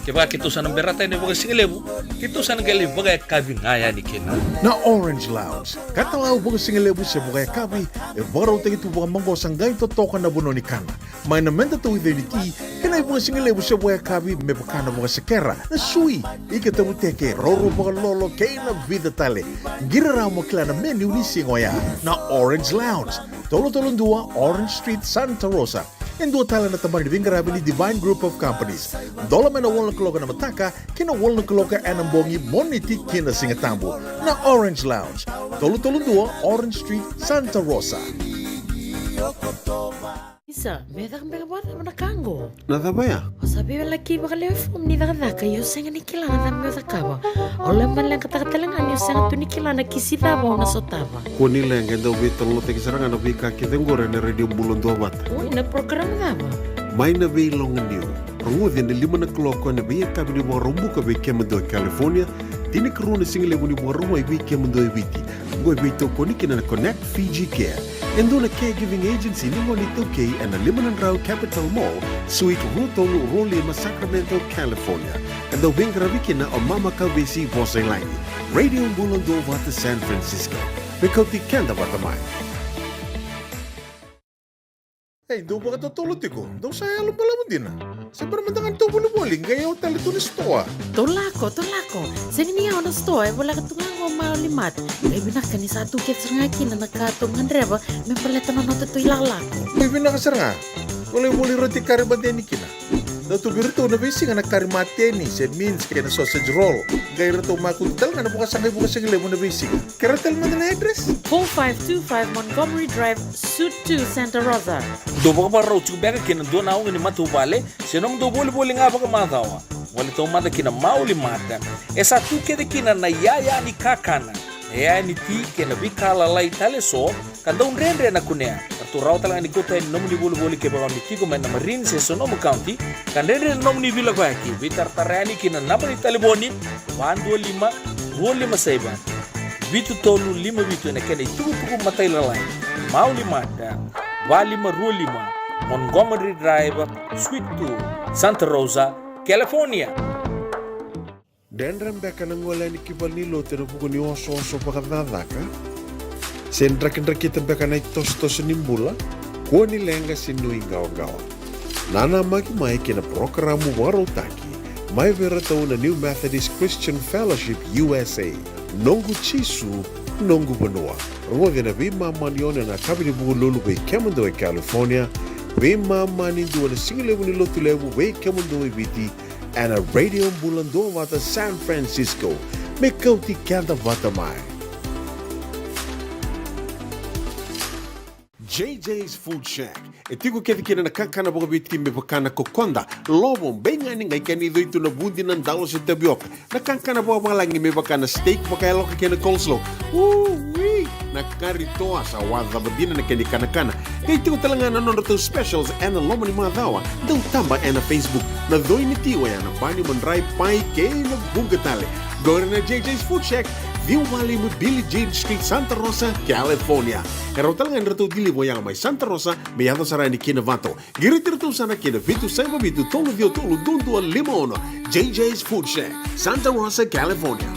Kevaka keitou sa na berata yani vakasigalevu, keitou sa na qai lai vakayakavi ga yani kina. Na Orange Lounge, katalau vakasigalevu se vakayakavi, e vakarautaki tu vakamaqosa qai totoka na vanua ni kana. Mai na meda tauica ni ti, kei na ivakasigalevu se vakayakavi me vaka na vakasekera, na sui, ika tavuteke, roro vakalolo, kei na vica tale. Qiri rawa mo kila na menu ni siga oya. Na Orange Lounge, tolu tolu dua Orange Street, Santa Rosa. E dua tale na tabana ni veiqaravi ni Divine Group of Companies. Dola mai na walu na kaloko ena mataka ki na walu na kaloko ena bogi, Moniti ki na Sigatabu. Na Orange Lounge, tolu tolu dua Orange Street, Santa Rosa. Isa, me caka beka vakacava na ka qo? Na cava ya? O sa veiwalaki vakalewe fomu ni cakacaka, ia o sega ni kila na cava meu cakava. O lai maleqataka tale ga ni o sega tu ni kila na kisi cava o na sotava. Kua ni leqa, e dau veitalanoataki sara ga na veika kece oqori ena Radio Bula Duavata. Oi, na program cava? Mai na Veiloganiu. Rogoci ena lima na kaloko ena veiyakavi ni Vakaraubuka vei kemudou e California, tinikarua na sigalevu ni Vakarauwai vei kemudou e Viti. Oqo e veitokoni kina na Connect Fiji Care, e dua na caregiving agency ni gone iTaukei ena lima na drau Capital Mall, Suite rua tolu rua lima, Sacramento, California. Ka dau veiqaravi kina o Mama Kauvesi Vosa i Lagi, Radio Bula Duavata, San Francisco. Me kauti keda vata mai. Ei, dou vakatotolo tiko, dou sa yalo balavu dina. Se bera mada ga ni tou volivoli, qai yawa tale tu na sitoa. Tou lako, tou lako. Sega ni yawa na sitoa, e voleka tu ga qo Maoli Mart. Qai vinaka ni sa tu kece sara ga kina na ka tou gadreva me baleta na noda tou ilakolako. Qai vinaka sara ga. Volivoli roti kare mada yani kina. Dau tu vei iratou na veisiga na kari mateni se mince kei na sausage roll. Qai ratou makutu tale ga na vakasaqai vakasigalevu na veisiga. Kerea tale mada na address? Four five two five Montgomery Drive, Suite two, Santa Rosa. Dou vakavakarau tiko beka kei na dua na auga ni matavuvale se nomudou volivoli ga vakamacawa? Gole taumada ki na Maoli Mart. E sa tu kece kina na iyaya ni kakana, na iyaya ni ti kei na veika lalai tale eso ka dau dredre na kunea. Ratou rawa tale ga ni kauta yani nomuni volivoli kevaka o ni tiko mai na Marin se Sonoma County ka dredre na nomuni veilakoyaki. Veitaratara yani ki na naba ni talevoni, va dua lima, rua lima saiva, vitu tolu lima vitu ena kena itukutuku matailalai. Maoli Mart, va lima rua lima Montgomery Drive, Suite two, Santa Rosa, California. Dredre beka na gole yani ki valenilotu ena vuku ni osooso vakacakacaka? Se drakidrakita beka na itosotoso ni bula? Kua ni leqa se nuiqawaqawa. Nanamaki mai ki na parokaramu vakarautaki mai vei iratou na New Methodist Christian Fellowship U S A, Noqu Jisu Noqu vanua. Rogoci na veimama ni ono ena yakavi ni Vukelulu vei kemudou e California, veimama ni dua na sigalevu ni Lotulevu vei kemudou e Viti, ena Radio Bula Duavata San Francisco. Me kauti keda vata mai. J J's Food Shack. E tiko kece kina na kakana vakaviti me vaka na kokoda, lovo, beigani, qai kena icoi tu na vudi, na dalo se tavioka. Na kakana vakavalagi me vaka na steak vakayaloka kei na coleslaw. Ui! Na kari toa sa wacava dina na kena ikanakana. Qai tiko tale ga na nodratou specials ena loma ni macawa. Dau taba ena Facebook. Na coi ni ti oya na bani, madrai, pai kei na vuqa tale. Qori na J J's Food Shack, ciwa walu lima Billie Jean Street, Santa Rosa, California. E rawa tale ga ni ratou deliver oya mai Santa Rosa me yaco sara yani ki Novato. Qiriti iratou sara ki na vitu saiva vitu tolu ciwa tolu dua dua lima ono. J J's Food Shack, Santa Rosa, California.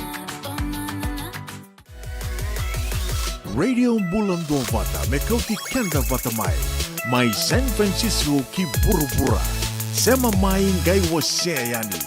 Radio Bula Duavata me kauti keda vata mai, mai San Francisco ki vuravura. Sema mai qai wasea yani.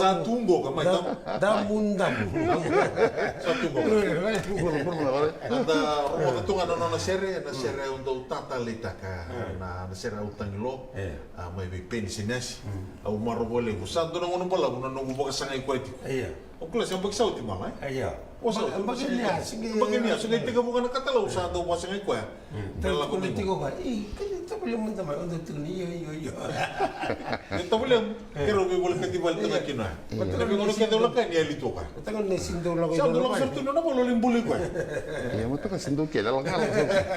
Sa tu qoka mai, da, damu, damu. Sa tu qoka. Eda rogoca tu ga na nona sere, na sere au dau tataleitaka, na, na sere au tagilo, a, mai vei Peni Seniasi. Au marau vakalevu. Sa dua na gauna balavu na noqu vakasagai koya tiko. Io. Au kila se baki sa oti mala, e? Io. O sa oti. Baki ni a, sigi. Baki ni a, sigi tekivu ga na katalau sa dau vakasagai koya. Tau tukuna tiko ga, "Ih, kau ni tavalemu mada mai, o dau tukuna, io, io, io." Ni tavalemu, keirau veivolekati vale tiko kina. Io. Mataka vei gauna kece au lako yani, e yali tu o koya. Mataka ni sega ni dau lako. Sa dau lako sara tu na nona vola, lai buli koya. Io, mataka sega ni dau kele, lako ga, lako sara tu.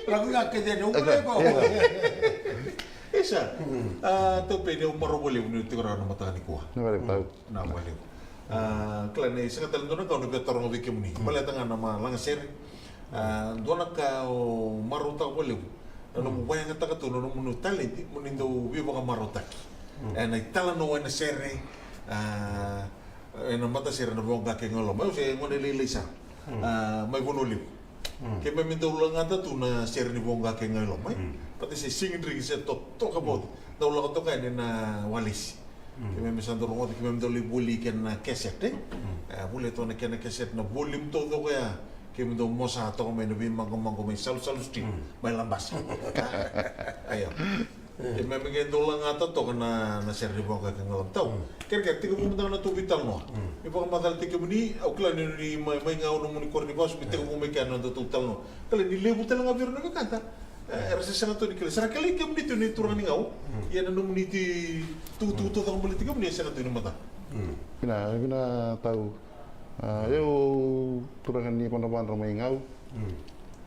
Lako ga kece, dau buli koya. Isa, a, Tau Peni, au marau vakalevu ni tiko rawa na mataka nikua. Na vale, tau. Na vale. A, kila ni sega tale dua na ka au na via taroga vei kemuni. Baleta ga na ma lagasere. A, dua na ka au marautaka vakalevu na nomu vakayagataka tu na nomuni talenti mo ni dau veivakamarautaki ena italanoa, ena sere, a, ena matasere na Voqa kei Gailoma. Au se gone lailai sara, a, mai Vanua Levu. Keimami dau lagata tu na sere ni Voqa kei Gailoma, e. Vata se Sigidriki se Totoka Vauci. Dau lako toka yani na walesi. Keimami sa dau rogoca, keimami dau lai voli kena cassette, e. E, voli toka na kena cassette, na volume taucoko ya. Keimami dau mosa toka mai na veimaqomaqo mai Salusalu Street, mai Labasa. Io. Keimami qai dau lagata toka na, na sere ni Voqa kei Gailoma. Tau, kerekere, tekivu mada ga na tou veitalanoa. Ni vakamacalataki kemuni, au kila ni, ni mai, mai ga au nomuni koro ni vasu, me tekivu mai kea na nodatou talanoa. Kila ni levu tale ga vei ira na wekada. E, era se sega tu ni kila. Sa ra kilai kemuni tu ni turaga ni Gau. Ia na nomuni itukutuku taucoko baleti kemuni e sega tu ni matata. Vinaka, vinaka Tau. A, au turaga ni Vadravadra mai Gau.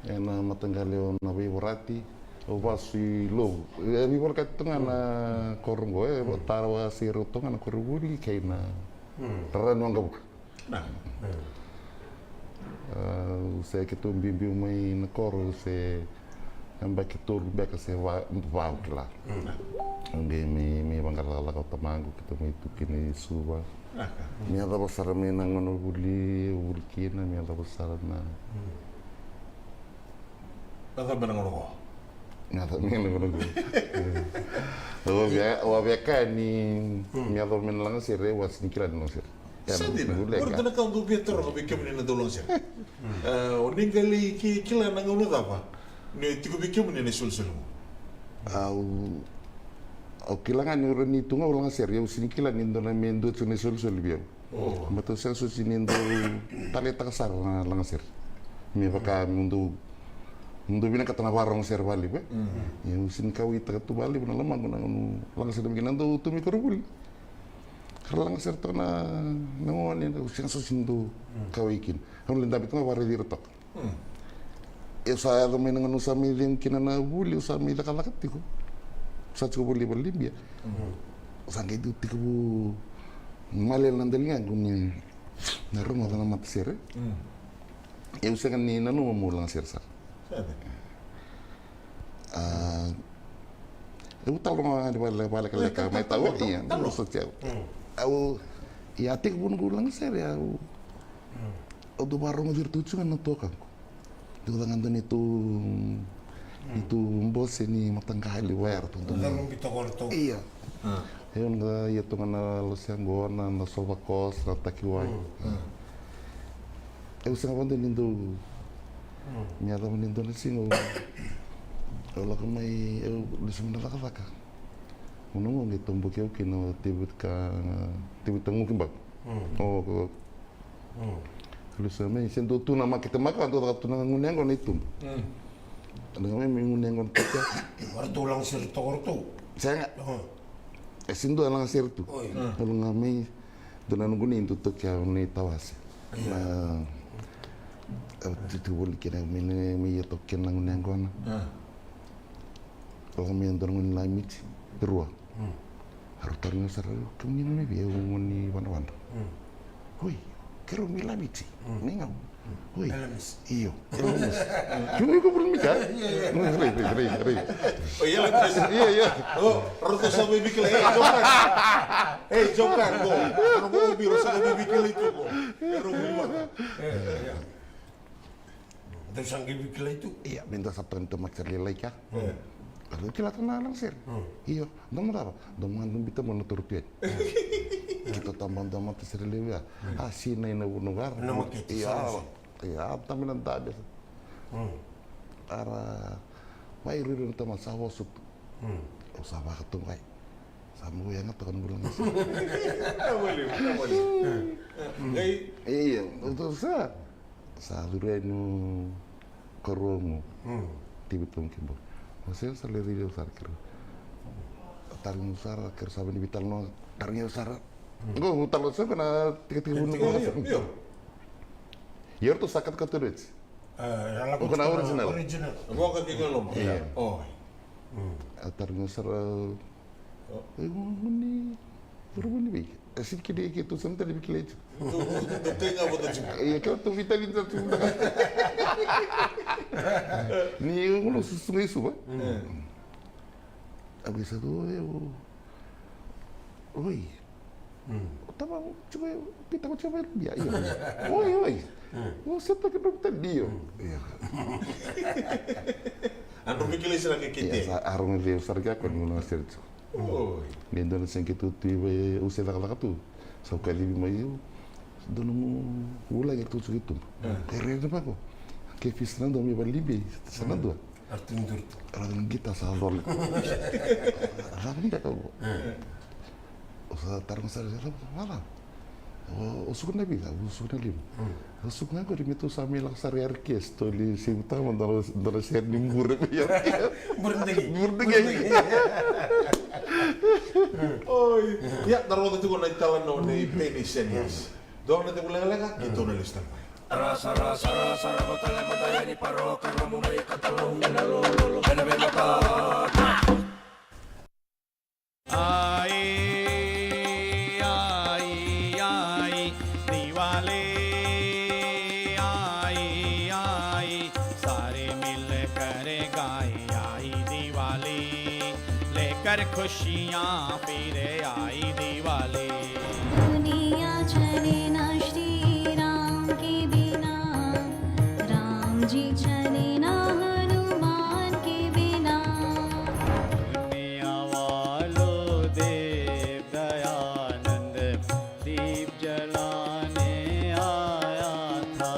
Ena mataqali au na veivorati. Au vasu i Lovu. E veivolekati tu ga na koro oqo, e tara wasei rau tu ga na koronivuli kei na rara ni waqavuka. Au se keitou biubiu mai na koro se yabaki tolu beka se va, va au kila. Au qai mai, mai vaqara cakacaka o tamaqu, keitou mai tu kina i Suva. Me yacova sara mai na gauna vuli, vuli kina, me yacova sara na Yaco me na gauna qo. Yaco me na gauna qo. Au a via, au a via kaya ni me yaco me na lagasere, au a sega ni kila ni lagasere. Sa dina. Qori dua na ka au dau via taroga vei kemuni na daulagasere. O ni qai lai kila na gauna cava ni tiko vei kemuni na isolisoli qo? Au, au kila ga ni au rawa ni tu ga au lagasere, au sega ni kila ni dua na me dua tiko na isolisoli vei au. Baleta au sega soti ni dau taleitaka sara na lagasere. Me vaka meu dau, meu dau vinakata na vakarogo sere vakalevu, e. Ia au sega ni kauwaitaka tu vakalevu na lomaqu na gauna lagasere mai kina, na dau tu mai koronivuli. Ka ra lagasere toka na, na gone, au sega soti ni dau kauwai kina. Au na lai dabe toka ga vakaraici ira toka. Au sa yaco mai na gauna au sa mai cegu kina na vuli, au sa mai cakacaka tiko. Au sa tiko voli vale ni Libia. Au sa qai dau tekivu malele na daligaqu ni na rogoca na matasere. Au sega ni nanuma meu lagasere sara. Au talo ga ni vale, vale ka leka mai tau, ia, talo soti au. Au, ia, tekivu noqu lagasere, au, au dau vakarogoci iratou tiko ga na tuakaqu. Dau caka ga dua neitou, neitou bose ni mataqali vaya ratou dau. Ia. Au na ia tu ga na lose yaqona, na sova kos, na takiwai. Au sega vakadua ni dau, me yacova ni dua na siga au lako mai, au lesu mai na cakacaka. Gauna qo qai toboki au kina o Tevita, Tevita Gukibaku. O, o, lesu mai, se dau tu na makete makawa, dau caka tu na gunu yaqona i tuba. Dau mai me gunu yaqona toka. Ratou lagasere toka ratou? Sega. E se dua lagasere tu. Au lako ga mai, dua na noqu nei dau toki au na itawase. Na, au tutu voli kina, me, me ia toki kina na gunu yaqona. Au lako mai dua na gunu lamiti, rua. Au taroga sara, kemuni na mai vei? Au gunu ni Vadravadra. Oi, keirau mai Lamiti. Ni gau. Oi. Io. Io. Kemuni ko Vurumika? Rei, rei, rei, rei. Oi, io, io. O, ratou sa mai veikilai. Ei, Jokan. Ei, Jokan, ko. Ratou sa mai veikilai tu ko. Ratou mai veikilai tu ko. Dou sa qai veikilai tu? Ia, me dou sa tani tomati sa lailai kea. Dou kila tu na lagasere. Io, dou mo cava? Dou mo ga dou bita mo na toro tu yani. Keitou tabadua matasere levu ya. A sinai na vanua qo. Na makete, ia, sa, sa. Ia, a tabe na dabe. Mm. Era mai ruirui na tamata sa vosa tu. Mm. Au sa vakatokai. Sa moya ga toka na bula ga sa. Tamaliu, tamaliu. Mm. Qai. Ia, tou sa. Sa curu yani o karuagu. Mm. Tivi toka kibau. O se sa lewe cili sara kira. Tarogi au sara, kira sa vani veitalanoa, tarogi au sara. Mm. Qo, au talanoa sara qo na tikotiko vuni. Io, io. Ia ratou sa katakata reti. E, ya lako na original. Original. Voka kei Galoma. Io. Oi. Mm. A tarogi au sara, e, goni, goni vei. E sega ni kila, keitou sa na talevi kilai tiko. Tou, tou kai ga vata tiko. Ia, keitou veitaliataki tiko. Ni gunu susuga i Suva. Mm. A vei sa tu, e, o, oi. Mm. O tama, tiko, e, pita ko tiko, e, bia, io. Oi, oi. Mm. O se ta ke dok ta dio. Mm. Io. A dro veikilai sara ke kete. Ia, sa, a rogo vei au sara ke a koya ni gunu sara tiko. Oi. Ni dua na siga keitou tu i vei, au se cakacaka tu. Sa au kacivi mai au. Dua nomu vulagi e tu tiko i tuba. E rere vaqo. Ke fisa na dua me valibi, sa na dua. Artu ni duritu. Era na qita sa cola. Cava ni beka qo? Au sa taroga sara, cava? O, o suka na vica, au suka na lima. Mm. Au suka ga qori me tou sa mai lako sara i R K S, tou lai sevutaka mada na, dua na sere ni bure vei R K S. Bure daki. Bure daki. Oi. Ia, da rogoca tiko na italanoa nei Penny Senias. Dua na tevula lekaleka, keitou na lesu tale mai. Sara, sara, sara, sara, vata le mata yani paroka, na muna i katalau, na lololo, na vei mata. Ai, ai, ai, Diwali. Ai, ai, sare mile kare gai. Ai, Diwali, lekar khushiyan phire. Ai, Diwali. दुनिया चले ना श्री राम के बिना, राम जी चले ना हनुमान के बिना। दुनिया वालों, देव दयानंद दीप जलाने आया था,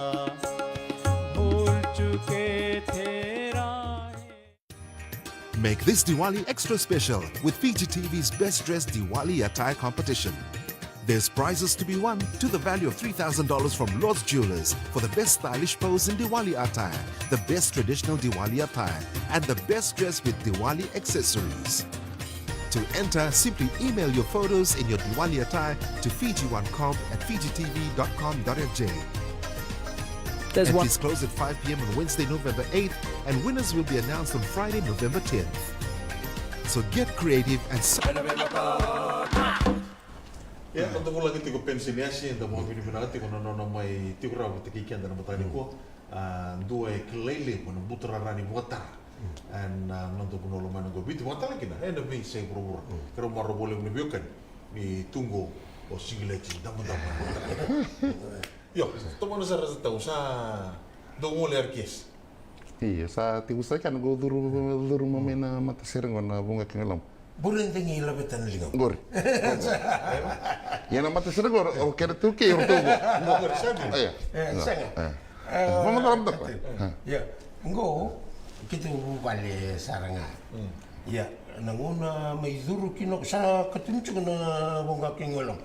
भूल चुके थे राहें। Make this Diwali extra special with Fiji T V's Best Dressed Diwali Attire Competition. There's prizes to be won to the value of three thousand dollars from Lord's Jewelers for the best stylish pose in Diwali attire, the best traditional Diwali attire, and the best dress with Diwali accessories. To enter, simply email your photos in your Diwali attire to Fiji One Comp at Fiji T V dot com dot F J. There's one. Entries close at five p.m. on Wednesday, November eighth, and winners will be announced on Friday, November tenth. So get creative and s- Ia, eda vulagi tiko Penny Senias, eda vakavinavinaka tiko na nona mai tiko rawa vata kei keda na mataka nikua. A, dua e kilai levu ena buturara ni vakatara ena noda vanua lomani qo, Viti, vakatale kina ena veiyasai vuravura. Keirau marau vakalevu na veiwekani ni tu qo o Sigileti Damadama. Io, tomana sara sa tau sa dau gole R K S. Io, sa tiko sa kena qo curu, curu mai na matasere qo na Vuqa kei Galoma. Bure dagi laveta na ligamu. Qori. Ia na matasere qori, o kere tu kei o ratou qo. Qori, sa dina. Io. E, sega. E, vamacala mada koya. Ia, qo, keitou vuvale sara ga. Ia, na gauna mai curu kina, sa katuni tiko na Vuqa kei Galoma.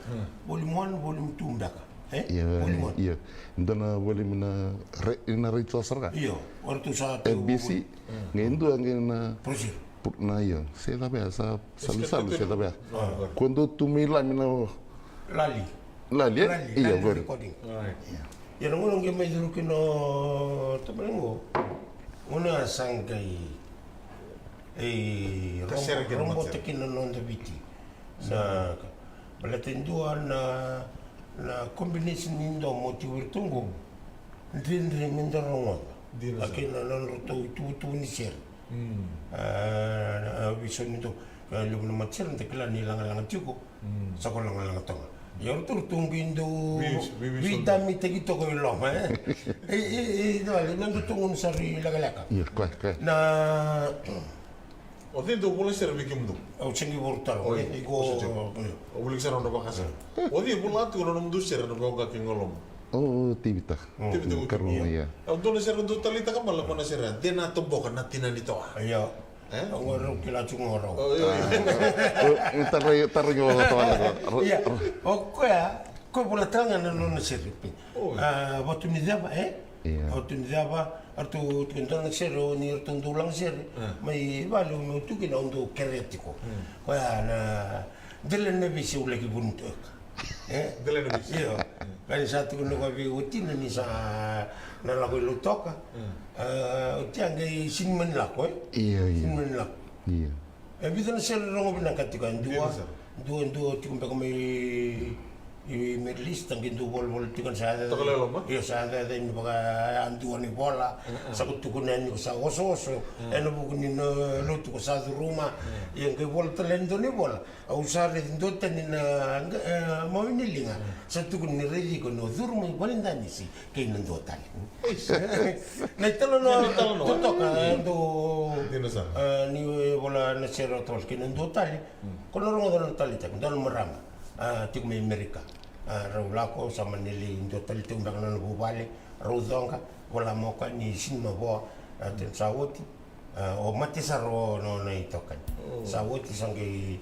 Volume one, volume two beka. E? Ia, volume one. Ia. Dua na volume na re-, na retio sara ga. Io, o ratou sa tu F B C. Qai dua qai na Brazil. Pu-, na io, se cava ya, sa salusalu, se cava ya. Ko dou tu mai Lami na Lali. Lali, e? Lali, io, Lali qori. Recording. Ia na gauna qai mai curu kina o tabale qo. Gauna ya sa qai, e, robota kina na noda Viti. Na, baleta e dua na, na combination ni domo tiko vei iratou qo. Dredre me da rogoca. Dina sara. Kei na, na nodratou ituvatuva ni sere. Mm. A, na, a, veiso ni dou, a, levu na matasere da kila ni lagalaga tiko. Mm. Sa ko lagalaga toka. Ia o ratou, ratou qai dau vei, vei, veidamitaki toka i loma, e? E, e, e, na, na nodratou gauna sara i lekaleka. Ia, koya, koya. Na, O cei dau vola sere vei kemudou? Au sega ni vola taro. Oi, iko, o sa tiko. Io. O vuli sara na vakasere. O cei vola tiko na nomudou sere na voqa kei Galoma? O, o Tevita. Tevita. Karua, ia. Au dua na sere dau taleitaka mala ko na sere. De na toboka na tina ni toa. Io. E? Au rau kila tiko rau. O, io, io. Tara, tara, io, toa. Ia. O koya, ko vola tale ga na nona sere. Oi. A, vatu ni ceva, e? Ia. Vatu ni ceva, ratou tiko dua na sere, o ni ratou dau laga sere. E. Mai vale, o meu tu kina, au dau kerea tiko. Mm. Koya na, dela na vei se ulaki vuni tu. E? Dela na vei se. Io. Mm. Ka ni sa tiko na koya vei watina ni sa na lako i Lautoka. Mm. A, oti a qai sini mani lako, e? Ia, ia. Sini mani lako. Ia. E vica na sere rogo vinaka tiko, e dua, dua, dua tiko beka mai, i Middle East, qai dua volavola tiko na sa yaca. Toka Laioloma? Io, sa yaca ni vaka a dua ni vola, sa ko tukuna ni ko sa osooso, ena vuku ni na lotu ko sa curuma, ia qai vola tale e dua ni vola, au sa raici dua tani na, e, mawe ni liga, sa tukuna ni raici iko ni o curu mai valedanisi, kei na dua tale. Na italanoa, na italanoa totoka, e, dou, dina sara. E, ni vola na sere o tawala kei na dua tale. Mm. Ko na rogoca na taleitaki, dua na marama. A, tiko mai Amerika. A, rau lako, sa mani lai dua taleitaki beka na nona vuvale, rau coqa, vola moka ni sini mavoa, a, tena sa oti. A, o mate sara o nona itokani. Oh. Sa oti sa qai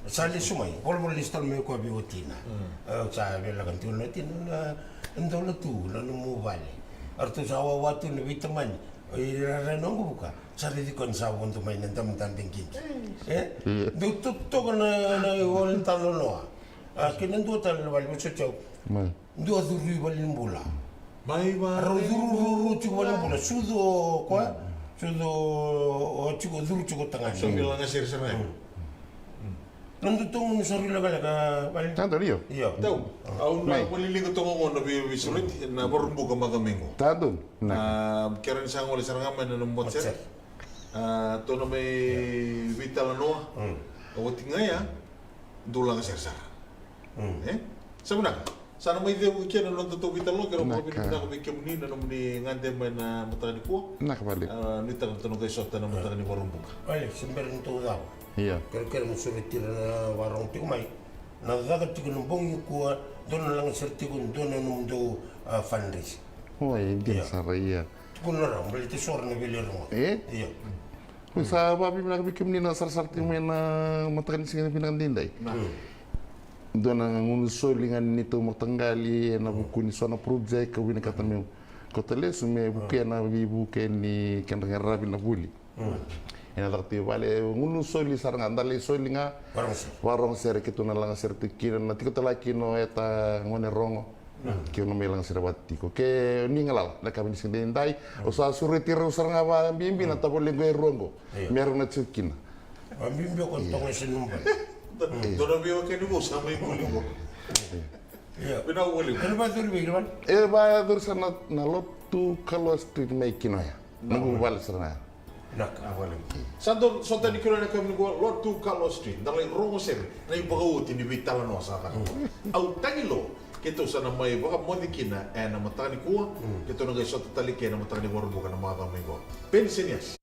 sa lesu mai, volavola lesu tale mai koya vei watina. Mm. A, sa veilaga tiko na watina, na, na dola tu, na nomu vale. A ratou sa wawa tu na veitamani. O ira na noqu vuka, sa raici koya ni sa vodo mai na damudamu e qiqi. E? Ia. Dau totoka na, na ivola ni talanoa. A, kei na dua tale na vale, vosoti au. Mai. Dua curu i valenibula. Mai vale. Rau curu, curu, curu tiko valenibula. Sucu o koya. Sucu o, o tiko, curu tiko tagane. Sa veilaga sere sara. Mm. Mm. Noda togo ni sa rui lekaleka, vale. Tadu, io. Io. Tau, au na valiliga togo qo na vei, veisureti, na Vakaraubuka macawa mai qo. Tadu, na. A, kera ni sa gole sara ga mai na nomu matasere. Matasere. A, tou na mai veitalanoa. Mm. A, oti ga ya, dou laga sere sara. Mm. E? Sa vinaka. Sa na mai cegu kina na noda tou veitalanoa, kei na vakavinavinaka vei kemuni na nomuni gade mai na mataka nikua. Vinaka vakalevu. A, nuitaka na tou na qai sota na mataka ni Vakaraubuka. Vale, se bera ni tou cava. Ia. Kerekere mo sureti ira na vakarorogo tiko mai. Na caka tiko na bogi nikua, dou na laga sere tiko, dou na nomudou, a, fundraise. Oi, dina sara, ia. Tukuna rawa, baleta so era na veilerogo. E? Ia. Oi, sa vakavinavinaka vei kemuni na sarasara tiko mai na mataka ni siga vinaka daidai. Na. Mm. Dua na gunu soli ga ni neitou mataqali ena vuku ni so na project, au vinakata meu kauta lesu me vukea na veivuke ni kedra qaravi na vuli. Mm. Ena caka tu i vale, gunu soli sara ga, da lai soli ga. Vakarorogo sere. Vakarorogo sere keitou na laga sere tu kina, na tiko tale ga kina o Eta Gone Rogo. Mm. Keitou na mai laga sere vata tiko. Ke ni galala, na yakavi ni siga daidai, mm, au sa sureti rau sara ga vakabibi na tavalequ e rua qo. Io. Me rau na tiko kina. Vakabibi o koya toka e se nuba. Io. Dua na veiwekani vou sa mai buli qo. Io. Vinaka vakalevu. Ena vakayacori vei ira vale? E vakayacori sara na, na Lotu Kaloa Street mai Kinoya. Na, noqu vale sara ga. Vinaka. Vinaka vakalevu. Sa dou sota tani kina ena yakavi nikua, Lotu Kaloa Street. Da lai rogo sere na ivakaoti ni veitalanoa sa caka. Mm. Au tagi lo, keitou sa na mai vakamoce kina ena mataka nikua, mm, keitou na qai sota tale kina ena mataka ni Vakaraubuka na macawa mai qo. Penny Senias.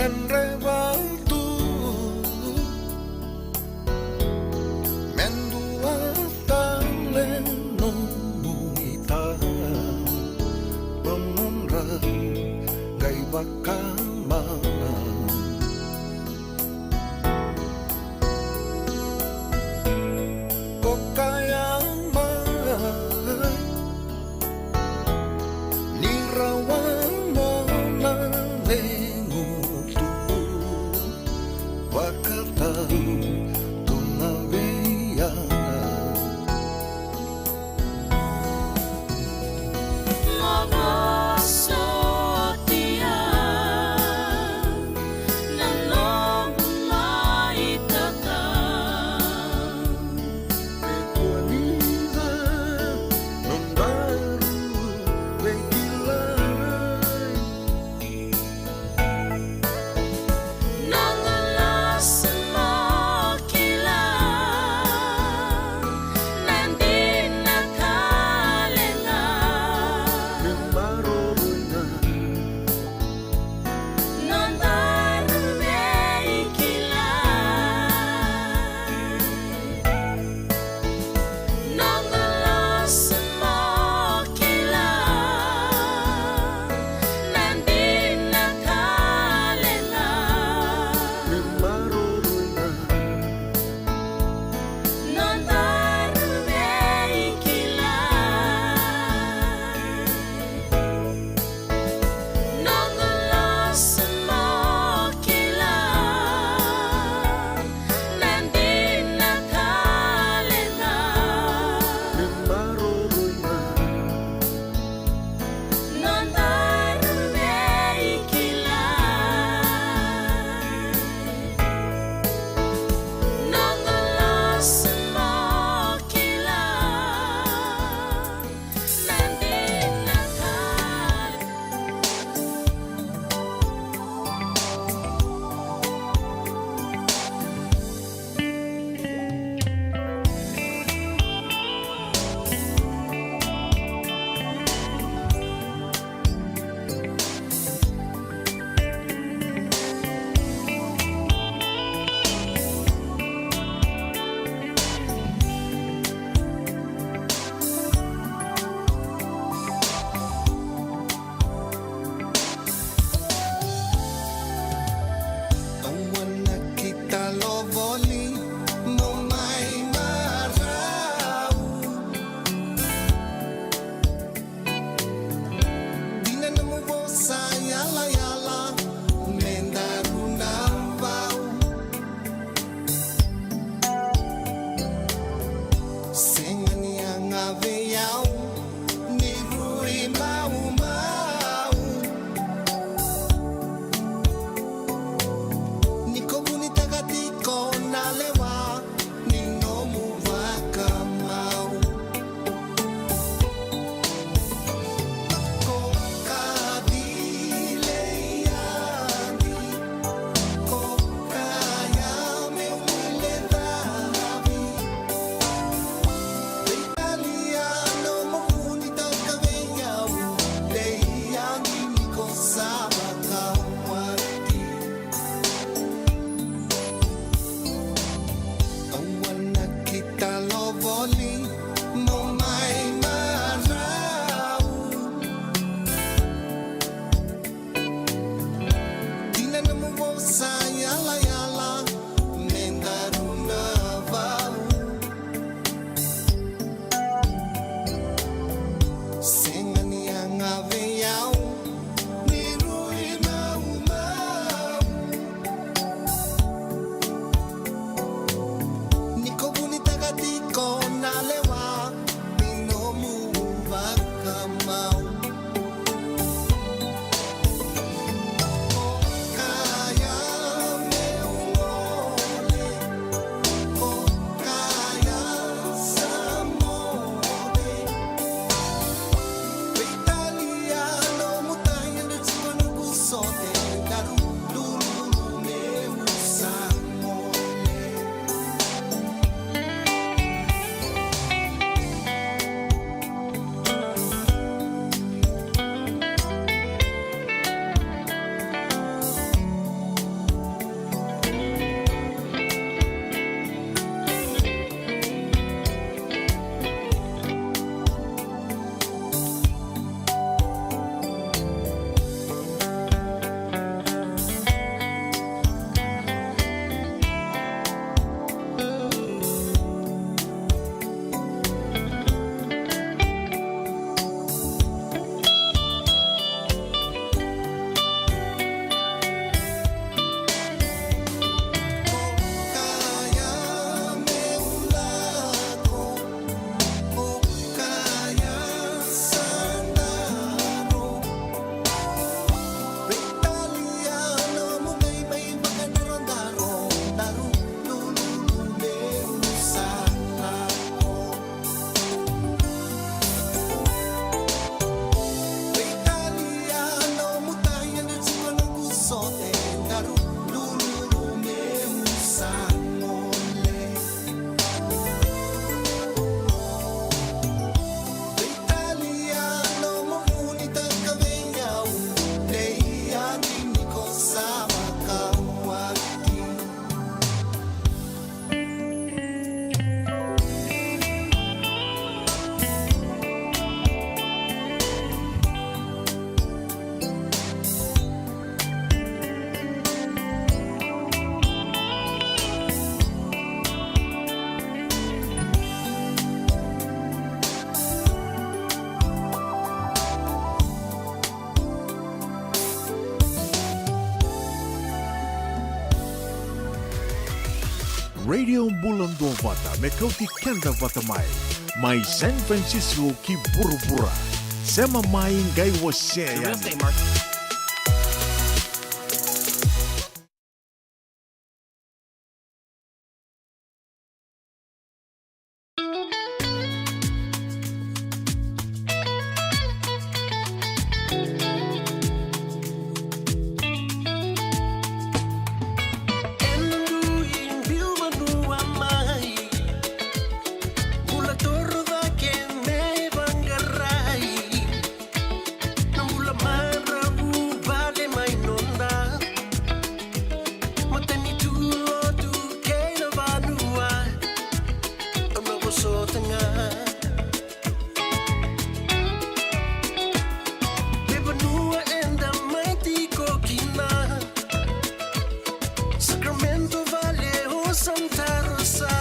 Dreva tu me dua tale nomu itavi, nomu dra qai vakama. Ko kaya mai ni rawa mo na cegu tu, vakatau tu na vei au. Mo vosoti au. Radio Bula Duavata, me kauti keda vata mai. Mai San Francisco ki vuravura. Sema mai, qai wasea yani. Ena dui biu vanua mai, bula toro cake me vaqarai. Na bula marau vale mai noda matanitu, lotu kei na vanua. Au na vosota ga. Me vanua eda mai tiko kina, Sacramento vale o Santa Rosa,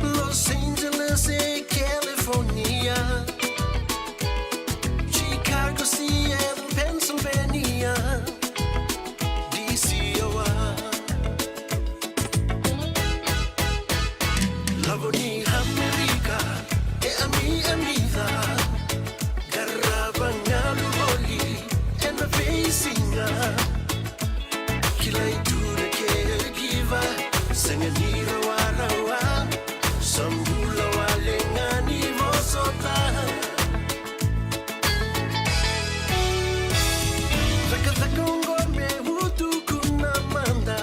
Los Angeles e California, Chicago, Seattle, Pennsylvania, D C, Iowa. Lavo ni Amerika, e ami, ami ca. Qarava galu voli ena veisiga. Kilai tu na caregiver, sega ni rawarawa. Sa bula wale ga ni vosota. Cakacaka oqo me utuku na mada.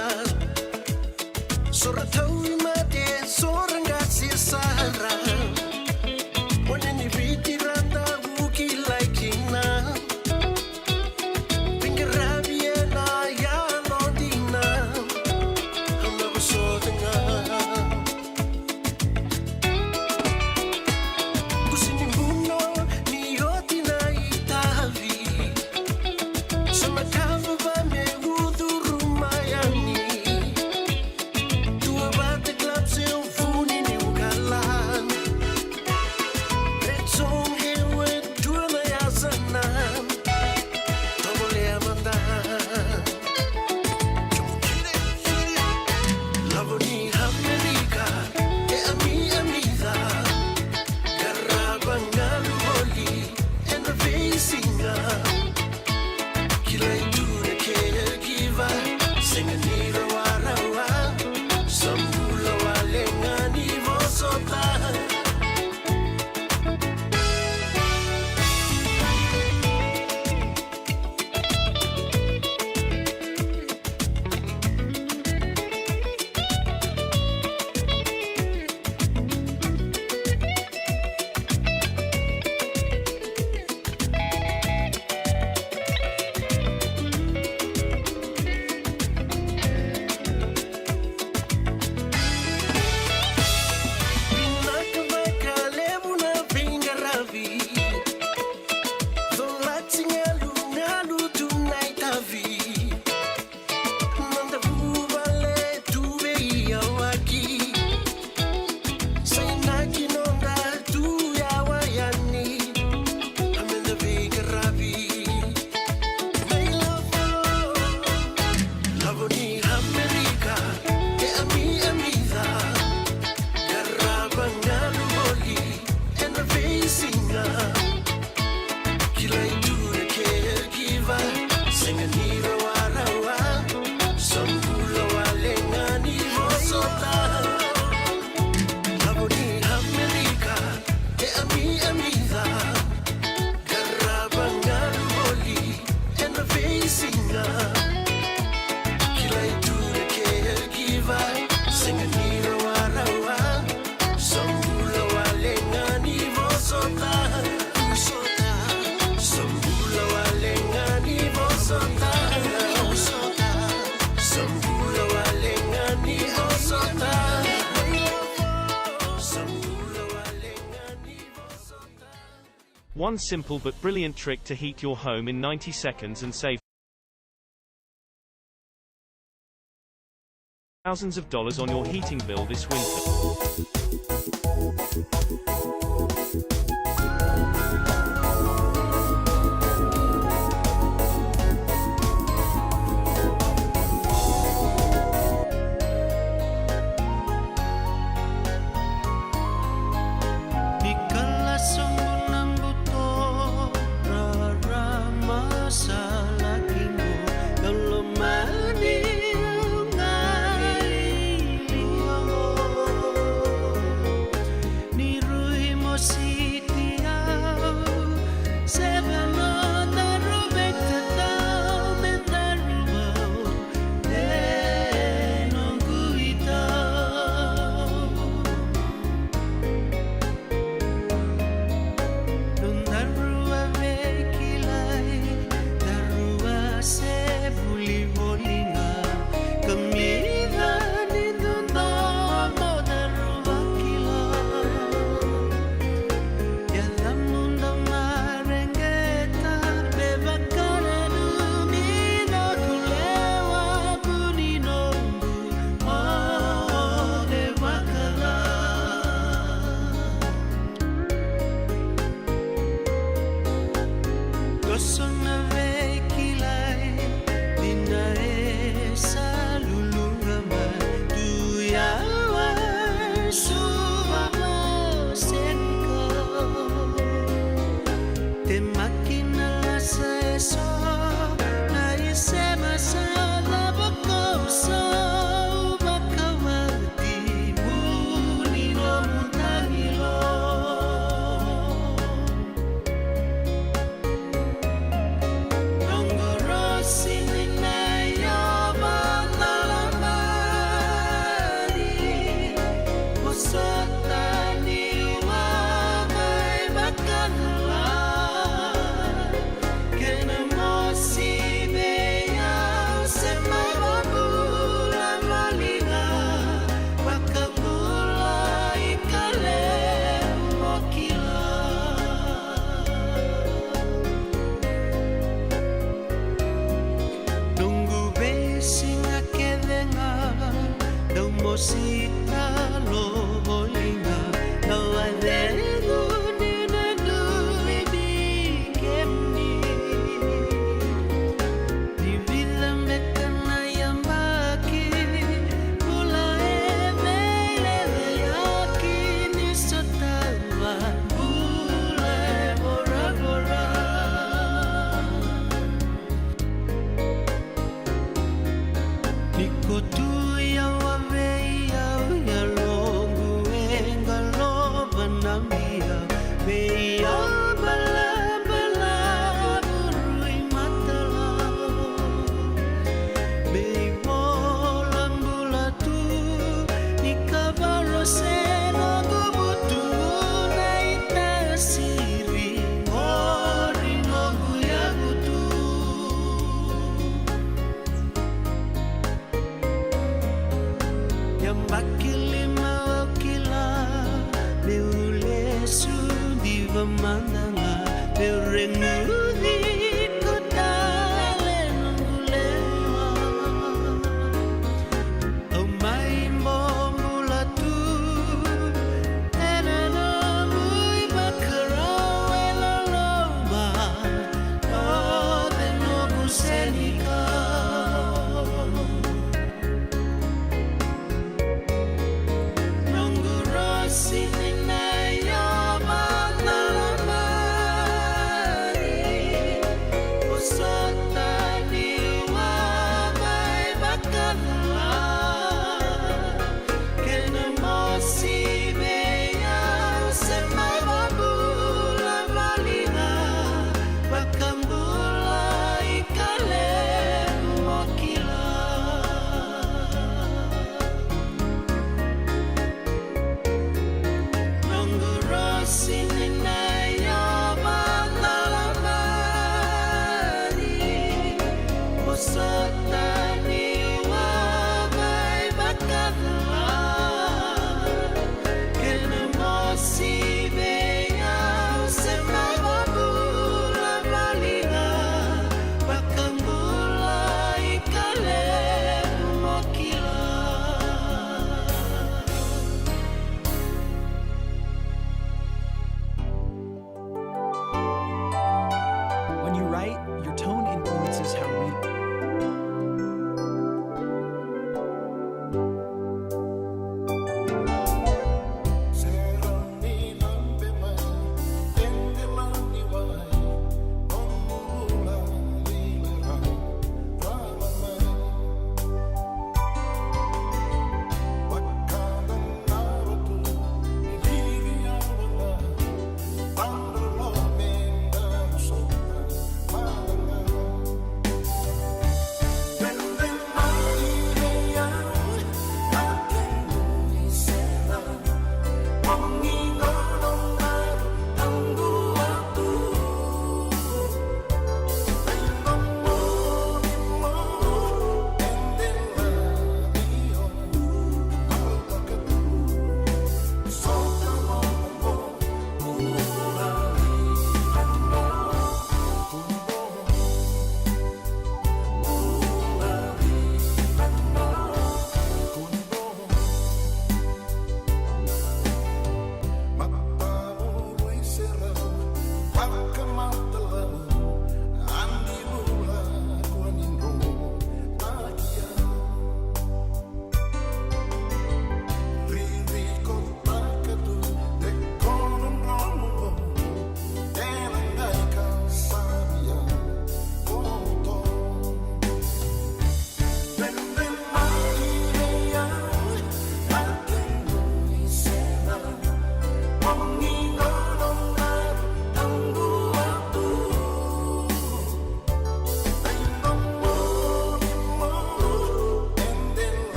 So ra tauvimate, so ra qase sara. One ni Viti ra dau kilai kina. Veiqaravi ena yalo dina. Au na vosota ga. Kusi ni buno ni oti na itavi. So na kava va me ucuru mai yani. Duavata Club, Silvuni, New Galan. Red Zone, Hayward, dua na yasana. Tovolea mada. Lavo ni Amerika, e ami, ami ca. Qarava galu voli ena veisiga. Kilai tu na caregiver, sega ni rawarawa. Sa bula wale ga ni vosota. Vinaka vakalevu na veiqaravi. Colati galugalu tu na itavi. Noda vuvale tu veiyawaki. Sa inaki noda tu yawa yani. Meda veiqaravi. Mai lavo, lavo ni Amerika, e ami, ami ca. Qarava galu voli ena veisiga. Kilai tu na caregiver, sega ni rawarawa. Sa bula wale ga ni vosota. Lavo ni Amerika, e ami, ami ca. Qarava galu voli ena veisiga. Kilai tu na caregiver, sega ni rawarawa. Sa bula wale ga ni vosota. Sa bula wale ga ni vosota. Sa bula wale ga ni vosota. Sa bula wale ga ni vosota. One simple but brilliant trick to heat your home in ninety seconds and save thousands of dollars on your heating bill this winter. So na veikilai dina e sa luluqa mai, tu yawa e suva mo senikau. Temaki na lasa e so na isema sa lava kou sa vakawati vuni nomu tagilo. Noqu rosi ni na yova na lamari, vosota ni ua mai vakacala. Kena mosi vei au se mai vakabula valiga, vakabula i Kaleu mo kila. Noqu veisiga kece ga dau mosi talo voliga, dau a cegu ni na dui ni kemuni. Ni vica beka na yabaki, bula e veileweyaki ni sotava bula e voravora. Ni ko tu yawa vei au, yaloqu e qalo vanamia vei au, balabalavu rui matala. Vei vola bula tu ni kavaro se noqu vutu na itasiri, qori noqu yavu tu. Yabaki lima au kila meu lesu diva mada ga, meu reguci iko tale noqu lewa. Au mai bobula tu ena nomu ivakarau e loloma, o cei noqu senikau. Noqu rosi ni na yova na lamari,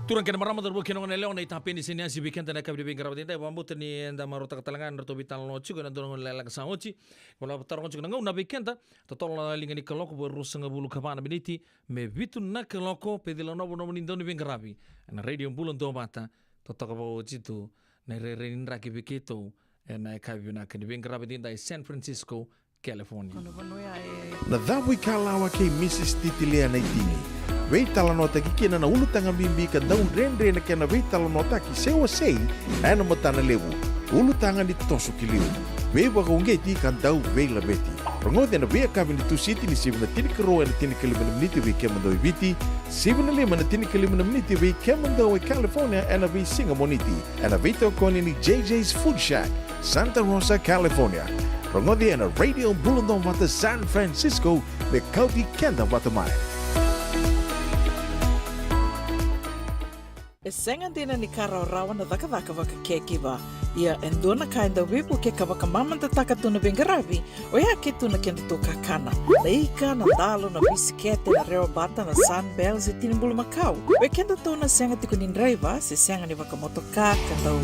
Turaga kei na marama, cauravou kei na goneyalewa, na itapeni se ni asi vei keda na yakavi ni veiqaravi edaidai. Vakabauta ni eda marautaka tale ga na nodratou veitalanoa tiko ena dua na gauna lailai saka oti. Koya au taroga tiko na gauna vei keda, totolo na liga ni kaloko, vo e ruasagavulu ka va na miniti me vitu na kaloko, peci lanovo na nomuni dau ni veiqaravi ena Radio Bula Duavata. Totoka vakaoti tu na irairai ni draki vei keitou ena yakavi vinaka ni veiqaravi edaidai, San Francisco, California. Na Cavuikalawa kei Mrs Titilea Naitini. Veitalanoataki kina na ulutaga bibi ka dau dredre na kena veitalanoataki se wasei ena matana levu. Ulutaga ni toso ki liu, veivakauqeti ka dau veilaveti. Rogoci ena veiyakavi ni Tusiti ni sivi na tinikarua ena tinikalima na miniti vei kemudou e Viti, sivi na lima ena tinikalima na miniti vei kemudou e California ena veisiga Moniti, ena veitokoni ni J J's Food Shack, Santa Rosa, California. Rogoci ena Radio Bula Duavata San Francisco, me kauti keda vata mai. E sega dina ni ka rawarawa na cakacaka vaka caregiver. Ia e dua na ka e dau veivuke ka vakamamadataka tu na veiqaravi, oya ke tu na kedatou kakana. Na ika, na dalo, na bisikete, na rewa bata, na Sunbell se tini bulumakau. Vei kedatou na sega tiko ni draiva se sega ni vakamotoka ka dau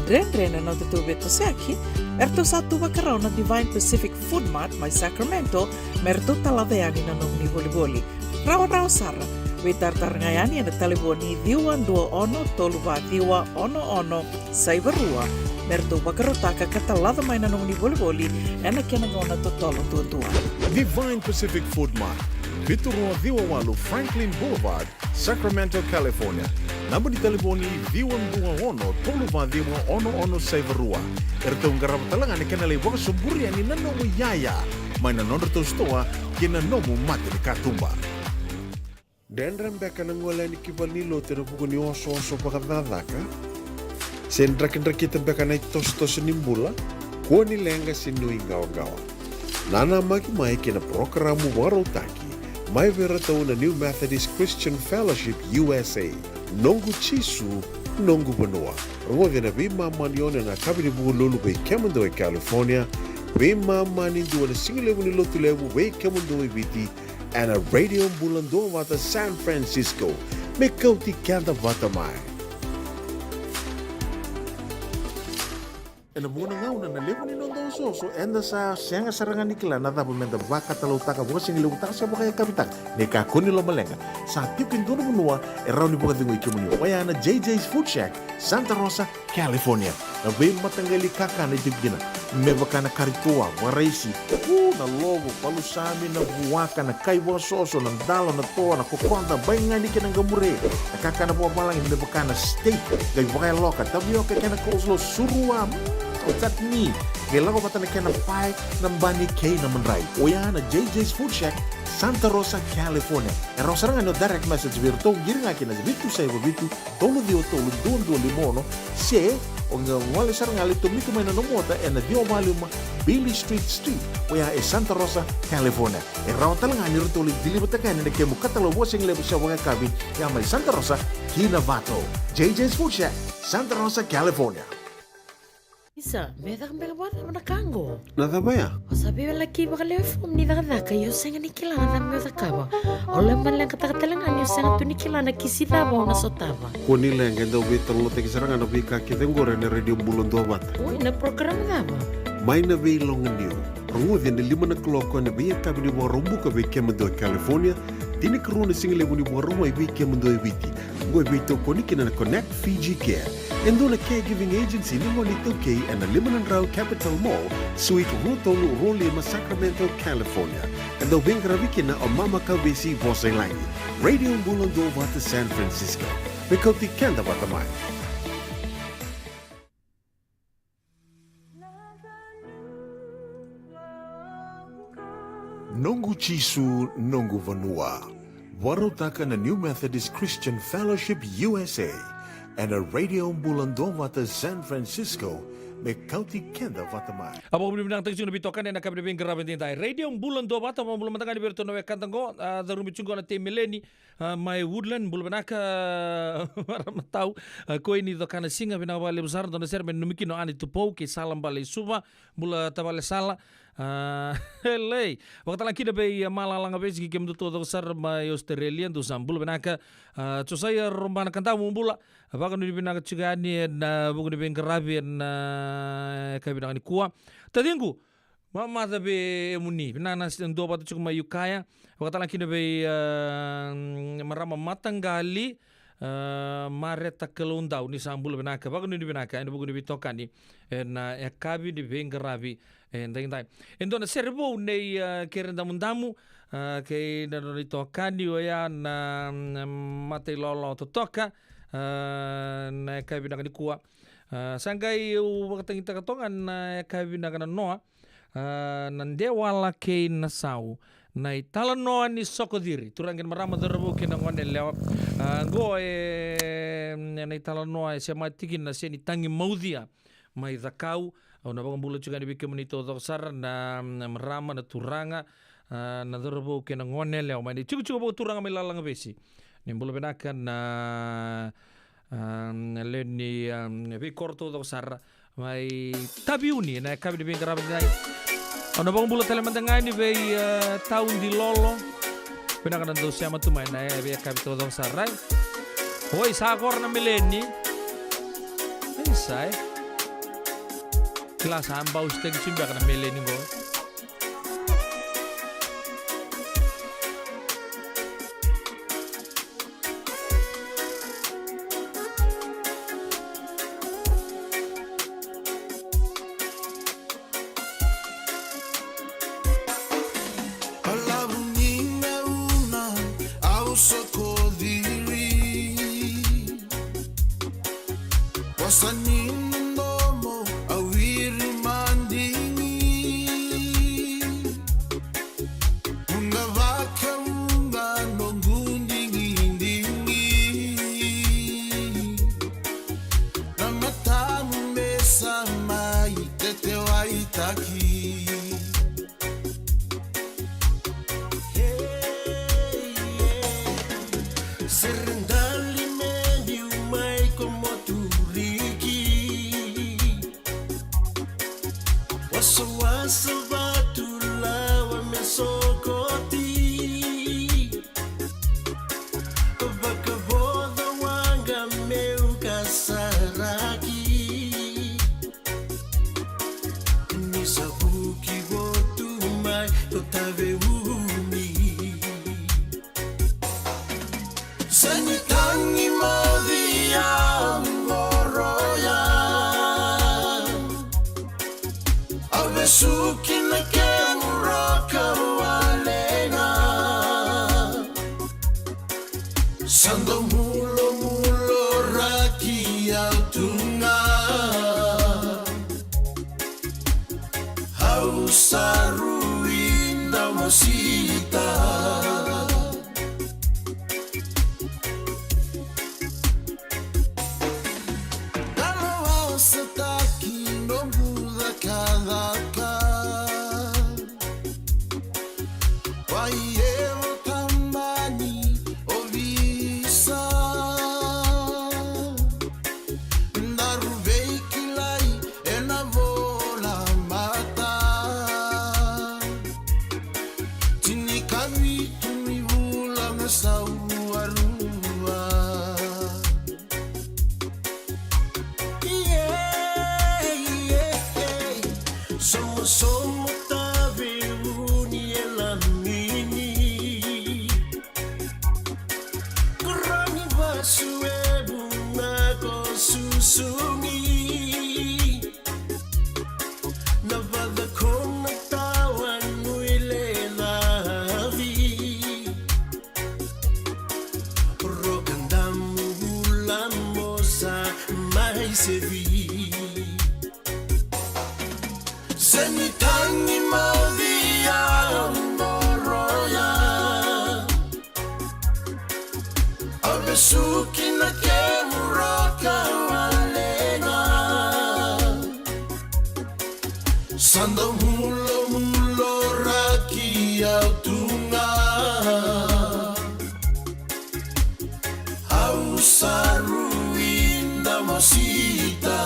dredre na nodatou veitosoyaki, eratou sa tu vakarau na Divine Pacific Food Mart mai Sacramento me ratou talaca yani na nomuni volivoli. Rawarawa sara. Veitaratara ga yani ena talevoni ciwa dua ono tolu va ciwa ono ono saiva rua me ratou vakarautaka ka talaca mai na nomuni volivoli ena kena gauna totolo duadua. Divine Pacific Food Mart, vitu rua ciwa walu Franklin Boulevard, Sacramento, California. Naba ni talevoni ciwa dua ono tolu va ciwa ono ono saiva rua. Eratou qarava tale ga na kena lai vakasoburi yani na nomu iyaya mai na nodratou sitoa kei na nomu mata ni katuba. Dredre beka na gole yani ki valenilotu ena vuku ni osooso vakacakacaka? Se drakidrakita beka na itosotoso ni bula? Kua ni leqa se nuiqawaqawa. Nanamaki mai ki na parokaramu vakarautaki mai vei iratou na New Methodist Christian Fellowship U S A, Noqu Jisu, Noqu Vanua. Rogoci ena veimama ni ono ena yakavi ni Vukelulu vei kemudou e California, veimama ni dua ena sigalevu ni Lotulevu vei kemudou e Viti, ena Radio Bula Duavata San Francisco, me kauti keda vata mai. Ena vuqa na gauna na levu ni noda osooso, eda sa sega sara ga ni kila na cava meda vakatalautaka, vakasigalevutaka se vakayakavitaka. Ni kakua ni lomaleqa, sa tiko e dua na vanua e rawa ni vakacegui kemuni. Oya na J J's Food Shack, Santa Rosa, California. Na veimataqali kakana e tiko kina, me vaka na kari toa, vakaraisi, u, na lovo, palusami, na vuaka, na kai vakasoso, na dalo, na toa, na kokoda, baigani kei na qamure, na kakana vakavalagi me vaka na steak, qai vakayaloka, tavioka kei na coleslaw, surua, mm, chutney, qai lako vata na kena pae, na bani kei na madrai. Oya na J J's Food Shack, Santa Rosa, California. E rawa sara ga ni o direct message vei iratou, qiri ga kina vitu saiva vitu, tolu ciwa tolu, dua dua lima ono, se o qai gole sara ga lai tomika mai na nomu ota ena ciwa va lima Beale Street Suite, oya e Santa Rosa, California. E rawa tale ga ni ratou lai deliver-taka yani na kemu katalau vakasigalevu se vakayakavi, ya mai Santa Rosa ki Novato. J J's Food Shack, Santa Rosa, California. Isa, me caka beka vakacava na ka qo? Na cava ya? O sa veiwalaki vakalewe fomu ni cakacaka, ia o sega ni kila na cava me o cakava. O lai maleqataka tale ga ni o sega tu ni kila na kisi cava o na sotava. Kua ni leqa, e dau veitalanoataki sara ga na veika kece qori ena Radio Bula Duavata. Oi, na program cava? Mai na veiloganiu. Rogoci ena lima na kaloko ena veiyakavi ni Vakaraubuka vei kemudou e California, tinikarua na sigalevu ni Vakarauwai vei kemudou e Viti. Oqo e veitokoni kina na Connect Fiji Care, e dua na caregiving agency ni gone iTaukei, ena lima na drau Capitol Mall, Suite rua tolu rua lima, Sacramento, California. E dau veiqaravi kina o Mama Kavesi Vosailagi. Radio Bula Duavata San Francisco, me kauti keda vata mai. Noqu Jisu, Noqu Vanua. Vakarautaka na New Methodist Christian Fellowship U S A ena Radio Bula Duavata San Francisco, me kauti keda vata mai. A vakavinavinakataki tiko na veitokani ena yakavi ni veiqaravi edaidai. Radio Bula Duavata, vakabula mada ga yani vei iratou na wekada qo, a, curumi tiko qo na Tei Meleni, a, mai Woodland, bula vinaka, marama tau, a, Koini Cokanasiga, vinaka vakalevu sara, dua na sere me nanumi kina o Ane Tupou kei Sala Baleisuva, bula tavale Sala, A, lei. Vakatala kina vei, a, Malalaga Vesi kei kemudou taucoko sara mai Australia, dou sa bula vinaka. A, Josaia Robana Kadamu, bula. Vakanuinui vinaka tiko yani ena, a, vuku ni veiqaravi ena, a, yakavi vinaka nikua. Taciqu, mamaca vei emuni. Vinaka na s-, duavata tiko mai Ukiah. Vakatala kina vei, a, marama mataqali, a, Mareta Kaloudau, ni sa bula vinaka, vakanuinui vinaka ena vuku ni veitokani ena, a, yakavi ni veiqaravi edaidai. E dua na sere vou nei, a, Kere Damudamu, a, kei na nona itokani oya na, mm, Mata i Lawalawa Totoka, a, na yakavi vinaka nikua. A, sa qai au vakatagitaka toka na yakavi vinaka na noa, a, na Dewala kei Nasau, na italanoa ni Sokociri. Turaga kei na marama, cauravou kei na goneyalewa. A, qo e, na italanoa e semati kina na Seni Tagi Maucia mai Cakau. Au na vakabula tiko yani vei kemuni taucoko sara na, na marama, na turaga, a, na cauravou kei na goneyalewa mai na itikotiko vakaturaga mai Lalaga Vesi. Ni bula vinaka na, a, lewe ni, a, veikoro taucoko sara mai Taveuni ena yakavi ni veiqaravi edaidai. Au na vakabula tale mada ga yani vei, a, Taudi Lolo. Vinaka na dou sema tu mai na, e, veiyakavi taucoko sara, e. Oi, sa kora na meleni. Isa, e. Kila sa bau siteki tu beka na meleni qo. A lavu ni gauna au sokociri, wasa ni domo au wiri madigi. Vuqa vakavuqa noqu digidigi, na matamu me sa mai tetewaitaki. Sere dali me biu mai ko Moturiki. Wasawasa vatu lawa me sokoti. Vakavoca waqa meu kasaraki. Ni sa vuki votu mai ko Taveuni. Seni Tagi Maucia qoroya. Au vesuki na kemu roka wale ga. Sa dau mulomuloraki au tu ga. Au sa rui da mosita. Kaloasataki noqu cakacaka. Wai evo tamani ovisa. Daru veikilai ena vola mata. Tinikavitu ni vula ga sa rua rua. Ieee, ieee. Somosomo Taveuni e lamini. Koroni vasu e vuna ko susugi. Na vaca ko na tawa nui le lavi. Roka damu vula mo sa mai sevi. Seni Tagi Maucia qoroya. Au vesuki na kemu roka wale ga. Sa dau mulomuloraki au tu ga. Au sa rui da mosita.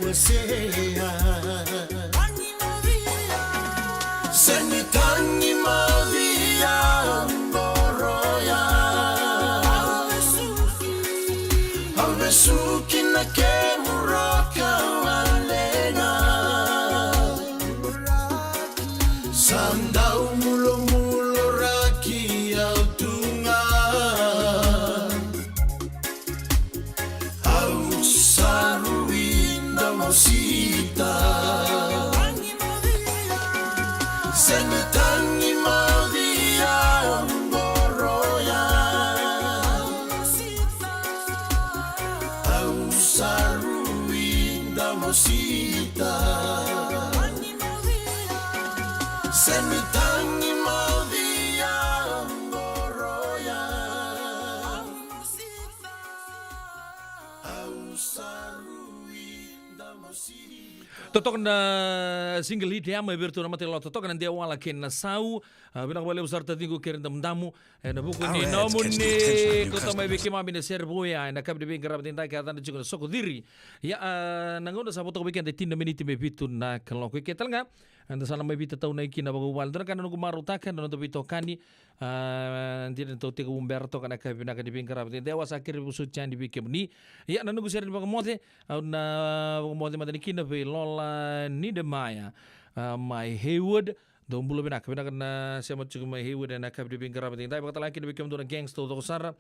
Wasea. Seni tagi mocia qoroya. Au vesuki na kemu roka walega. Sa dau mulomulo raki au tu ga. Au sa rui damosita. Seni tagi mocia qoroya. Au sa rui damosita. Seni tagi mocia qoroya. Au sa rui damosita. Totoka na single hit ya mai vei iratou na Matailoa, totoka na Dewala kei na Sau. A, vinaka vakalevu sara taciqu kei ira damudamu. E na vuku ni nomuni kauta mai vei keimami na sere vou ya e na yakavi ni veiqaravi edaidai, ka yacana tiko na Soko Ciri. Ia, a, na gauna sa vo toka vei keda e tini na miniti me vitu na kaloko. I ke tale ga eda sa na mai veitataunaki kina vakavuvale. Dua na ka na noqu marautaka na noda veitokani, a, dina ni tou tekivu bera toka na yakavi vinaka ni veiqaravi edaidai, au a sa kere vosoti yani vei kemuni. Ia, na noqu sere ni vakamoce, au na vakamoce mada yani kina vei Lola Niedermayer, a, mai Hayward. Dou bula vinaka, vinaka na sema tiko mai Hayward e na yakavi ni veiqaravi edaidai. Vakatalega kina vei kemudou na gangs taucoko sara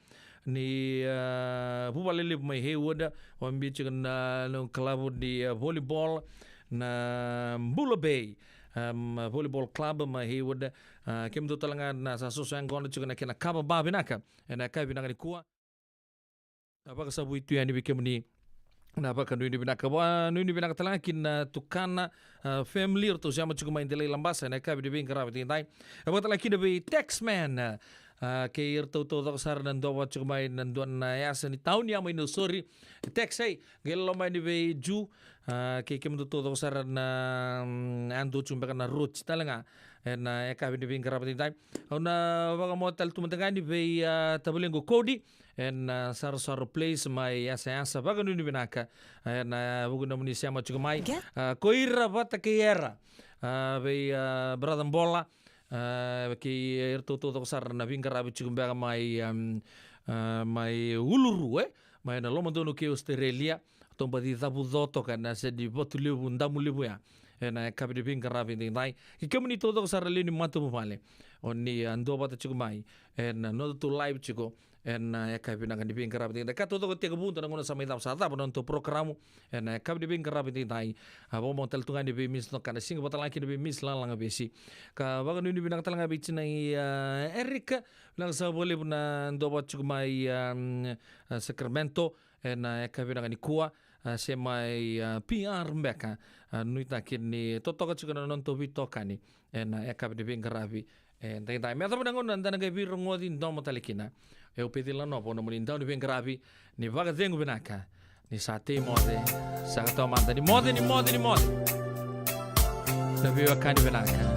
ni, a, vuvale levu mai Hayward, vakabibi tiko na, na kalavu ni, a, volleyball na Bula Bay, am, Volleyball Club mai Hayward. A, kemudou tale ga na sa soso yaqona tiko na kena kava ba vinaka e na yakavi vinaka nikua. A, vakasavui tu yani vei kemuni na vakanuinui vinaka. Vakanuinui vinaka tale ga ki na Tukana, a, family, iratou sema tiko mai Delai, Labasa e na yakavi ni veiqaravi edaidai. A, vakatalega kina vei Taxman, a, kei iratou taucoko sara na dua tiko mai na dua na yasa ni tauni ya mai Nausori. Tax, ei, qai loloma yani vei Ju, a, kei kemudou taucoko sara na, mm, yadua tiko beka na Roti tale ga e na yakavi ni veiqaravi edaidai. Au na vakamoce tale tu mada ga yani vei, a, tavalequ Cody e na, a, Sarosaro Place mai Yasayasa, vakanuinui vinaka e na vuku ni nomuni sema tiko mai. A, ko ira vata kei Era, a, vei, a, brother Bola, a, kei iratou taucoko sara na veiqaravi tiko beka mai, am, a, mai Uluru, e, mai na lomadonu kei Australia. Tou baci cavuco toka na sere ni Vatulevu Damulevu ya e na yakavi ni veiqaravi edaidai. Kei kemuni taucoko sara lewe ni matavuvale, o ni, a, dua vata tiko mai e na nodatou live tiko e na yakavi vinaka ni veiqaravi edaidai. Ka taucoko tekivu, dua na gauna sa mai cava, sa cava na nodatou porokaramu e na yakavi ni veiqaravi edaidai. A, vakamoce tale tu ga yani vei Miss Nokana Siga, vakatalega kina vei Miss Lalaga Vesi. Ka vakanuinui vinaka tale ga vei tinai, a, Eric. Vinaka sara vakalevu na dua vata tiko mai, a, a, Sacramento e na yakavi vinaka nikua, a, se mai, a, P R beka, a, nuitaki ni totoka tiko na nodatou veitokani e na yakavi ni veiqaravi edaidai. Me yacova na gauna da na qai veirogoci domo tale kina. O au Peceli Lanova, o nomuni dau ni veiqaravi, ni vakacegu vinaka, ni sa tei moce, sa ka taumada, ni moce, ni moce, ni moce. Na veiwekani vinaka.